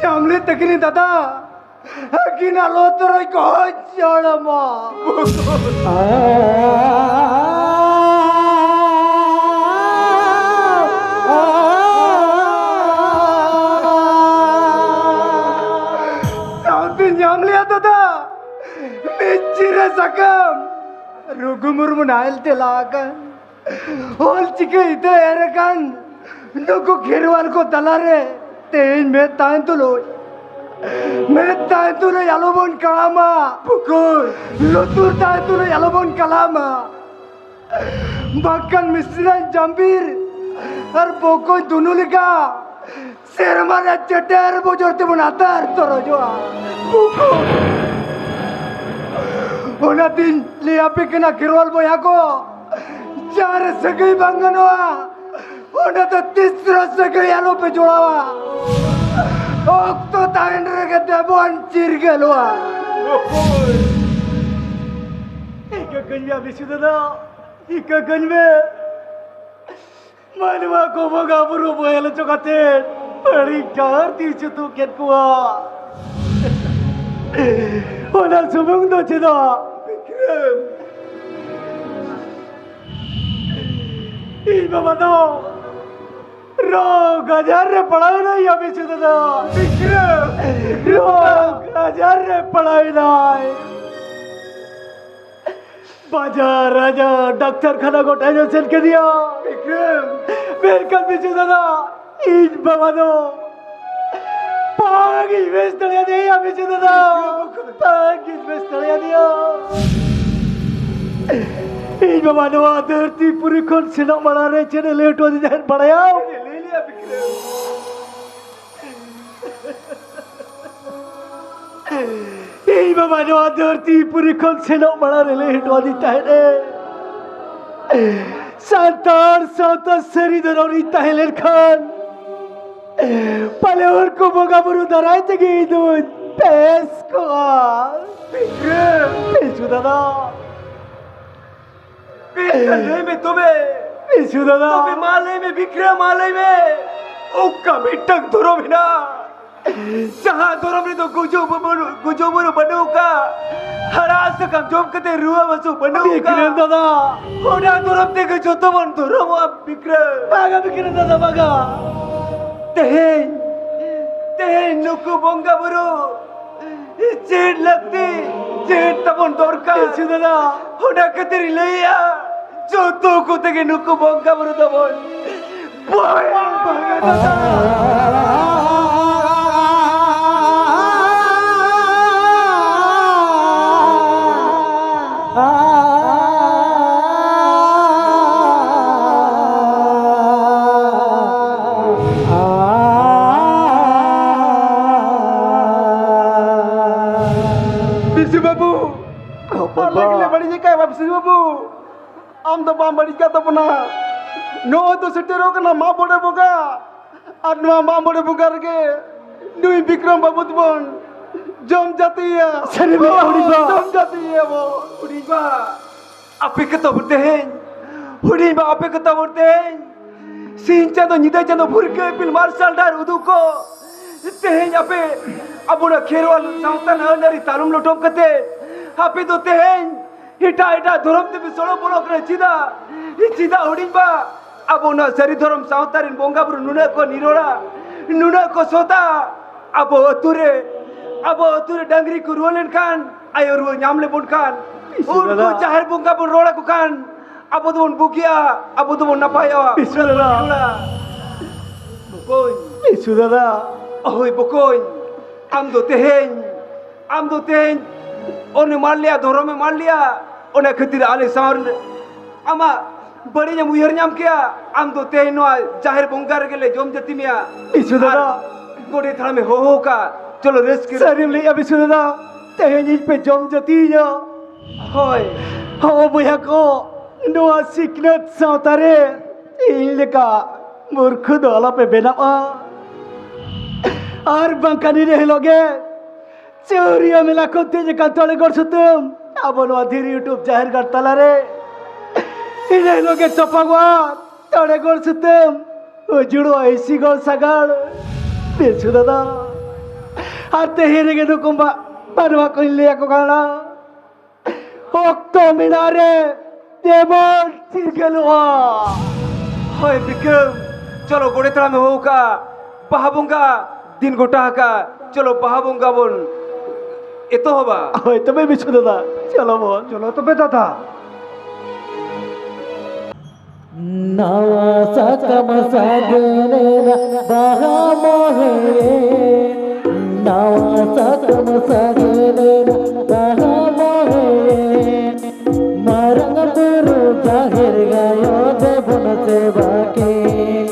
ᱧᱟᱢ ᱞᱮᱫ ᱛᱟᱹᱠᱤᱱᱟᱹᱧ, ᱫᱟᱫᱟ᱾ ᱟᱹᱠᱤᱱᱟᱜ ᱞᱚ ᱛᱚᱨᱚᱡ ᱠᱚ ᱦᱚᱡ ᱡᱚᱲᱢᱟ᱾ ᱥᱟᱶᱛᱮ ᱧᱟᱢ ᱞᱮᱭᱟ ᱫᱟᱫᱟ, ᱢᱤᱫ ᱪᱤᱨᱟ ᱥᱟᱠᱟᱢ ᱨᱩᱜᱷᱩ ᱢᱩᱨᱢᱩ ᱱᱟᱦᱮᱞ ᱛᱮ ᱞᱟ ᱟᱠᱟᱱ᱾ ᱚᱞ ᱪᱤᱠᱤ ᱤᱛᱟᱹ ᱮᱨ ᱟᱠᱟᱱ ᱱᱩᱠᱩ ᱠᱷᱮᱨᱣᱟᱞ ᱠᱚ ᱛᱟᱞᱟᱨᱮ ᱛᱮᱦᱮᱧ ᱢᱮᱫ ᱛᱟᱦᱮᱱ ᱛᱩᱞᱩᱡ, ᱢᱮᱫ ᱛᱟᱦᱮᱱ ᱛᱩᱞᱩᱡ ᱟᱞᱚᱵᱚᱱ ᱠᱟᱲᱟᱢᱟ᱾ ᱯᱩᱠᱩᱨ᱾ ᱞᱩᱛᱩᱨ ᱛᱟᱦᱮᱱ ᱛᱩᱞᱩᱡ ᱟᱞᱚᱵᱚᱱ ᱠᱟᱞᱟᱢᱟ᱾ ᱵᱟᱝᱠᱷᱟᱱ ᱢᱤᱥᱨᱟᱧ ᱡᱟᱢᱵᱤᱨ ᱟᱨ ᱵᱚᱠᱚᱧ ᱫᱩᱱᱩ ᱞᱮᱠᱟ ᱥᱮᱨᱢᱟ ᱨᱮ ᱪᱮᱴᱮᱨ ᱵᱚᱡᱚᱨ ᱛᱮᱵᱚᱱ ᱟᱛᱟᱨ ᱛᱚᱨᱚᱡᱚᱜᱼᱟ᱾ ᱚᱱᱟᱛᱤᱧ ᱞᱟᱹᱭ ᱟᱯᱮ ᱠᱟᱱᱟ ᱠᱷᱮᱨᱣᱟᱞ ᱵᱚᱭᱦᱟ ᱠᱚ, ᱡᱟᱦᱟᱸ ᱨᱮ ᱥᱟᱹᱜᱟᱹᱭ ᱵᱟᱝ ᱜᱟᱱᱚᱜᱼᱟ, ᱚᱸᱰᱮ ᱫᱚ ᱛᱤᱥ ᱨᱮᱦᱚᱸ ᱥᱟᱹᱜᱟᱹᱭ ᱟᱞᱚ ᱯᱮ ᱡᱚᱲᱟᱣᱟ᱾ ᱚᱠᱛᱚ ᱛᱟᱦᱮᱱ ᱨᱮᱜᱮ ᱫᱮᱵᱚᱱ ᱪᱤᱨᱜᱟᱹᱞᱚᱜᱼᱟ᱾ ᱤᱠᱟᱹ ᱠᱟᱹᱧ ᱢᱮ ᱵᱤᱥᱩ ᱫᱟᱫᱟ, ᱤᱠᱟᱹ ᱠᱟᱹᱧ ᱢᱮ᱾ ᱢᱟᱱᱣᱟ ᱠᱚ ᱵᱚᱸᱜᱟ ᱵᱩᱨᱩ ᱵᱚᱦᱮᱞ ᱦᱚᱪᱚ ᱠᱟᱛᱮ ᱵᱟᱹᱲᱤᱡ ᱰᱟᱦᱟᱨ ᱛᱮ ᱩᱫᱩᱜ ᱠᱮᱫ ᱠᱚᱣᱟ᱾ ᱚᱱᱟ ᱥᱩᱢᱩᱝ ᱫᱚ ᱪᱮᱫᱟᱜ? ᱵᱤᱠᱨᱚᱢ, ᱤᱧ ᱵᱟᱵᱟ ᱫᱚ ᱨᱳᱜᱽ ᱟᱡᱟᱨ ᱨᱮ ᱯᱟᱲᱟᱣ ᱮᱱᱟᱭ, ᱭᱟ ᱵᱤᱥᱩ ᱫᱟᱫᱟ᱾ ᱵᱤᱠᱨᱚᱢ! ᱨᱳᱜᱽ ᱟᱡᱟᱨ ᱨᱮ ᱯᱟᱲᱟᱣ ᱮᱱᱟᱭ᱾ ᱵᱟᱡᱟᱨ ᱨᱟᱡᱟ ᱰᱟᱠᱛᱟᱨ ᱠᱷᱟᱱᱟ ᱜᱚᱴᱟ ᱧᱮᱞ ᱥᱮᱱ ᱠᱮᱫᱮᱭᱟ᱾ ᱵᱤᱠᱨᱚᱢ! ᱢᱮᱱᱠᱷᱟᱱ ᱵᱤᱥᱩ ᱫᱟᱫᱟ, ᱤᱧ ᱵᱟᱵᱟ ᱫᱚ ᱵᱟᱝ ᱤᱧ ᱵᱮᱥ ᱫᱟᱲᱮᱭᱟᱫᱮᱭᱟ, ᱵᱤᱥᱩ ᱫᱟᱫᱟ᱾ ᱵᱟᱝ ᱤᱧ ᱵᱮᱥ ᱫᱟᱲᱮᱭᱟᱫᱮᱭᱟ᱾ ᱤᱧ ᱵᱟᱵᱟ ᱱᱚᱣᱟ ᱫᱷᱟᱹᱨᱛᱤ ᱯᱩᱨᱤ ᱠᱷᱚᱱ ᱥᱮᱱᱚᱜ ᱢᱟᱲᱟᱝ ᱨᱮ ᱪᱮᱫ ᱮ ᱞᱟᱹᱭ ᱦᱚᱴᱚ ᱟᱹᱫᱤᱧ ᱛᱟᱦᱮᱸᱫ ᱵᱟᱲᱟᱭᱟᱢ? ᱞᱟᱹᱭ ᱞᱮᱭᱟ ᱵᱤᱠᱨᱚᱢ᱾ ᱤᱧ ᱵᱟᱵᱟ ᱱᱚᱣᱟ ᱫᱷᱟᱹᱨᱛᱤ ᱯᱩᱨᱤ ᱠᱷᱚᱱ ᱥᱮᱱᱚᱜ ᱢᱟᱲᱟᱝ ᱨᱮ ᱞᱟᱹᱭ ᱦᱚᱴᱚ ᱟᱹᱫᱤᱧ ᱛᱟᱦᱮᱸᱫ ᱮ, ᱥᱟᱱᱛᱟᱲ ᱥᱟᱶᱛᱟ ᱥᱟᱹᱨᱤ ᱫᱷᱚᱨᱚᱢ ᱨᱤᱧ ᱛᱟᱦᱮᱸ ᱞᱮᱱᱠᱷᱟᱱ ᱯᱟᱞᱮ ᱦᱚᱲ ᱠᱚ ᱵᱚᱸᱜᱟ ᱵᱩᱨᱩ ᱫᱟᱨᱟᱭ ᱛᱮᱜᱮ ᱤᱧ ᱫᱚᱧ ᱵᱮᱥ ᱠᱚᱜᱼᱟ᱾ ᱵᱤᱥᱩ ᱫᱟᱫᱟ, ᱵᱤᱠᱨᱚᱢ, ᱞᱟᱹᱭ ᱢᱮ ᱛᱚᱵᱮ᱾ ᱵᱤᱥᱩ ᱫᱟᱫᱟ᱾ ᱛᱚᱵᱮ ᱢᱟ ᱞᱟᱹᱭ ᱢᱮ ᱵᱤᱠᱨᱚᱢ, ᱢᱟ ᱞᱟᱹᱭ ᱢᱮ᱾ ᱚᱠᱟ ᱢᱤᱫᱴᱟᱝ ᱫᱷᱚᱨᱚᱢ ᱦᱮᱱᱟᱜᱼᱟ? ᱡᱟᱦᱟᱸ ᱫᱷᱚᱨᱚᱢ ᱨᱮᱫᱚ ᱜᱩᱡᱩᱜ ᱵᱩᱨᱩ, ᱜᱩᱡᱩᱜ ᱵᱩᱨᱩ ᱵᱟᱹᱱᱩᱜ ᱟᱠᱟᱫ, ᱦᱟᱲᱟᱜ ᱥᱟᱠᱟᱢ ᱡᱚᱢ ᱠᱟᱛᱮ ᱨᱩᱣᱟᱹ ᱦᱟᱹᱥᱩ ᱵᱟᱹᱱᱩᱜ ᱟᱠᱟᱫ, ᱵᱤᱠᱨᱚᱢ ᱫᱟᱫᱟ, ᱚᱱᱟ ᱫᱷᱚᱨᱚᱢ ᱛᱮᱜᱮ ᱡᱚᱛᱚ ᱵᱚᱱ ᱫᱷᱚᱨᱚᱢᱚᱜᱼᱟ ᱵᱤᱠᱨᱚᱢ᱾ ᱵᱟᱝᱟ ᱵᱤᱠᱨᱚᱢ ᱫᱟᱫᱟ, ᱵᱟᱝᱟ᱾ ᱛᱮᱦᱮᱧ, ᱛᱮᱦᱮᱧ ᱱᱩᱠᱩ ᱵᱚᱸᱜᱟ ᱵᱩᱨᱩ ᱪᱮᱫ ᱞᱟᱹᱠᱛᱤ, ᱪᱮᱫ ᱛᱟᱵᱚᱱ ᱫᱚᱨᱠᱟᱨ, ᱵᱤᱥᱩ ᱫᱟᱫᱟ, ᱚᱱᱟ ᱠᱷᱟᱹᱛᱤᱨ ᱤᱧ ᱞᱟᱹᱭᱟ, ᱡᱚᱛᱚ ᱠᱚᱛᱮ ᱜᱮ ᱱᱩᱠᱩ ᱵᱚᱸᱜᱟ ᱵᱩᱨᱩ ᱫᱚᱵᱚᱱ ᱵᱚᱭ ᱵᱚᱭ ᱫᱟᱫᱟ᱾ ᱵᱤᱥᱩ ᱵᱟᱹᱵᱩ, ᱦᱚᱯᱚᱱ ᱟᱞᱮ ᱵᱟ᱾ ᱜᱮᱞᱮ ᱵᱟᱹᱲᱤᱡ ᱟᱠᱟᱫᱼᱟ ᱵᱤᱥᱩ ᱵᱟᱹᱵᱩ᱾ ᱟᱢ ᱫᱚ ᱵᱟᱢ ᱵᱟᱹᱲᱤᱡ ᱠᱟᱜ ᱛᱟᱵᱚᱱᱟ᱾ ᱱᱚᱜᱼᱚᱭ ᱛᱚ ᱥᱮᱴᱮᱨᱚᱜ ᱠᱟᱱᱟ ᱢᱟᱜ ᱢᱚᱬᱮ ᱵᱚᱸᱜᱟ, ᱟᱨ ᱱᱚᱣᱟ ᱢᱟᱜ ᱢᱚᱬᱮ ᱵᱚᱸᱜᱟ ᱨᱮᱜᱮ ᱱᱩᱭ ᱵᱤᱠᱨᱚᱢ ᱵᱟᱹᱵᱩ ᱫᱚᱵᱚᱱ ᱡᱚᱢ ᱡᱟᱹᱛᱤᱭᱟ᱾ ᱥᱟᱹᱨᱤ ᱜᱮ, ᱦᱩᱰᱤᱧ ᱵᱟ᱾ ᱡᱚᱢ ᱡᱟᱹᱛᱤᱭᱟ ᱵᱚ᱾ ᱦᱩᱰᱤᱧ ᱵᱟ, ᱟᱯᱮ ᱠᱚ ᱛᱟᱵᱚᱱ ᱛᱮᱦᱮᱧ, ᱦᱩᱰᱤᱧ ᱵᱟ, ᱟᱯᱮ ᱠᱚ ᱛᱟᱵᱚᱱ ᱛᱮᱦᱮᱧ, ᱥᱤᱧ ᱪᱟᱸᱫᱚ ᱧᱤᱫᱟᱹ ᱪᱟᱸᱫᱚ ᱵᱷᱩᱨᱠᱟᱹ ᱤᱯᱤᱞ ᱢᱟᱨᱥᱟᱞ ᱰᱟᱦᱟᱨ ᱩᱫᱩᱜ ᱠᱚ᱾ ᱛᱮᱦᱮᱧ ᱟᱯᱮ ᱟᱵᱚᱱᱟᱜ ᱠᱷᱮᱨᱣᱟᱞ ᱥᱟᱶᱛᱟ ᱟᱹᱱ ᱟᱹᱨᱤ ᱛᱟᱲᱟᱢ ᱞᱚᱴᱚᱢ ᱠᱟᱛᱮ ᱟᱯᱮ ᱫᱚ ᱛᱮᱦᱮᱧ ᱮᱴᱟᱜ ᱮᱴᱟᱜ ᱫᱷᱚᱨᱚᱢ ᱛᱮᱯᱮ ᱥᱚᱲᱚ ᱵᱚᱞᱚ ᱠᱟᱱᱟ᱾ ᱪᱮᱫᱟᱜ? ᱪᱮᱫᱟᱜ ᱦᱩᱰᱤᱧ ᱵᱟ? ᱟᱵᱚ ᱱᱚᱣᱟ ᱥᱟᱹᱨᱤ ᱫᱷᱚᱨᱚᱢ ᱥᱟᱶᱛᱟ ᱨᱮᱱ ᱵᱚᱸᱜᱟ ᱵᱩᱨᱩ ᱱᱩᱱᱟᱹᱜ ᱠᱚ ᱱᱤᱨᱚᱲᱟ, ᱱᱩᱱᱟᱹᱜ ᱠᱚ ᱥᱚᱛᱟ, ᱟᱵᱚ ᱟᱹᱛᱩ ᱨᱮ, ᱟᱵᱚ ᱟᱹᱛᱩ ᱨᱮ ᱰᱟᱝᱨᱤ ᱠᱚ ᱨᱩᱣᱟᱹ ᱞᱮᱱᱠᱷᱟᱱ, ᱟᱭᱳ ᱨᱩᱣᱟᱹ ᱧᱟᱢ ᱞᱮᱵᱚᱱ ᱠᱷᱟᱱ, ᱤᱥ ᱩᱱᱠᱩ ᱫᱟᱫᱟ᱾ ᱡᱟᱦᱮᱨ ᱵᱚᱸᱜᱟ ᱵᱚᱱ ᱨᱚᱲ ᱟᱠᱚ ᱠᱷᱟᱱ, ᱟᱵᱚ ᱫᱚᱵᱚᱱ ᱵᱩᱜᱤᱜᱼᱟ, ᱟᱵᱚ ᱫᱚᱵᱚᱱ ᱱᱟᱯᱟᱭᱚᱜᱼᱟ᱾ ᱤᱥ ᱫᱟᱫᱟ᱾ ᱵᱚᱠᱚᱧ᱾ ᱤᱥ ᱫᱟᱫᱟ᱾ ᱦᱳᱭ ᱵᱚᱠᱚᱧ, ᱟᱢ ᱫᱚ ᱛᱮᱦᱮᱧ, ᱟᱢ ᱫᱚ ᱛᱮᱦᱮᱧ ᱚᱱᱮ ᱢᱟᱞᱞᱤᱭᱟ ᱫᱷᱚᱨᱚᱢᱮ ᱢᱟᱞᱞᱤᱭᱟ, ᱚᱱᱟ ᱠᱷᱟᱹᱛᱤᱨ ᱟᱞᱮ ᱥᱟᱶ ᱨᱮ ᱟᱢᱟᱜ ᱵᱟᱹᱲᱤᱡ ᱮᱢ ᱩᱭᱦᱟᱹᱨ ᱧᱟᱢ ᱠᱮᱜᱼᱟ᱾ ᱟᱢ ᱫᱚ ᱛᱮᱦᱮᱧ ᱱᱚᱣᱟ ᱡᱟᱦᱮᱨ ᱵᱚᱸᱜᱟ ᱨᱮᱜᱮ ᱞᱮ ᱡᱚᱢ ᱡᱟᱹᱛᱤ ᱢᱮᱭᱟ᱾ ᱤᱥ ᱫᱟᱫᱟ᱾ ᱟᱨ ᱜᱚᱰᱮᱛ ᱦᱟᱲᱟᱢᱮ ᱦᱚᱦᱚ ᱟᱠᱟᱫ, ᱪᱚᱞᱚ ᱨᱟᱹᱥᱠᱟᱹ᱾ ᱥᱟᱹᱨᱤᱢ ᱞᱟᱹᱭᱮᱜᱼᱟ ᱵᱤᱥᱩ ᱫᱟᱫᱟ, ᱛᱮᱦᱮᱧ ᱤᱧ ᱯᱮ ᱡᱚᱢ ᱡᱟᱹᱛᱤᱭᱤᱧᱟ᱾ ᱦᱳᱭ᱾ ᱦᱚᱸ ᱵᱚᱭᱦᱟ ᱠᱚ, ᱱᱚᱣᱟ ᱥᱤᱠᱷᱱᱟᱹᱛ ᱥᱟᱶᱛᱟ ᱨᱮ ᱤᱧ ᱞᱮᱠᱟ ᱢᱩᱨᱠᱷᱩ ᱫᱚ ᱟᱞᱚᱯᱮ ᱵᱮᱱᱟᱜᱼᱟ᱾ ᱟᱨ ᱵᱟᱝᱠᱷᱟᱱ ᱤᱱᱟᱹ ᱦᱤᱞᱳᱜ ᱜᱮ ᱪᱟᱹᱣᱨᱤᱭᱟᱹ ᱢᱮᱞᱟ ᱠᱷᱚᱱ ᱛᱮᱡ ᱟᱠᱟᱱ ᱛᱚᱲᱮ ᱜᱚᱲ ᱥᱩᱛᱟᱹᱢ ᱟᱵᱚ ᱱᱚᱣᱟ ᱫᱷᱤᱨᱤ ᱩᱴᱩᱵ ᱡᱟᱦᱮᱨ ᱜᱟᱲ ᱛᱟᱞᱟᱨᱮ ᱤᱱᱟᱹ ᱦᱤᱞᱳᱜ ᱜᱮ ᱛᱚᱯᱟᱜᱚᱜᱼᱟ᱾ ᱛᱚᱲᱮ ᱜᱚᱲ ᱥᱩᱛᱟᱹᱢ ᱩᱡᱩᱲᱚᱜᱼᱟ ᱤᱥᱤ ᱜᱚᱲ ᱥᱟᱜᱟᱲ᱾ ᱵᱤᱥᱩ ᱫᱟᱫᱟ, ᱟᱨ ᱛᱮᱦᱮᱧ ᱨᱮᱜᱮ ᱱᱩᱠᱩ ᱢᱟ ᱢᱟᱱᱣᱟ ᱠᱚᱧ ᱞᱟᱹᱭ ᱟᱠᱚ ᱠᱟᱱᱟ, ᱚᱠᱛᱚ ᱢᱮᱱᱟᱜ ᱨᱮ ᱛᱮᱵᱚᱱ ᱪᱤᱨᱜᱟᱹᱞᱚᱜᱼᱟ᱾ ᱦᱳᱭ ᱵᱤᱠᱨᱚᱢ, ᱪᱚᱞᱚ ᱜᱚᱰᱮᱛ ᱦᱟᱲᱟᱢᱮ ᱦᱚᱦᱚ ᱠᱟᱜᱼᱟ, ᱵᱟᱦᱟ ᱵᱚᱸᱜᱟ ᱫᱤᱱ ᱜᱚᱴᱟ ᱟᱠᱟᱫᱼᱟ, ᱪᱚᱞᱚ ᱵᱟᱦᱟ ᱵᱚᱸᱜᱟ ᱵᱚᱱ ᱮᱛᱚᱦᱚᱵᱟ᱾ ᱦᱳᱭ ᱛᱚᱵᱮ ᱵᱤᱪᱷᱩ ᱫᱟᱫᱟ, ᱪᱚᱞᱚ ᱵᱚᱱ᱾ ᱪᱚᱞᱚ ᱛᱚᱵᱮ ᱫᱟᱫᱟ᱾ ᱱᱟᱣᱟ ᱥᱟᱠᱟᱢ ᱥᱟᱜᱮᱱ ᱮᱱᱟ ᱵᱟᱦᱟ ᱢᱚᱦᱮ, ᱱᱟᱣᱟ ᱥᱟᱠᱟᱢ ᱥᱟᱜᱮᱱ ᱮᱱᱟ ᱵᱟᱦᱟ ᱢᱚᱦᱮ᱾ ᱢᱟᱨᱟᱝ ᱵᱩᱨᱩ ᱡᱟᱦᱮᱨ ᱟᱭᱳ ᱫᱮᱵᱚᱱ ᱥᱮᱵᱟ ᱠᱤᱱ,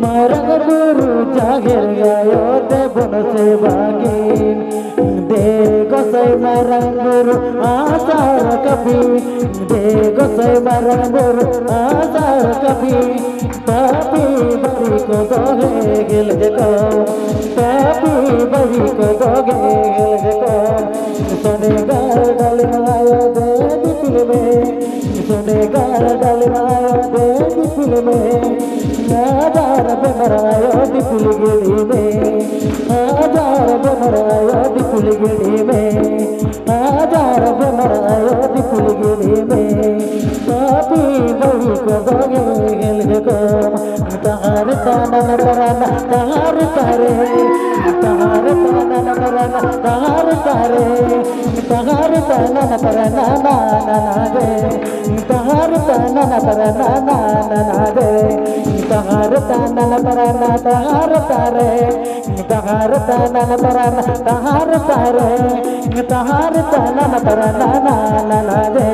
ᱢᱟᱨᱟᱝ ᱵᱩᱨᱩ ᱡᱟᱦᱮᱨ ᱟᱭᱳ ᱫᱮᱵᱚᱱ ᱥᱮᱵᱟ ᱠᱤᱱ᱾ ᱫᱮ ᱜᱚᱸᱥᱟᱭ ᱢᱟᱨᱟᱝ ᱵᱩᱨᱩ ᱟᱥᱟ ᱨᱟᱠᱟᱵᱤᱱ, ᱫᱮ ᱜᱚᱸᱥᱟᱭ ᱢᱟᱨᱟᱝ ᱵᱩᱨᱩ ᱟᱥᱟ ᱨᱟᱠᱟᱵᱤᱱ᱾ ᱯᱟᱯᱤ ᱵᱟᱹᱲᱤ ᱠᱚᱫᱚ ᱦᱮᱜᱮᱞ ᱡᱮᱠᱚ, ᱯᱟᱯᱤ ᱵᱟᱹᱲᱤ ᱠᱚᱫᱚ ᱦᱮᱜᱮᱞ ᱡᱮᱠᱚ᱾ ᱥᱚᱱᱮᱜᱟᱨ ᱰᱟᱞᱤᱢ ᱟᱭᱳ ᱫᱮ ᱫᱤᱯᱤᱞ ᱢᱮ, ᱥᱚᱱᱮᱜᱟᱨ ᱰᱟᱞᱤᱢ ᱟᱭᱳ ᱫᱮ ᱫᱤᱯᱤᱞ ᱢᱮ᱾ ᱟᱡᱟᱨ ᱵᱮᱢᱟᱨ ᱟᱭᱳ ᱫᱤᱯᱤᱞ ᱜᱤᱰᱤ ᱢᱮ, ᱟᱡᱟᱨ ᱵᱮᱢᱟᱨ ᱟᱭᱳ ᱫᱤᱯᱤᱞ ᱜᱤᱰᱤ ᱢᱮ, ᱟᱡᱟᱨ ᱵᱮᱢᱟᱨ ᱟᱭᱳ ᱫᱤᱯᱤᱞ ᱜᱤᱰᱤ ᱢᱮ᱾ ᱯᱟᱯᱤ ᱵᱟᱹᱲᱤ ᱠᱚᱫᱚ ᱦᱮᱜᱮᱞ ᱡᱮᱠᱚ᱾ ᱛᱟᱦᱟᱨ ᱛᱟᱱᱟᱱ ᱯᱟᱨᱟᱱᱟ ᱛᱟᱦᱟᱨ ᱛᱟᱨᱮ, ᱛᱟᱦᱟᱨ ᱛᱟᱱᱟᱱ ᱯᱟᱨᱟᱱᱟ ᱛᱟᱦᱟᱨ ᱛᱟᱨᱮ, ᱛᱟᱦᱟᱨ ᱛᱟᱱᱟᱱ ᱯᱟᱨᱟᱱᱟ ᱱᱟ ᱱᱟ ᱱᱟ ᱨᱮ, ᱛᱟᱦᱟᱨ ᱛᱟᱱᱟᱱ ᱯᱟᱨᱟᱱᱟ ᱱᱟ ᱱᱟ ᱱᱟ ᱨᱮ, ᱛᱟᱦᱟᱨ ᱛᱟᱱᱟᱱ ᱯᱟᱨᱟᱱᱟ ᱛᱟᱦᱟᱨ ᱛᱟᱨᱮ, ᱛᱟᱦᱟᱨ ᱛᱟᱱᱟᱱ ᱯᱟᱨᱟᱱᱟ ᱛᱟᱦᱟᱨ ᱛᱟᱨᱮ, ᱛᱟᱦᱟᱨ ᱛᱟᱱᱟᱱ ᱯᱟᱨᱟᱱᱟ ᱱᱟ ᱱᱟ ᱱᱟ ᱨᱮ,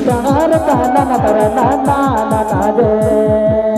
ᱛᱟᱦᱟᱨ ᱛᱟᱱᱟᱱ ᱯᱟᱨᱟᱱᱟ ᱱᱟ ᱱᱟ ᱱᱟ ᱨᱮ᱾